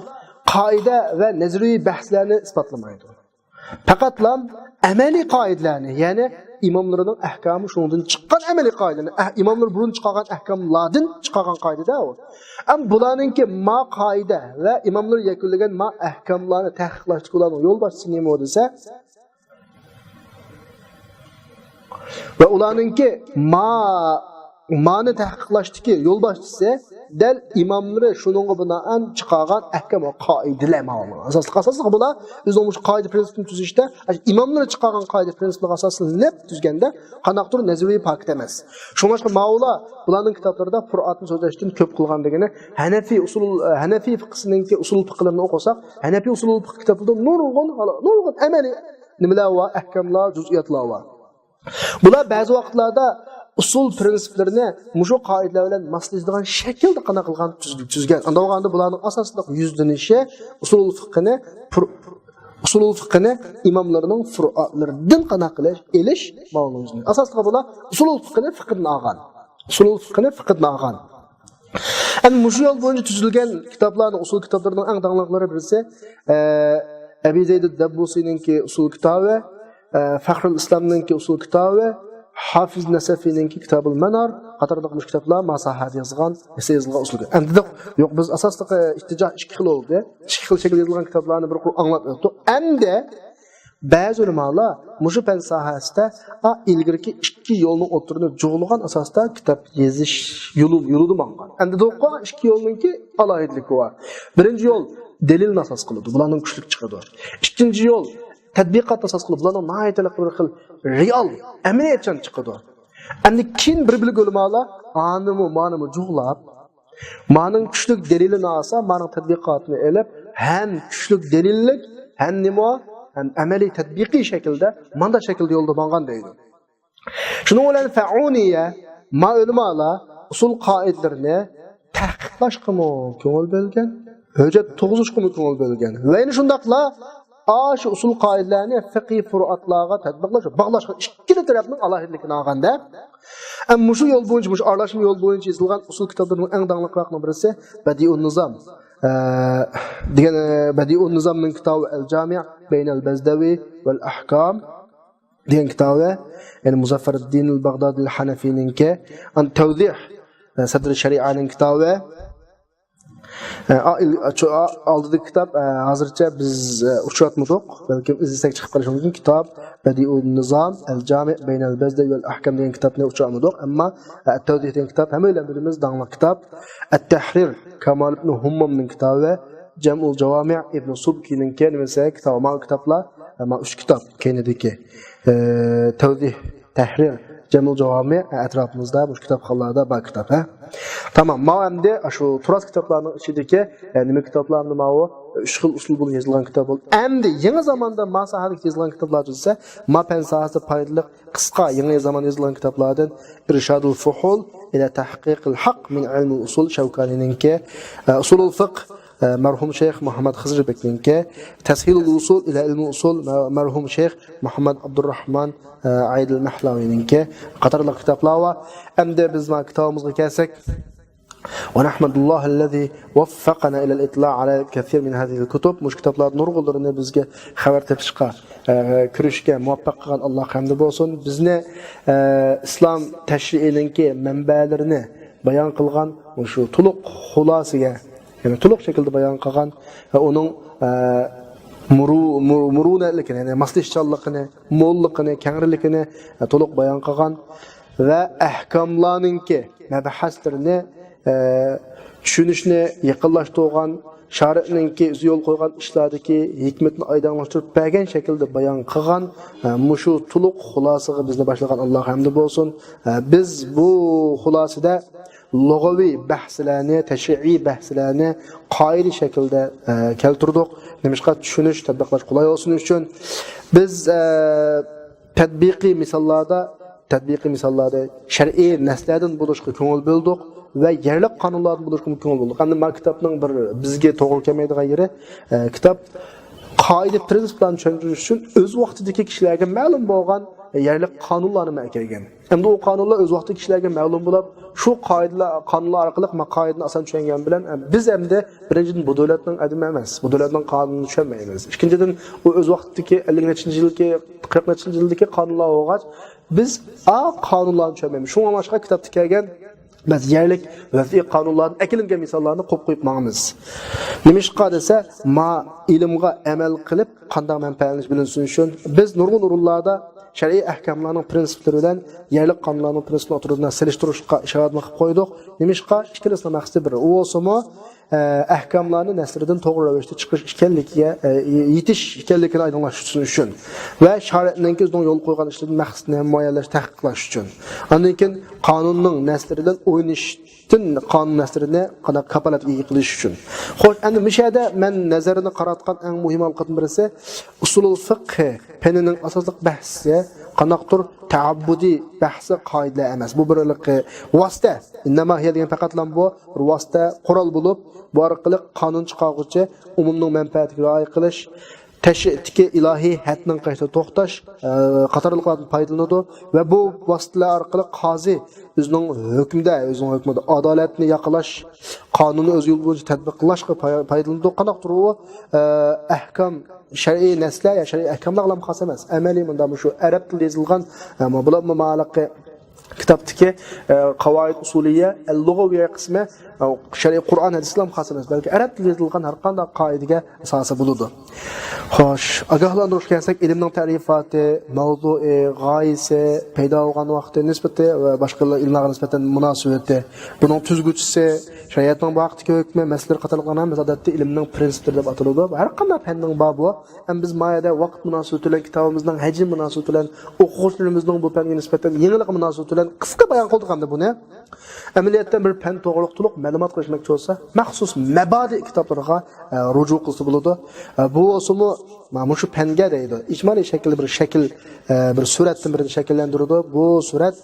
قائىدە ۋە نەزەرىيە بەھسلەرنى ئىسپاتلىمايدۇ. پەقەتلا ئەمەلىي قائىدىلەرنى، يەنى ئىماملىرىنىڭ ئەھكامى، شۇنىڭدىن چىققان ئەمەلىي قائىدىلەرنى، ئەھ-، ئىماملار بۇرۇن چىقارغان ئەھكاملاردىن چىقارغان قائىدىدە ئۇ. ئەم بۇلارنىڭكى ما قائىدە ۋە ئىماملار يەكۈنلىگەن ما ئەھكاملارنى تەھقىقلاشتىكى ئۇلارنىڭ يولباشچىسى نېمە دېسە، ۋە ئۇلارنىڭكى ما، مانى تەھقىقلاشتىكى يولباشچىسى دەل ئىماملىرى شۇنىڭغا بىنائەن چىقارغان ئەھكام ۋە قائىدىلەر ماۋۇلار. ئاساسلىق، ئاساسلىق بۇلار ئۆزىنىڭ مۇشۇ قائىدە پرىنسىپىنى تۈزۈشتە، ئىماملىرى چىقارغان قائىدە پرىنسىپلارغا ئاساسلىنىپ تۈزگەندە قانداقتۇر نەزەرىي پاكىت ئەمەس. شۇڭلاشقا ماۋۇلار بۇلارنىڭ كىتابلىرىدا پۇرئاتنى سۆزلەشتىن كۆپ قىلغان دېگىنى ھەنەفىي ئۇسۇل، ھەنەفىي فىقىسىنىڭكى ئۇسۇل پىقىلىرىنى ئوقۇساق، ھەنەفىي ئۇسۇل پىقى كىتابلىرىدا نۇرغۇن، نۇرغۇن ئەمەلىي نېمىلەر بار؟ ئەھكاملار، جۇزئىياتلار بار. بۇلار بەزى ۋاقىتلاردا ئۇسۇل پىرىنسىپلىرىنى مۇشۇ قائىدىلەر بىلەن ماسلىشىدىغان شەكىلدە قانداق قىلغان تۈز-، تۈزگەن. ئانداق بولغاندا بۇلارنىڭ ئاساسلىق يۈزلىنىشى ئۇسۇل فىقىنى پۇر-، ئۇسۇل فىقىنى ئىماملىرىنىڭ فۇرئاتلىرىدىن قانداق قىلىش، ئېلىش ماۋۇنىڭ يۈزلىنىشى. ئاساسلىقى بۇلار ئۇسۇل فىقىنى فىقىدىن ئالغان. ئۇسۇل فىقىنى فىقىدىن ئالغان. ئەمدى مۇشۇ يول بويىچە تۈزۈلگەن كىتابلارنىڭ، ئۇسۇل كىتابلىرىنىڭ ئەڭ داڭلىقلىرى بىرسى، ئە، ئەبى زەيد دەببۇسىنىڭكى ئۇسۇل كىتابى، ئە، فەخرۇل ئىسلامنىڭكى ئۇسۇل كىتابى، ھافىز نەسەفىنىڭكى كىتابۇل مەنار قاتارلىق مۇشۇ كىتابلار ما ساھەدە يازغان، ئەسەر يازغان ئۇسۇل كىتاب. ئەمدى دېدۇق، يوق، بىز ئاساسلىقى ئىتتىجاھ ئىككى خىل بولدى. ئىككى خىل شەكىلدە يېزىلغان كىتابلارنى بىر قۇر ئاڭلاپ ئۆتتۇق. ئەمدى بەزى ئۆلىمالار مۇشۇ پەن ساھەسىدە، ئا، ئىلگىرىكى ئىككى يولنىڭ ئوتتۇرىنى جۇغلىغان ئاساستا كىتاب يېزىش يولى، يولىدا ماڭغان. ئەمدى دېدۇق، ئىككى يولنىڭكى ئالاھىدىلىكى بار. بىرىنچى يول دەلىلنى ئاساس قىلىدۇ، بۇلارنىڭ كۈچلۈك چىقىدۇ. ئىككىنچى يول تەتبىقات ئاساس قىلىپ، بۇلارنىڭ ناھايىتى بىر خىل رېئال، ئەمەلىيەتچان چىقىدۇ. ئەمدى كېيىن بىر بۆلەك ئۆلىمالار ئانىمۇ، مانىمۇ جۇغلاپ، مانىڭ كۈچلۈك دەلىلىنى ئالسا، مانىڭ تەتبىقاتىنى ئېلىپ، ھەم كۈچلۈك دەلىللىك، ھەم نېمە، ھەم ئەمەلىي تەتبىقىي شەكىلدە، ماندا شەكىلدە يولدا ماڭغان دەيدۇ. شۇنىڭ بىلەن فەئۇنىيە، ما ئۆلىمالار ئۇسۇل قائىدىلىرىنى تەھقىقلاشقىمۇ كۆڭۈل بۆلگەن، ھۆججەت تۇرغۇزۇشقىمۇ كۆڭۈل بۆلگەن. ۋە يەنە شۇنداقلا ئاشۇ ئۇسۇل قائىدىلەرنى فىقھىي فۇرۇئاتلارغا تەتبىقلاش، باغلاشقا ئىككىلا تەرەپنىڭ ئالاھىدىلىكىنى ئالغاندا، ئەم، مۇشۇ يول بويىچە، مۇشۇ ئارىلاشما يول بويىچە يېزىلغان ئۇسۇل كىتابلىرىنىڭ ئەڭ داڭلىقراقنىڭ بىرسى بەدىئۇن نىزام، ئە، دېگەن، ئە، بەدىئۇن نىزامنىڭ كىتابى ئەل جامىئ بەينەل بەزدەۋى ۋەل ئەھكام دېگەن كىتابى، يەنى مۇزەففەردىن ئەل بەغدادىل ھەنەفىنىڭكى ئەن تەۋزىھ، ئە، سەدر شەرىئەنىڭ كىتابى، ئە، ئا-، ئىل-، ئا-، چو-، ئا-، ئالدىدىكى كىتاب، ئە، ھازىرچە بىز، ئە، ئۇچراتمىدۇق. بەلكىم ئىزدىسەك چىقىپ قېلىشى مۇمكىن. كىتاب بەدىئۇن نىزام، ئەل جامىئ بەينەل بەزدەي ۋەل ئەھكام دېگەن كىتابنى ئۇچراتمىدۇق. ئەمما، ئە، ئەت-تەۋزىھ دېگەن كىتاب ھەممەيلەن بىلىمىز، داڭلىق كىتاب. ئەت-تەھرىر، كامال ئىبنى ھۇممامنىڭ كىتابى، جەمئۇل جاۋامىئ ئىبنى سۇبكىنىڭكى نېمىسى، كىتاب، مانا كىتابلار، ئە، مانا ئۈچ كىتاب كەينىدىكى. ئە، تەۋزىھ، تەھرىر، جەمئۇل جاۋامىئ، ئەتراپىمىزدا مۇشۇ كىتابخانىلاردا بار كىتاب، ھە؟ تامام، ماۋۇ ئەمدى شۇ تۇراس كىتابلارنىڭ ئىچىدىكى، ئە، نېمە كىتابلارنى ماۋۇ؟ ئۈچ خىل ئۇسۇل بويىچە يېزىلغان كىتاب بولدى. ئەمدى يېڭى زاماندا ما ساھەدىكى يېزىلغان كىتابلار دېسە، ما پەن ساھەسىدە پايدىلىق، قىسقا، يېڭى زامان يېزىلغان كىتابلاردىن ئىرشادۇل فۇھۇل ئىلە تەھقىقىل ھەق مىن ئىلمىل ئۇسۇل شەۋكانىنىڭكى، ئە، ئۇسۇلۇل فىقھ، ئە، مەرھۇم شەيخ مۇھەممەد خىزىر بەكنىڭكى، تەسھىلۇل ئۇسۇل ئىلە ئىلمۇل ئۇسۇل، مە-، مەرھۇم شەيخ مۇھەممەد ئابدۇرراھمان، ئە، ئايدىل مەھلاۋىنىڭكى قاتارلىق كىتابلار بار. ئەمدى بىز مانا كىتابىمىزغا كەلسەك، ونحمد الله الذي وفقنا إلى الاطلاع على الكثير من هذه الكتب. مۇشۇ كىتابلار نۇرغۇنلىرىنى بىزگە خەۋەر تېپىشقا، ئە، كۆرۈشكە مۇۋەپپەق قىلغان ئاللاھقا ھەمدى بولسۇن. بىزنى، ئە، ئىسلام تەشرىئىنىڭكى مەنبەلىرىنى بايان قىلغان مۇشۇ تولۇق خۇلاسىگە، يەنى تولۇق شەكىلدە بايان قىلغان ۋە ئۇنىڭ، ئە، مۇرۇ-، مۇرۇ-، مۇرۇنەتلىكىنى، يەنى ماسلىشىشچانلىقىنى، موللۇقىنى، كەڭرىلىكىنى، ئە، تولۇق بايان قىلغان ۋە ئەھكاملارنىڭكى مەبھەسلىرىنى، ئە، چۈشىنىشنى يېقىنلاشتۇرغان، شارىئنىڭكى ئۆزى يول قويغان ئىشلاردىكى ھېكمىتىنى ئايدىڭلاشتۇرۇپ بەرگەن شەكىلدە بايان قىلغان، ئە، مۇشۇ تولۇق خۇلاسىغا بىزنى باشلىغان ئاللاھقا ھەمدى بولسۇن. ئە، بىز بۇ خۇلاسىدە لۇغەۋى بەھسلەرنى، تەشرىئىي بەھسلەرنى قائىدە شەكلىدە، ئە، كەلتۈردۇق. نېمىشقا؟ چۈشىنىش، تەتبىقلاش قولاي بولسۇن ئۈچۈن. بىز، ئە، تەتبىقىي مىساللاردا، تەتبىقىي مىساللاردا شەرئىي نەسلەردىن بولۇشقا كۆڭۈل بۆلدۇق ۋە يەرلىك قانۇنلاردىن بولۇشقا كۆڭۈل بۆلدۇق. ئەمدى ما كىتابنىڭ بىر بىزگە توغرا كەلمەيدىغان يېرى، ئە، كىتاب قائىدە پرىنسىپلارنى چۈشەندۈرۈش ئۈچۈن ئۆز ۋاقتىدىكى كىشىلەرگە مەلۇم بولغان يەرلىك قانۇنلارنىمۇ ئەكەلگەن. ئەمدى ئۇ قانۇنلار ئۆز ۋاقتىدا كىشىلەرگە مەلۇم بولۇپ، شۇ قائىدىلەر، قانۇنلار ئارقىلىق ما قائىدىنى ئاسان چۈشەنگەن بىلەن، ئە، بىز ئەمدى بىرىنچىدىن بۇ دۆلەتنىڭ ئادىمى ئەمەس، بۇ دۆلەتنىڭ قانۇنىنى چۈشەنمەيمىز. ئىككىنچىدىن، ئۇ ئۆز ۋاقتىدىكى ئەللىك نەچچىنچى يىلدىكى، قىرىق نەچچىنچى يىلدىكى قانۇنلار بولغاچ، بىز ئا قانۇنلارنى چۈشەنمەيمىز. شۇڭا باشقا كىتابتا كەلگەن بەزى يەرلىك ۋەزئىي قانۇنلاردىن ئەكېلىنگەن مىساللارنى قويۇپ قويۇپ ماڭىمىز. نېمىشقا دېسە، ما ئىلىمغا ئەمەل قىلىپ، قانداق مەنپەئەتلىنىش بىلىنسۇن ئۈچۈن، بىز نۇرغۇن ئورۇنلاردا شەرئىي ئەھكاملارنىڭ پىرىنسىپلىرى بىلەن يەرلىك قانۇنلارنىڭ پىرىنسىپلىرى ئوتتۇرىسىدا سېلىشتۇرۇشقا ئىشارە قىلىپ قويدۇق. نېمىشقا؟ ئىككىلىسىنىڭ مەقسىتى بىر. ئۇ بولسىمۇ، ئە، ئەھكاملارنى نەسلىدىن توغرا رەۋىشتە چىقىش ئىكەنلىكىگە، ئە، يېتىش ئىكەنلىكىنى ئايدىڭلاشتۇرۇش ئۈچۈن ۋە شارىئەتنىڭكى ئۆزىنىڭ يولغا قويغان ئىشلىرىدىن مەقسىتىنى مۇئەييەنلەش، تەھقىقلەش ئۈچۈن. ئاندىن كېيىن قانۇننىڭ نەسلىرى بىلەن ئوينىشىشتىن قانۇن نەسلىرىنى قانداق كاپالەتكە ئىگە قىلىش ئۈچۈن. خوش، ئەمدى مۇشۇ يەردە مەن نەزىرىنى قاراتقان ئەڭ مۇھىم ھالقىدىن بىرسى، ئۇسۇلۇل فىقھ پەنىنىڭ ئاساسلىق بەھسى قانداقتۇر تەئەببۇدىي بەھسى، قائىدىلەر ئەمەس. بۇ بىر ۋاسىتە. ئىننەما ھىيە دېگەن پەقەتلا بۇ بىر ۋاسىتە، قورال بولۇپ، بۇ ئارقىلىق قانۇن چىقارغۇچى ئومۇمنىڭ مەنپەئەتىگە رىئايە قىلىش، تەشرىئتىكى ئىلاھىي ھەدنىڭ قەيتىدە توختاش، ئە، قاتارلىقلاردىن پايدىلىنىدۇ ۋە بۇ ۋاسىتىلەر ئارقىلىق قازى ئۆزىنىڭ ھۆكمىدە، ئۆزىنىڭ ھۆكمىدە ئادالەتنى ياقىلاش، قانۇننى ئۆز يولى بويىچە تەتبىقلاشقا پاي-، پايدىلىنىدۇ. قانداقتۇر ئۇ، ئە، ئەھكام، شەرئىي نەسلەر يا شەرئىي ئەھكاملارغىلا خاس ئەمەس. ئەمەلىي مۇندا مۇشۇ ئەرەب تىلىدا يېزىلغان، ئە، بۇلارمۇ مالىقى كىتابتىكى، ئە، قاۋائىد ئۇسۇلىيە ئەل لۇغەۋىيە قىسمى، ئە، شەرئىي قۇرئان ھەدىسلەرمۇ خاس ئەمەس، بەلكى ئەرەب تىلىدا يېزىلغان ھەر قانداق قائىدىگە ئاساسى بولىدۇ. خوش، ئاگاھلاندۇرۇشقا كەلسەك، ئىلىمنىڭ تەرىپاتى، ماۋزۇئى، غايىسى، پەيدا بولغان ۋاقتى، نىسبىتى ۋە باشقا ئىلىملارغا نىسبەتەن مۇناسىۋىتى، بۇنىڭ تۈزگۈچىسى، شەرىئەتنىڭ بۇ ھەقتىكى ھۆكمى، مەسىلىلىرى قاتارلىقلار ھەممىسى ئادەتتە ئىلىمنىڭ پىرىنسىپلىرى دەپ ئاتىلىدۇ. ھەر قانداق پەننىڭ بار بۇ. ئەمما بىز ما يەردە ۋاقىت مۇناسىۋىتى بىلەن، كىتابىمىزنىڭ ھەجمى مۇناسىۋىتى بىلەن، ئوقۇغۇچىلىرىمىزنىڭ بۇ پەنگە نىسبەتەن يېڭىلىقى مۇناسىۋىتى بىلەن قىسقا بايان قىلدۇق ئەمدى بۇنى. ئەمەلىيەتتە بىر پەن توغرىلىق تولۇق مەلۇمات قىلىشماقچى بولسا، مەخسۇس مەبادىئ كىتابلىرىغا، ئە، رۇجۇ قىلسا بولىدۇ. ئە، بۇ بولسىمۇ، مانا مۇشۇ پەنگە دەيدۇ. ئىجمالىي شەكىلدە بىر شەكىل، ئە، بىر سۈرەتتىن بىرنى شەكىللەندۈرىدۇ. بۇ سۈرەت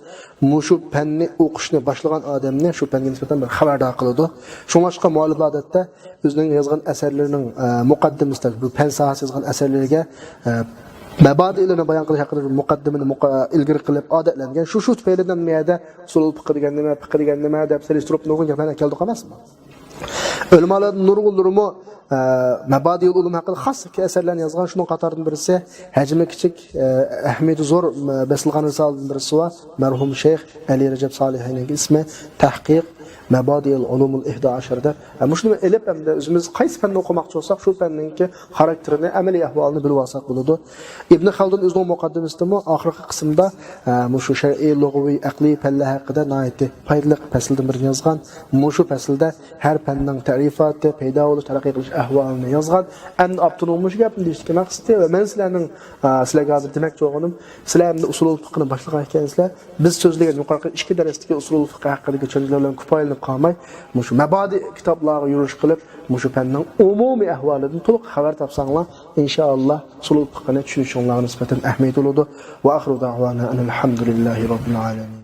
مۇشۇ پەننى ئوقۇشنى باشلىغان ئادەمنى شۇ پەنگە نىسبەتەن بىر خەۋەردار قىلىدۇ. شۇڭلاشقا مۇئەللىپلەر ئادەتتە ئۆزىنىڭ يازغان ئەسەرلىرىنىڭ، ئە، مۇقەددىمىسىدە، بۇ پەن ساھەسى يازغان ئەسەرلىرىگە، ئە، مەبادىئلىرىنى بايان قىلىش ھەققىدە بىر مۇقەددىمىنى مۇقا-، ئىلگىرى قىلىپ ئادەتلەنگەن. شۇ، شۇ تۈپەيلىدىن بۇ يەردە ئۇسۇلۇل فىقھى دېگەن نېمە، فىقھى دېگەن نېمە دەپ سېلىشتۇرۇپ نۇرغۇن گەپلەرنى ئەكەلدۇق ئەمەسمۇ؟ ئۆلىمالاردىن نۇرغۇنلىرىمۇ، ئە، مەبادىئۇل ئۇلۇم ھەققىدە خاس ئەسەرلەرنى يازغان. شۇنىڭ قاتارىدىن بىرسى، ھەجمى كىچىك، ئە، ئەھمىيىتى زور، ئە، بېسىلغان رىسالىدىن بىرسى بار، مەرھۇم شەيخ ئەلى رەجەپ سالىھىنىڭ ئىسمى، تەھقىق مەبادىئىل ئۇلۇمۇل ئىھدا ئەشەر دەپ. ئە، مۇشۇنى ئېلىپ، ئەمدى ئۆزىمىز قايسى پەننى ئوقۇماقچى بولساق، شۇ پەننىڭكى خاراكتېرىنى، ئەمەلىي ئەھۋالىنى بىلىۋالساق بولىدۇ. ئىبن خەلدۇن ئۆزىنىڭ مۇقەددىمىسىدىمۇ ئاخىرقى قىسىمدا، ئە، مۇشۇ شەرئىي، لۇغىۋى، ئەقلىي پەنلەر ھەققىدە ناھايىتى پايدىلىق پەسىلدىن بىرنى يازغان. مۇشۇ پەسىلدە ھەر پەننىڭ تەرىپاتى، پەيدا بولۇش، تەرەققىي قىلىش ئەھۋالىنى يازغان. ئەمدى ئاپتورنىڭ مۇشۇ گەپنى دېيىشتىكى مەقسىتى ۋە مەن سىلەرنىڭ، ئا، سىلەرگە ھازىر دېمەكچى بولغىنىم، سىلەر ئەمدى ئۇسۇلۇل فىقھنى باشلىغان ئىكەنسىلەر، بىز سۆزلىگەن يۇقىرىقى ئىككى دەرستىكى ئۇسۇلۇل فىقھ ھەققىدىكى چۈشەنچىلەر بىلەن كۇپايىلىنىپ قالماي، مۇشۇ مەبادىئ كىتابلارغا يۈرۈش قىلىپ، مۇشۇ پەننىڭ ئومۇمىي ئەھۋالىدىن تولۇق خەۋەر تاپساڭلار، ئىنشائاللا، ئۇسۇلۇل فىقھنى چۈشىنىشىڭلارغا نىسبەتەن ئەھمىيىتى بولىدۇ. وآخر دعوانا أن الحمد لله رب العالمين.